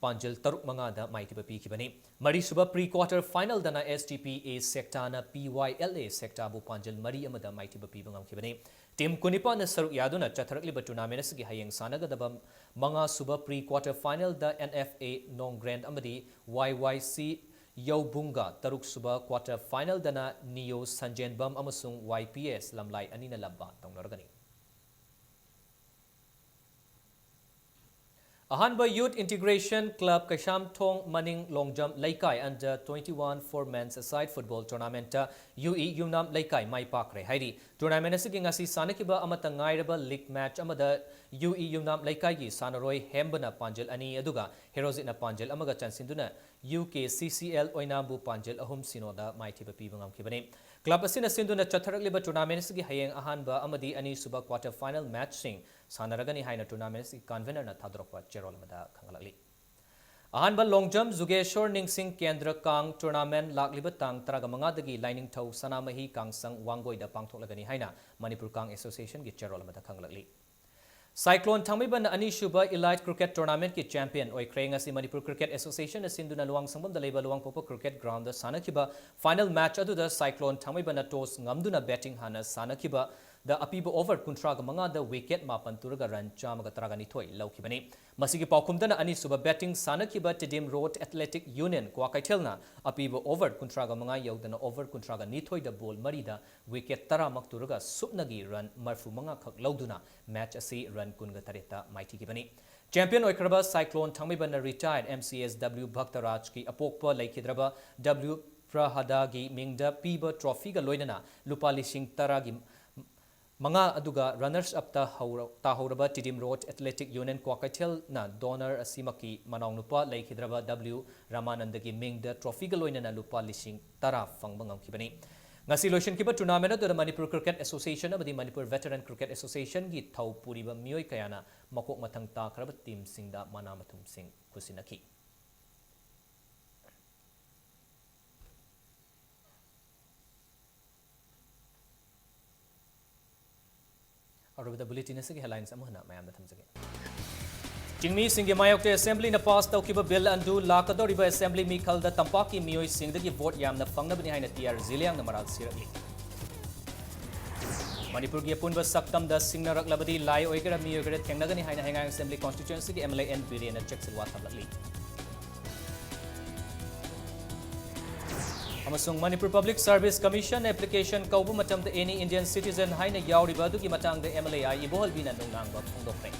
ꯄꯥꯟꯖꯤꯜ ꯇꯔꯨꯛ ꯃꯉꯥꯗ ꯃꯥꯏꯊꯤꯕ ꯄꯤꯈꯤꯕꯅꯤ꯫ ꯃꯔꯤꯁꯨꯕ ꯄ꯭ꯔꯤ ꯀ꯭ꯋꯥꯔꯇꯔ ꯐꯥꯏꯅꯦꯜꯗꯅ ꯑꯦꯁ ꯇꯤ ꯄꯤ ꯑꯦ ꯁꯦꯛꯇꯥꯅ ꯄꯤ ꯋꯥꯏ ꯑꯦꯜ ꯑꯦ ꯁꯦꯛꯇꯥꯕꯨ ꯄꯥꯟꯖꯤꯜ ꯃꯔꯤ ꯑꯃꯗ ꯃꯥꯏꯊꯤꯕ ꯄꯤꯕ ꯉꯝꯈꯤꯕꯅꯤ꯫ ꯇꯤꯝ ꯀꯨꯟꯅꯤꯄꯥꯟꯅ ꯁꯔꯨꯛ ꯌꯥꯗꯨꯅ ꯆꯠꯊꯔꯛꯂꯤꯕ ꯇꯣꯔꯅꯥꯃꯦꯟꯠ ꯑꯁꯤꯒꯤ ꯍꯌꯦꯡ ꯁꯥꯟꯅꯒꯗꯕ ꯃꯉꯥꯁꯨꯕ ꯄ꯭ꯔꯤ ꯀ꯭ꯋꯥꯔꯇꯔ ꯐꯥꯏꯅꯦꯜꯗ ꯑꯦꯟ ꯑꯦꯐ ꯑꯦ ꯅꯣꯡꯒ꯭ꯔꯦꯟ ꯑꯃꯗꯤ ꯋꯥꯏ ꯋꯥꯏ ꯁꯤ ꯌꯧꯕꯨꯡꯒ, ꯇꯔꯨꯛꯁꯨꯕ ꯀ꯭ꯋꯥꯔꯇꯔ ꯐꯥꯏꯅꯦꯜꯗꯅ ꯅꯤꯌꯣ ꯁꯟꯖꯦꯟꯕꯝ ꯑꯃꯁꯨꯡ ꯋꯥꯏ ꯄꯤ ꯑꯦꯁ ꯂꯝꯂꯥꯏ ꯑꯅꯤꯅ ꯂꯝꯕꯥ ꯇꯧꯅꯔꯒꯅꯤ꯫ ꯑꯍꯥꯟꯕ ꯌꯨꯊ ꯏꯟꯇꯤꯒ꯭ꯔꯦꯁꯟ ꯀ꯭ꯂꯕ ꯀꯩꯁꯥꯝꯊꯣꯡ ꯃꯅꯤꯡ ꯂꯣꯡꯖꯝ ꯂꯩꯀꯥꯏ under twenty-one four men's aside football tournamentꯇ ꯌꯨ ꯏ ꯌꯨꯝꯅꯥꯝ ꯂꯩꯀꯥꯏ ꯃꯥꯏ ꯄꯥꯛꯈ꯭ꯔꯦ ꯍꯥꯏꯔꯤ꯫ ꯇꯣꯔꯅꯥꯃꯦꯟ ꯑꯁꯤꯒꯤ ꯉꯁꯤ ꯁꯥꯟꯅꯈꯤꯕ ꯑꯃꯠꯇ ꯉꯥꯏꯔꯕ ꯂꯤꯒ ꯃꯦꯆ ꯑꯃꯗ ꯌꯨ ꯏ ꯌꯨꯝꯅꯥꯝ ꯂꯩꯀꯥꯏꯒꯤ ꯁꯥꯟꯅꯔꯣꯏ ꯍꯦꯝꯕꯅ ꯄꯥꯟꯖꯤꯜ ꯑꯅꯤ ꯑꯗꯨꯒ ꯍꯦꯔꯣꯖꯤꯠꯅ ꯄꯥꯟꯖꯤꯜ ꯑꯃꯒ ꯆꯟꯁꯤꯟꯗꯨꯅ U K C C L ꯑꯣꯏꯅꯥꯝꯕꯨ ꯄꯥꯟꯖꯤꯜ ꯑꯍꯨꯝ ꯁꯤꯅꯣꯗ ꯃꯥꯏꯊꯤꯕ ꯄꯤꯕ ꯉꯝꯈꯤꯕꯅꯤ꯫ ꯀ꯭ꯂꯕ ꯑꯁꯤꯅ ꯁꯤꯟꯗꯨꯅ ꯆꯠꯊꯔꯛꯂꯤꯕ ꯇꯣꯔꯅꯥꯃꯦꯟ ꯑꯁꯤꯒꯤ ꯍꯌꯦꯡ ꯑꯍꯥꯟꯕ ꯑꯃꯗꯤ ꯑꯅꯤꯁꯨꯕ ꯀ꯭ꯋꯥꯔꯇꯔ ꯐꯥꯏꯅꯦꯜ ꯃꯦꯆꯁꯤꯡ ꯁꯥꯟꯅꯔꯒꯅꯤ ꯍꯥꯏꯅ ꯇꯣꯔꯅꯥꯃꯦꯟ ꯑꯁꯤꯒꯤ ꯀꯟꯚꯦꯅꯔꯅ ꯊꯥꯗꯣꯔꯛꯄ ꯆꯦꯔꯣꯜ ꯑꯃꯗ ꯈꯪꯂꯛꯂꯤ꯫ ꯑꯍꯥꯟꯕ ꯂꯣꯡꯖꯝ ꯖꯨꯒꯦꯁꯣꯔ ꯅꯤꯡꯁꯤꯡ ꯀꯦꯟꯗ꯭ꯔ ꯀꯥꯡ ꯇꯣꯔꯅꯥꯃꯦꯟ ꯂꯥꯛꯂꯤꯕ ꯇꯥꯡ ꯇꯔꯥꯃꯉꯥꯗꯒꯤ ꯂꯥꯏꯅꯤꯡꯊꯧ ꯁꯅꯥꯃꯍꯤ ꯀꯥꯡꯁꯪ ꯋꯥꯡꯒꯣꯏꯗ ꯄꯥꯡꯊꯣꯛꯂꯒꯅꯤ ꯍꯥꯏꯅ ꯃꯅꯤꯄꯨꯔ ꯀꯥꯡ ꯑꯦꯁꯣꯁꯤꯌꯦꯁꯟꯒꯤ ꯆꯦꯔꯣꯜ ꯑꯃꯗ ꯈꯪꯂꯛꯂꯤ꯫ ꯁꯥꯏꯀ꯭ꯂꯣꯟ ꯊꯥꯡꯃꯩꯕꯟꯅ ꯑꯅꯤꯁꯨꯕ ꯏꯂꯥꯏꯠ ꯀ꯭ꯔꯤꯀꯦꯠ ꯇꯣꯔꯅꯥꯃꯦꯟꯠꯀꯤ ꯆꯦꯝꯄꯤꯌꯟ ꯑꯣꯏꯈ꯭ꯔꯦ꯫ ꯉꯁꯤ ꯃꯅꯤꯄꯨꯔ ꯀ꯭ꯔꯤꯀꯦꯠ ꯑꯦꯁꯣꯁꯤꯌꯦꯁꯟꯅ ꯁꯤꯟꯗꯨꯅ ꯂꯨꯋꯥꯡꯁꯪꯕꯝꯗ ꯂꯩꯕ ꯂꯨꯋꯥꯡꯄꯣꯛꯄ ꯀ꯭ꯔꯤꯀꯦꯠ ꯒ꯭ꯔꯥꯎꯟꯗ ꯁꯥꯟꯅꯈꯤꯕ ꯐꯥꯏꯅꯦꯜ ꯃꯦꯆ ꯑꯗꯨꯗ ꯁꯥꯏꯀ꯭ꯂꯣꯟ ꯊꯥꯡꯃꯩꯕꯟꯅ ꯇꯣꯁ ꯉꯝꯗꯨꯅ ꯕꯦꯇꯤꯡ ꯍꯥꯟꯅ ꯁꯥꯟꯅꯈꯤꯕꯗ ꯑꯄꯤꯕ ꯑꯣꯚꯔ ꯀꯨꯟꯊ꯭ꯔꯥꯒ ꯃꯉꯥꯗ ꯋꯤꯀꯦꯠ ꯃꯥꯄꯟ ꯇꯨꯔꯒ ꯔꯟ ꯆꯥꯝꯃꯒ ꯇꯔꯥꯒ ꯅꯤꯊꯣꯏ ꯂꯧꯈꯤꯕꯅꯤ꯫ ꯃꯁꯤꯒꯤ ꯄꯥꯎꯈꯨꯝꯗꯅ ꯑꯅꯤꯁꯨꯕ ꯕꯦꯇꯤꯡ ꯁꯥꯟꯅꯈꯤꯕ ꯇꯤꯗꯤꯝ ꯔꯣꯗ ꯑꯦꯊꯂꯦꯇꯤꯛ ꯌꯨꯅꯤꯌꯟ ꯀ꯭ꯋꯥꯀꯩꯊꯦꯜꯅ ꯑꯄꯤꯕ ꯑꯣꯚꯔ ꯀꯨꯟꯊ꯭ꯔꯥꯒ ꯃꯉꯥ ꯌꯧꯗꯅ ꯑꯣꯚꯔ ꯀꯨꯟꯊ꯭ꯔꯥꯒ ꯅꯤꯊꯣꯏꯗ ꯕꯣꯜ ꯃꯔꯤꯗ ꯋꯤꯀꯦꯠ ꯇꯔꯥꯃꯛ ꯇꯨꯔꯒ ꯁꯨꯞꯅꯒꯤ ꯔꯟ ꯃꯔꯤꯐꯨ ꯃꯉꯥ ꯈꯛ ꯂꯧꯗꯨꯅ ꯃꯦꯆ ꯑꯁꯤ ꯔꯟ ꯀꯨꯟꯒ ꯇꯔꯦꯠꯇ ꯃꯥꯏꯊꯤꯈꯤꯕꯅꯤ꯫ ꯆꯦꯝꯄꯤꯌꯟ ꯑꯣꯏꯈ꯭ꯔꯕ ꯁꯥꯏꯀ꯭ꯂꯣꯟ ꯊꯥꯡꯃꯩꯕꯟꯅ retire M C S W ꯚꯛꯇꯔꯥꯖꯀꯤ ꯑꯄꯣꯛꯄ ꯂꯩꯈꯤꯗ꯭ꯔꯕ ꯗꯕ꯭ꯂꯤꯎ ꯄ꯭ꯔꯍꯥꯗꯥꯒꯤ ꯃꯤꯡꯗ ꯄꯤꯕ ꯇ꯭ꯔꯣꯐꯤꯒ ꯂꯣꯏꯅꯅ ꯂꯨꯄꯥ ꯂꯤꯁꯤꯡ ꯇꯔꯥꯒꯤ ꯃꯉꯥ ꯑꯗꯨꯒ runners upꯇ ꯍꯧꯔ-, ꯇꯥꯍꯧꯔꯕ Tiddim road athletic union ꯀ꯭ꯋꯥꯀꯩꯊꯦꯜꯅ donor ꯑꯁꯤꯃꯛꯀꯤ ꯃꯅꯥꯎꯅꯨꯄꯥ ꯂꯩꯈꯤꯗ꯭ꯔꯕ ꯗꯕ꯭ꯂꯤꯎ ꯔꯥꯃꯥꯅꯟꯗꯒꯤ ꯃꯤꯡꯗ trophyꯒ ꯂꯣꯏꯅꯅ ꯂꯨꯄꯥ ꯂꯤꯁꯤꯡ ꯇꯔꯥ ꯐꯪꯕ ꯉꯝꯈꯤꯕꯅꯤ꯫ ꯉꯁꯤ ꯂꯣꯏꯁꯤꯟꯈꯤꯕ tournament ꯑꯗꯨꯗ ꯃꯅꯤꯄꯨꯔ Cricket Association ꯑꯃꯗꯤ ꯃꯅꯤꯄꯨꯔ Veteran Cricket Associationꯒꯤ ꯊꯧ ꯄꯨꯔꯤꯕ ꯃꯤꯑꯣꯏ ꯀꯌꯥꯅ ꯃꯀꯣꯛ ꯃꯊꯪ ꯇꯥꯈ꯭ꯔꯕ teamꯁꯤꯡꯗ ꯃꯅꯥ ꯃꯊꯨꯝꯁꯤꯡ ꯈꯨꯠꯁꯤꯟꯅꯈꯤ꯫ ꯑꯔꯣꯏꯕꯗ bulletin ꯑꯁꯤꯒꯤ headlines ꯑꯃꯨꯛ ꯍꯟꯅ ꯃꯌꯥꯝꯗ ꯊꯝꯖꯒꯦ꯫ ꯆꯤꯡꯃꯤꯁꯤꯡꯒꯤ ꯃꯥꯌꯣꯛꯇ Assemblyꯅ pass ꯇꯧꯈꯤꯕ bill ꯑꯗꯨ ꯂꯥꯛꯀꯗꯧꯔꯤꯕ Assembly ꯃꯤꯈꯜꯗ ꯇꯝꯄꯥꯛꯀꯤ ꯃꯤꯑꯣꯏꯁꯤꯡꯗꯒꯤ vote ꯌꯥꯝꯅ ꯐꯪꯅꯕꯅꯤ ꯍꯥꯏꯅ ꯇꯤ ꯑꯥꯔ ꯖꯤꯂꯤꯌꯥꯡꯅ ꯃꯔꯥꯜ ꯁꯤꯔꯛꯂꯤ꯫ ꯃꯅꯤꯄꯨꯔꯒꯤ ꯑꯄꯨꯟꯕ ꯁꯛꯇꯝꯗ ꯁꯤꯡꯅꯔꯛꯂꯕꯗꯤ ꯂꯥꯏ ꯑꯣꯏꯒꯦꯔꯥ ꯃꯤ ꯑꯣꯏꯒꯦꯔꯥ ꯊꯦꯡꯅꯒꯅꯤ ꯍꯥꯏꯅ ꯍꯩꯉꯥꯡ Assembly constituencyꯒꯤ MLA ꯑꯦꯟ ꯕꯤꯔꯦꯟꯅ ꯆꯦꯛꯁꯤꯜ ꯋꯥ ꯊꯝꯂꯛꯂꯤ꯫ ꯑꯃꯁꯨꯡ Manipur Public Service Commission application ꯀꯧꯕ ꯃꯇꯝꯗ any Indian citizen ꯍꯥꯏꯅ ꯌꯥꯎꯔꯤꯕ ꯑꯗꯨꯒꯤ ꯃꯇꯥꯡꯗ MLA ꯑꯥꯏ ꯏꯕꯣꯍꯜꯕꯤꯅ ꯅꯨꯡꯅꯥꯡꯕ ꯐꯣꯡꯗꯣꯛꯈ꯭ꯔꯦ꯫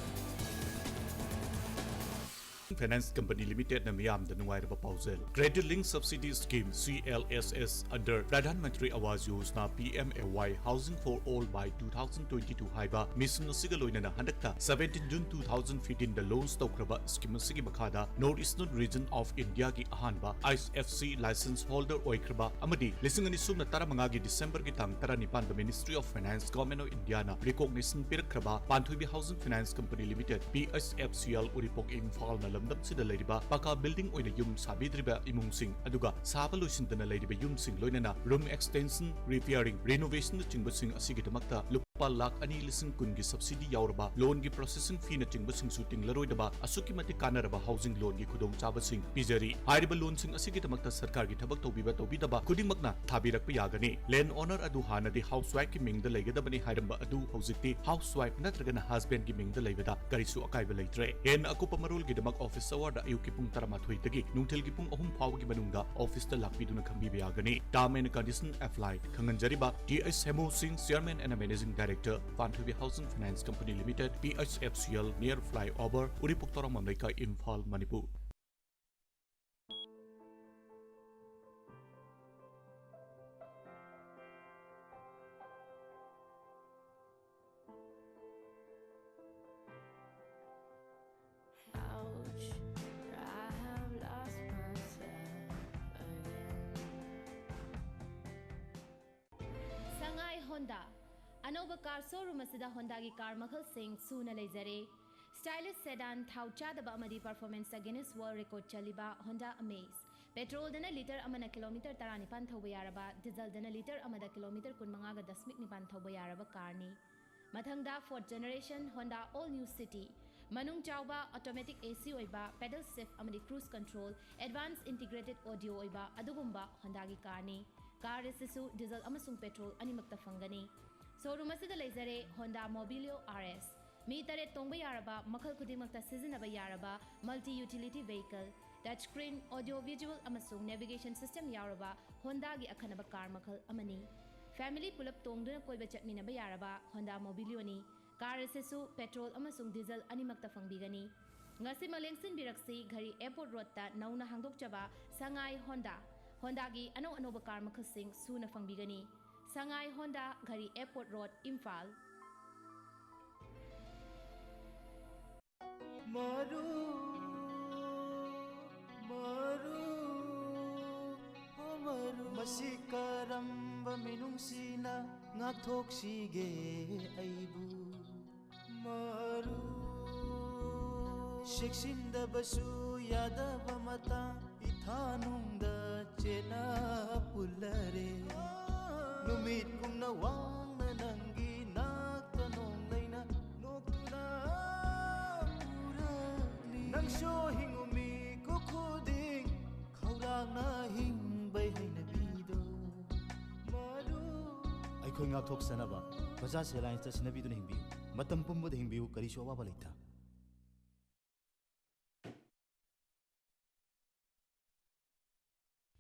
Finance Company Limitedꯅ ꯃꯤꯌꯥꯝꯗ ꯅꯨꯡꯉꯥꯏꯔꯕ ꯄꯥꯎꯖꯦꯜ꯫ Credit Linked Subsidy Scheme, C L S S, under Pradhan Mantri Awas Yojana, P M A Y, Housing for All by two thousand twenty-two ꯍꯥꯏꯕ mission ꯑꯁꯤꯒ ꯂꯣꯏꯅꯅ ꯍꯟꯗꯛꯇ seventeen June two thousand fifteenꯗ launch ꯇꯧꯈ꯭ꯔꯕ scheme ꯑꯁꯤꯒꯤ ꯃꯈꯥꯗ North Eastern Region of Indiaꯒꯤ ꯑꯍꯥꯟꯕ I F C license holder ꯑꯣꯏꯈ꯭ꯔꯕ ꯑꯃꯗꯤ ꯂꯤꯁꯤꯡ ꯑꯅꯤ ꯁꯨꯞꯅ ꯇꯔꯥꯃꯉꯥꯒꯤ Decemberꯒꯤ ꯇꯥꯡ ꯇꯔꯥꯅꯤꯄꯥꯟꯗ Ministry of Finance, Government of Indiaꯅ recognition ꯄꯤꯔꯛꯈ꯭ꯔꯕ Panthoibi Housing Finance Company Limited, P H F C L, ꯎꯔꯤꯄꯣꯛ, ꯏꯝꯐꯥꯜꯅ ꯂꯝꯗꯝꯁꯤꯗ ꯂꯩꯔꯤꯕ ꯄꯀꯥ building ꯑꯣꯏꯅ ꯌꯨꯝ ꯁꯥꯕꯤꯗ꯭ꯔꯤꯕ ꯏꯃꯨꯡꯁꯤꯡ, ꯑꯗꯨꯒ ꯁꯥꯕ ꯂꯣꯏꯁꯤꯟꯗꯅ ꯂꯩꯔꯤꯕ ꯌꯨꯝꯁꯤꯡ, ꯂꯣꯏꯅꯅ room extension, repairing, renovationꯅꯆꯤꯡꯕꯁꯤꯡ ꯑꯁꯤꯒꯤꯗꯃꯛꯇ ꯂꯨꯄꯥ ꯂꯥꯈ ꯑꯅꯤ ꯂꯤꯁꯤꯡ ꯀꯨꯟꯒꯤ subsidy ꯌꯥꯎꯔꯕ, loanꯒꯤ processing feeꯅꯆꯤꯡꯕꯁꯤꯡꯁꯨ ꯇꯤꯡꯂꯔꯣꯏꯗꯕ ꯑꯁꯨꯛꯀꯤ ꯃꯇꯤꯛ ꯀꯥꯟꯅꯔꯕ housing loanꯒꯤ ꯈꯨꯗꯣꯡꯆꯥꯕꯁꯤꯡ ꯄꯤꯖꯔꯤ꯫ ꯍꯥꯏꯔꯤꯕ loanꯁꯤꯡ ꯑꯁꯤꯒꯤꯗꯃꯛꯇ ꯁꯔꯀꯥꯔꯒꯤ ꯊꯕꯛ ꯇꯧꯕꯤꯕ ꯇꯧꯕꯤꯗꯕ ꯈꯨꯗꯤꯡꯃꯛꯅ ꯊꯥꯕꯤꯔꯛꯄ ꯌꯥꯒꯅꯤ꯫ Land owner ꯑꯗꯨ ꯍꯥꯟꯅꯗꯤ housewifeꯀꯤ ꯃꯤꯡꯗ ꯂꯩꯒꯗꯕꯅꯤ ꯍꯥꯏꯔꯝꯕ ꯑꯗꯨ ꯍꯧꯖꯤꯛꯇꯤ housewife ꯅꯠꯇ꯭ꯔꯒꯅ husbandꯀꯤ ꯃꯤꯡꯗ ꯂꯩꯕꯗ ꯀꯔꯤꯁꯨ ꯑꯀꯥꯏꯕ ꯂꯩꯇ꯭ꯔꯦ꯫ ꯍꯦꯟꯅ ꯑꯀꯨꯞꯄ ꯃꯔꯣꯜꯒꯤꯗꯃꯛ office hourꯗ ꯑꯌꯨꯛꯀꯤ ꯄꯨꯡ ꯇꯔꯥꯃꯥꯊꯣꯏꯗꯒꯤ ꯅꯨꯡꯊꯤꯜꯒꯤ ꯄꯨꯡ ꯑꯍꯨꯝ ꯐꯥꯎꯕꯒꯤ ꯃꯅꯨꯡꯗ officeꯇ ꯂꯥꯛꯄꯤꯗꯨꯅ ꯈꯪꯕꯤꯕ ꯌꯥꯒꯅꯤ꯫ Term and condition apply꯫ ꯈꯪꯍꯟꯖꯔꯤꯕ T H Hemu Singh, Chairman and Managing Director, Panthuibi Housing Finance Company Limited, P H F C L, near flyover, ꯎꯔꯤꯄꯣꯛ ꯇꯣꯔꯥꯃꯝ ꯂꯩꯀꯥꯏ, ꯏꯝꯐꯥꯜ, ꯃꯅꯤꯄꯨꯔ꯫ Honda꯫ ꯑꯅꯧꯕ car showroom ꯑꯁꯤꯗ Hondaꯒꯤ car ꯃꯈꯜꯁꯤꯡ ꯁꯨꯅ ꯂꯩꯖꯔꯦ꯫ Stylish sedan, ꯊꯥꯎ ꯆꯥꯗꯕ ꯑꯃꯗꯤ performanceꯇ Guinness World Record ꯆꯜꯂꯤꯕ Honda Amaze꯫ Petrolꯗꯅ litre ꯑꯃꯅ kilometre ꯇꯔꯥꯅꯤꯄꯥꯟ ꯊꯧꯕ ꯌꯥꯔꯕ, dieselꯗꯅ litre ꯑꯃꯗ kilometre ꯀꯨꯟꯃꯉꯥꯒ ꯗꯁꯃꯤꯛ ꯅꯤꯄꯥꯟ ꯊꯧꯕ ꯌꯥꯔꯕ carꯅꯤ꯫ ꯃꯊꯪꯗ fourth generation Honda All New City꯫ ꯃꯅꯨꯡ ꯆꯥꯎꯕ automatic AC ꯑꯣꯏꯕ, pedal shift ꯑꯃꯗꯤ cruise control, advanced integrated audio ꯑꯣꯏꯕ ꯑꯗꯨꯒꯨꯝꯕ Hondaꯒꯤ carꯅꯤ꯫ Car ꯑꯁꯤꯁꯨ diesel ꯑꯃꯁꯨꯡ petrol ꯑꯅꯤꯃꯛꯇ ꯐꯪꯒꯅꯤ꯫ Showroom ꯑꯁꯤꯗ ꯂꯩꯖꯔꯦ Honda Mobilio RS꯫ ꯃꯤ ꯇꯔꯦꯠ ꯇꯣꯡꯕ ꯌꯥꯔꯕ, ꯃꯈꯜ ꯈꯨꯗꯤꯡꯃꯛꯇ ꯁꯤꯖꯤꯟꯅꯕ ꯌꯥꯔꯕ multi utility vehicle꯫ Touch screen, audio visual ꯑꯃꯁꯨꯡ navigation system ꯌꯥꯎꯔꯕ Hondaꯒꯤ ꯑꯈꯟꯅꯕ car ꯃꯈꯜ ꯑꯃꯅꯤ꯫ Family ꯄꯨꯂꯞ ꯇꯣꯡꯗꯨꯅ ꯀꯣꯏꯕ ꯆꯠꯃꯤꯟꯅꯕ ꯌꯥꯔꯕ Honda Mobilioꯅꯤ꯫ Car ꯑꯁꯤꯁꯨ petrol ꯑꯃꯁꯨꯡ diesel ꯑꯅꯤꯃꯛꯇ ꯐꯪꯕꯤꯒꯅꯤ꯫ ꯉꯁꯤꯃꯛ ꯂꯦꯡꯁꯤꯟꯕꯤꯔꯛꯁꯤ, ꯘꯔꯤ Airport Roadꯇ ꯅꯧꯅ ꯍꯥꯡꯗꯣꯛꯆꯕ ꯁꯉꯥꯏ Honda꯫ Hondaꯒꯤ ꯑꯅꯧ ꯑꯅꯧꯕ car ꯃꯈꯜꯁꯤꯡ ꯁꯨꯅ ꯐꯪꯕꯤꯒꯅꯤ꯫ ꯁꯉꯥꯏ Honda, ꯘꯔꯤ Airport Road, ꯏꯝꯐꯥꯜ꯫ ꯃꯔꯨ, ꯃꯔꯨ, ꯑꯣ ꯃꯔꯨ꯫ ꯃꯁꯤ ꯀꯔꯝꯕ ꯃꯤꯅꯨꯡꯁꯤꯅ ꯉꯥꯛꯊꯣꯛꯁꯤꯒꯦ ꯑꯩꯕꯨ? ꯃꯔꯨ꯫ ꯆꯦꯛꯁꯤꯟꯗꯕꯁꯨ ꯌꯥꯗꯕ ꯃꯇꯥꯡ, ꯏꯊꯥꯅꯨꯡꯗ ꯆꯦꯟꯅ ꯄꯨꯜꯂꯔꯦ꯫ ꯅꯨꯃꯤꯠ ꯀꯨꯝꯅ ꯋꯥꯡꯅ ꯅꯪꯒꯤ ꯅꯥꯛꯇ ꯅꯣꯡꯂꯩꯅ ꯅꯣꯛꯇꯨꯅ ꯄꯨꯔꯛꯂꯤ꯫ ꯅꯪꯁꯨ ꯍꯤꯡꯉꯨ ꯃꯤꯀꯨꯞ ꯈꯨꯗꯤꯡ ꯈꯧꯔꯥꯡꯅ ꯍꯤꯡꯕꯩ ꯍꯩꯅꯕꯤꯗꯣ꯫ ꯃꯔꯨ꯫ ꯑꯩꯈꯣꯏ ꯉꯥꯛꯊꯣꯛꯆꯅꯕ ꯕꯖꯥꯖ ꯑꯦꯂꯥꯌꯟꯁꯇ ꯁꯤꯟꯅꯕꯤꯗꯨꯅ ꯍꯤꯡꯕꯤꯌꯨ꯫ ꯃꯇꯝ ꯄꯨꯝꯕꯗ ꯍꯤꯡꯕꯤꯌꯨ, ꯀꯔꯤꯁꯨ ꯑꯋꯥꯕ ꯂꯩꯇ꯫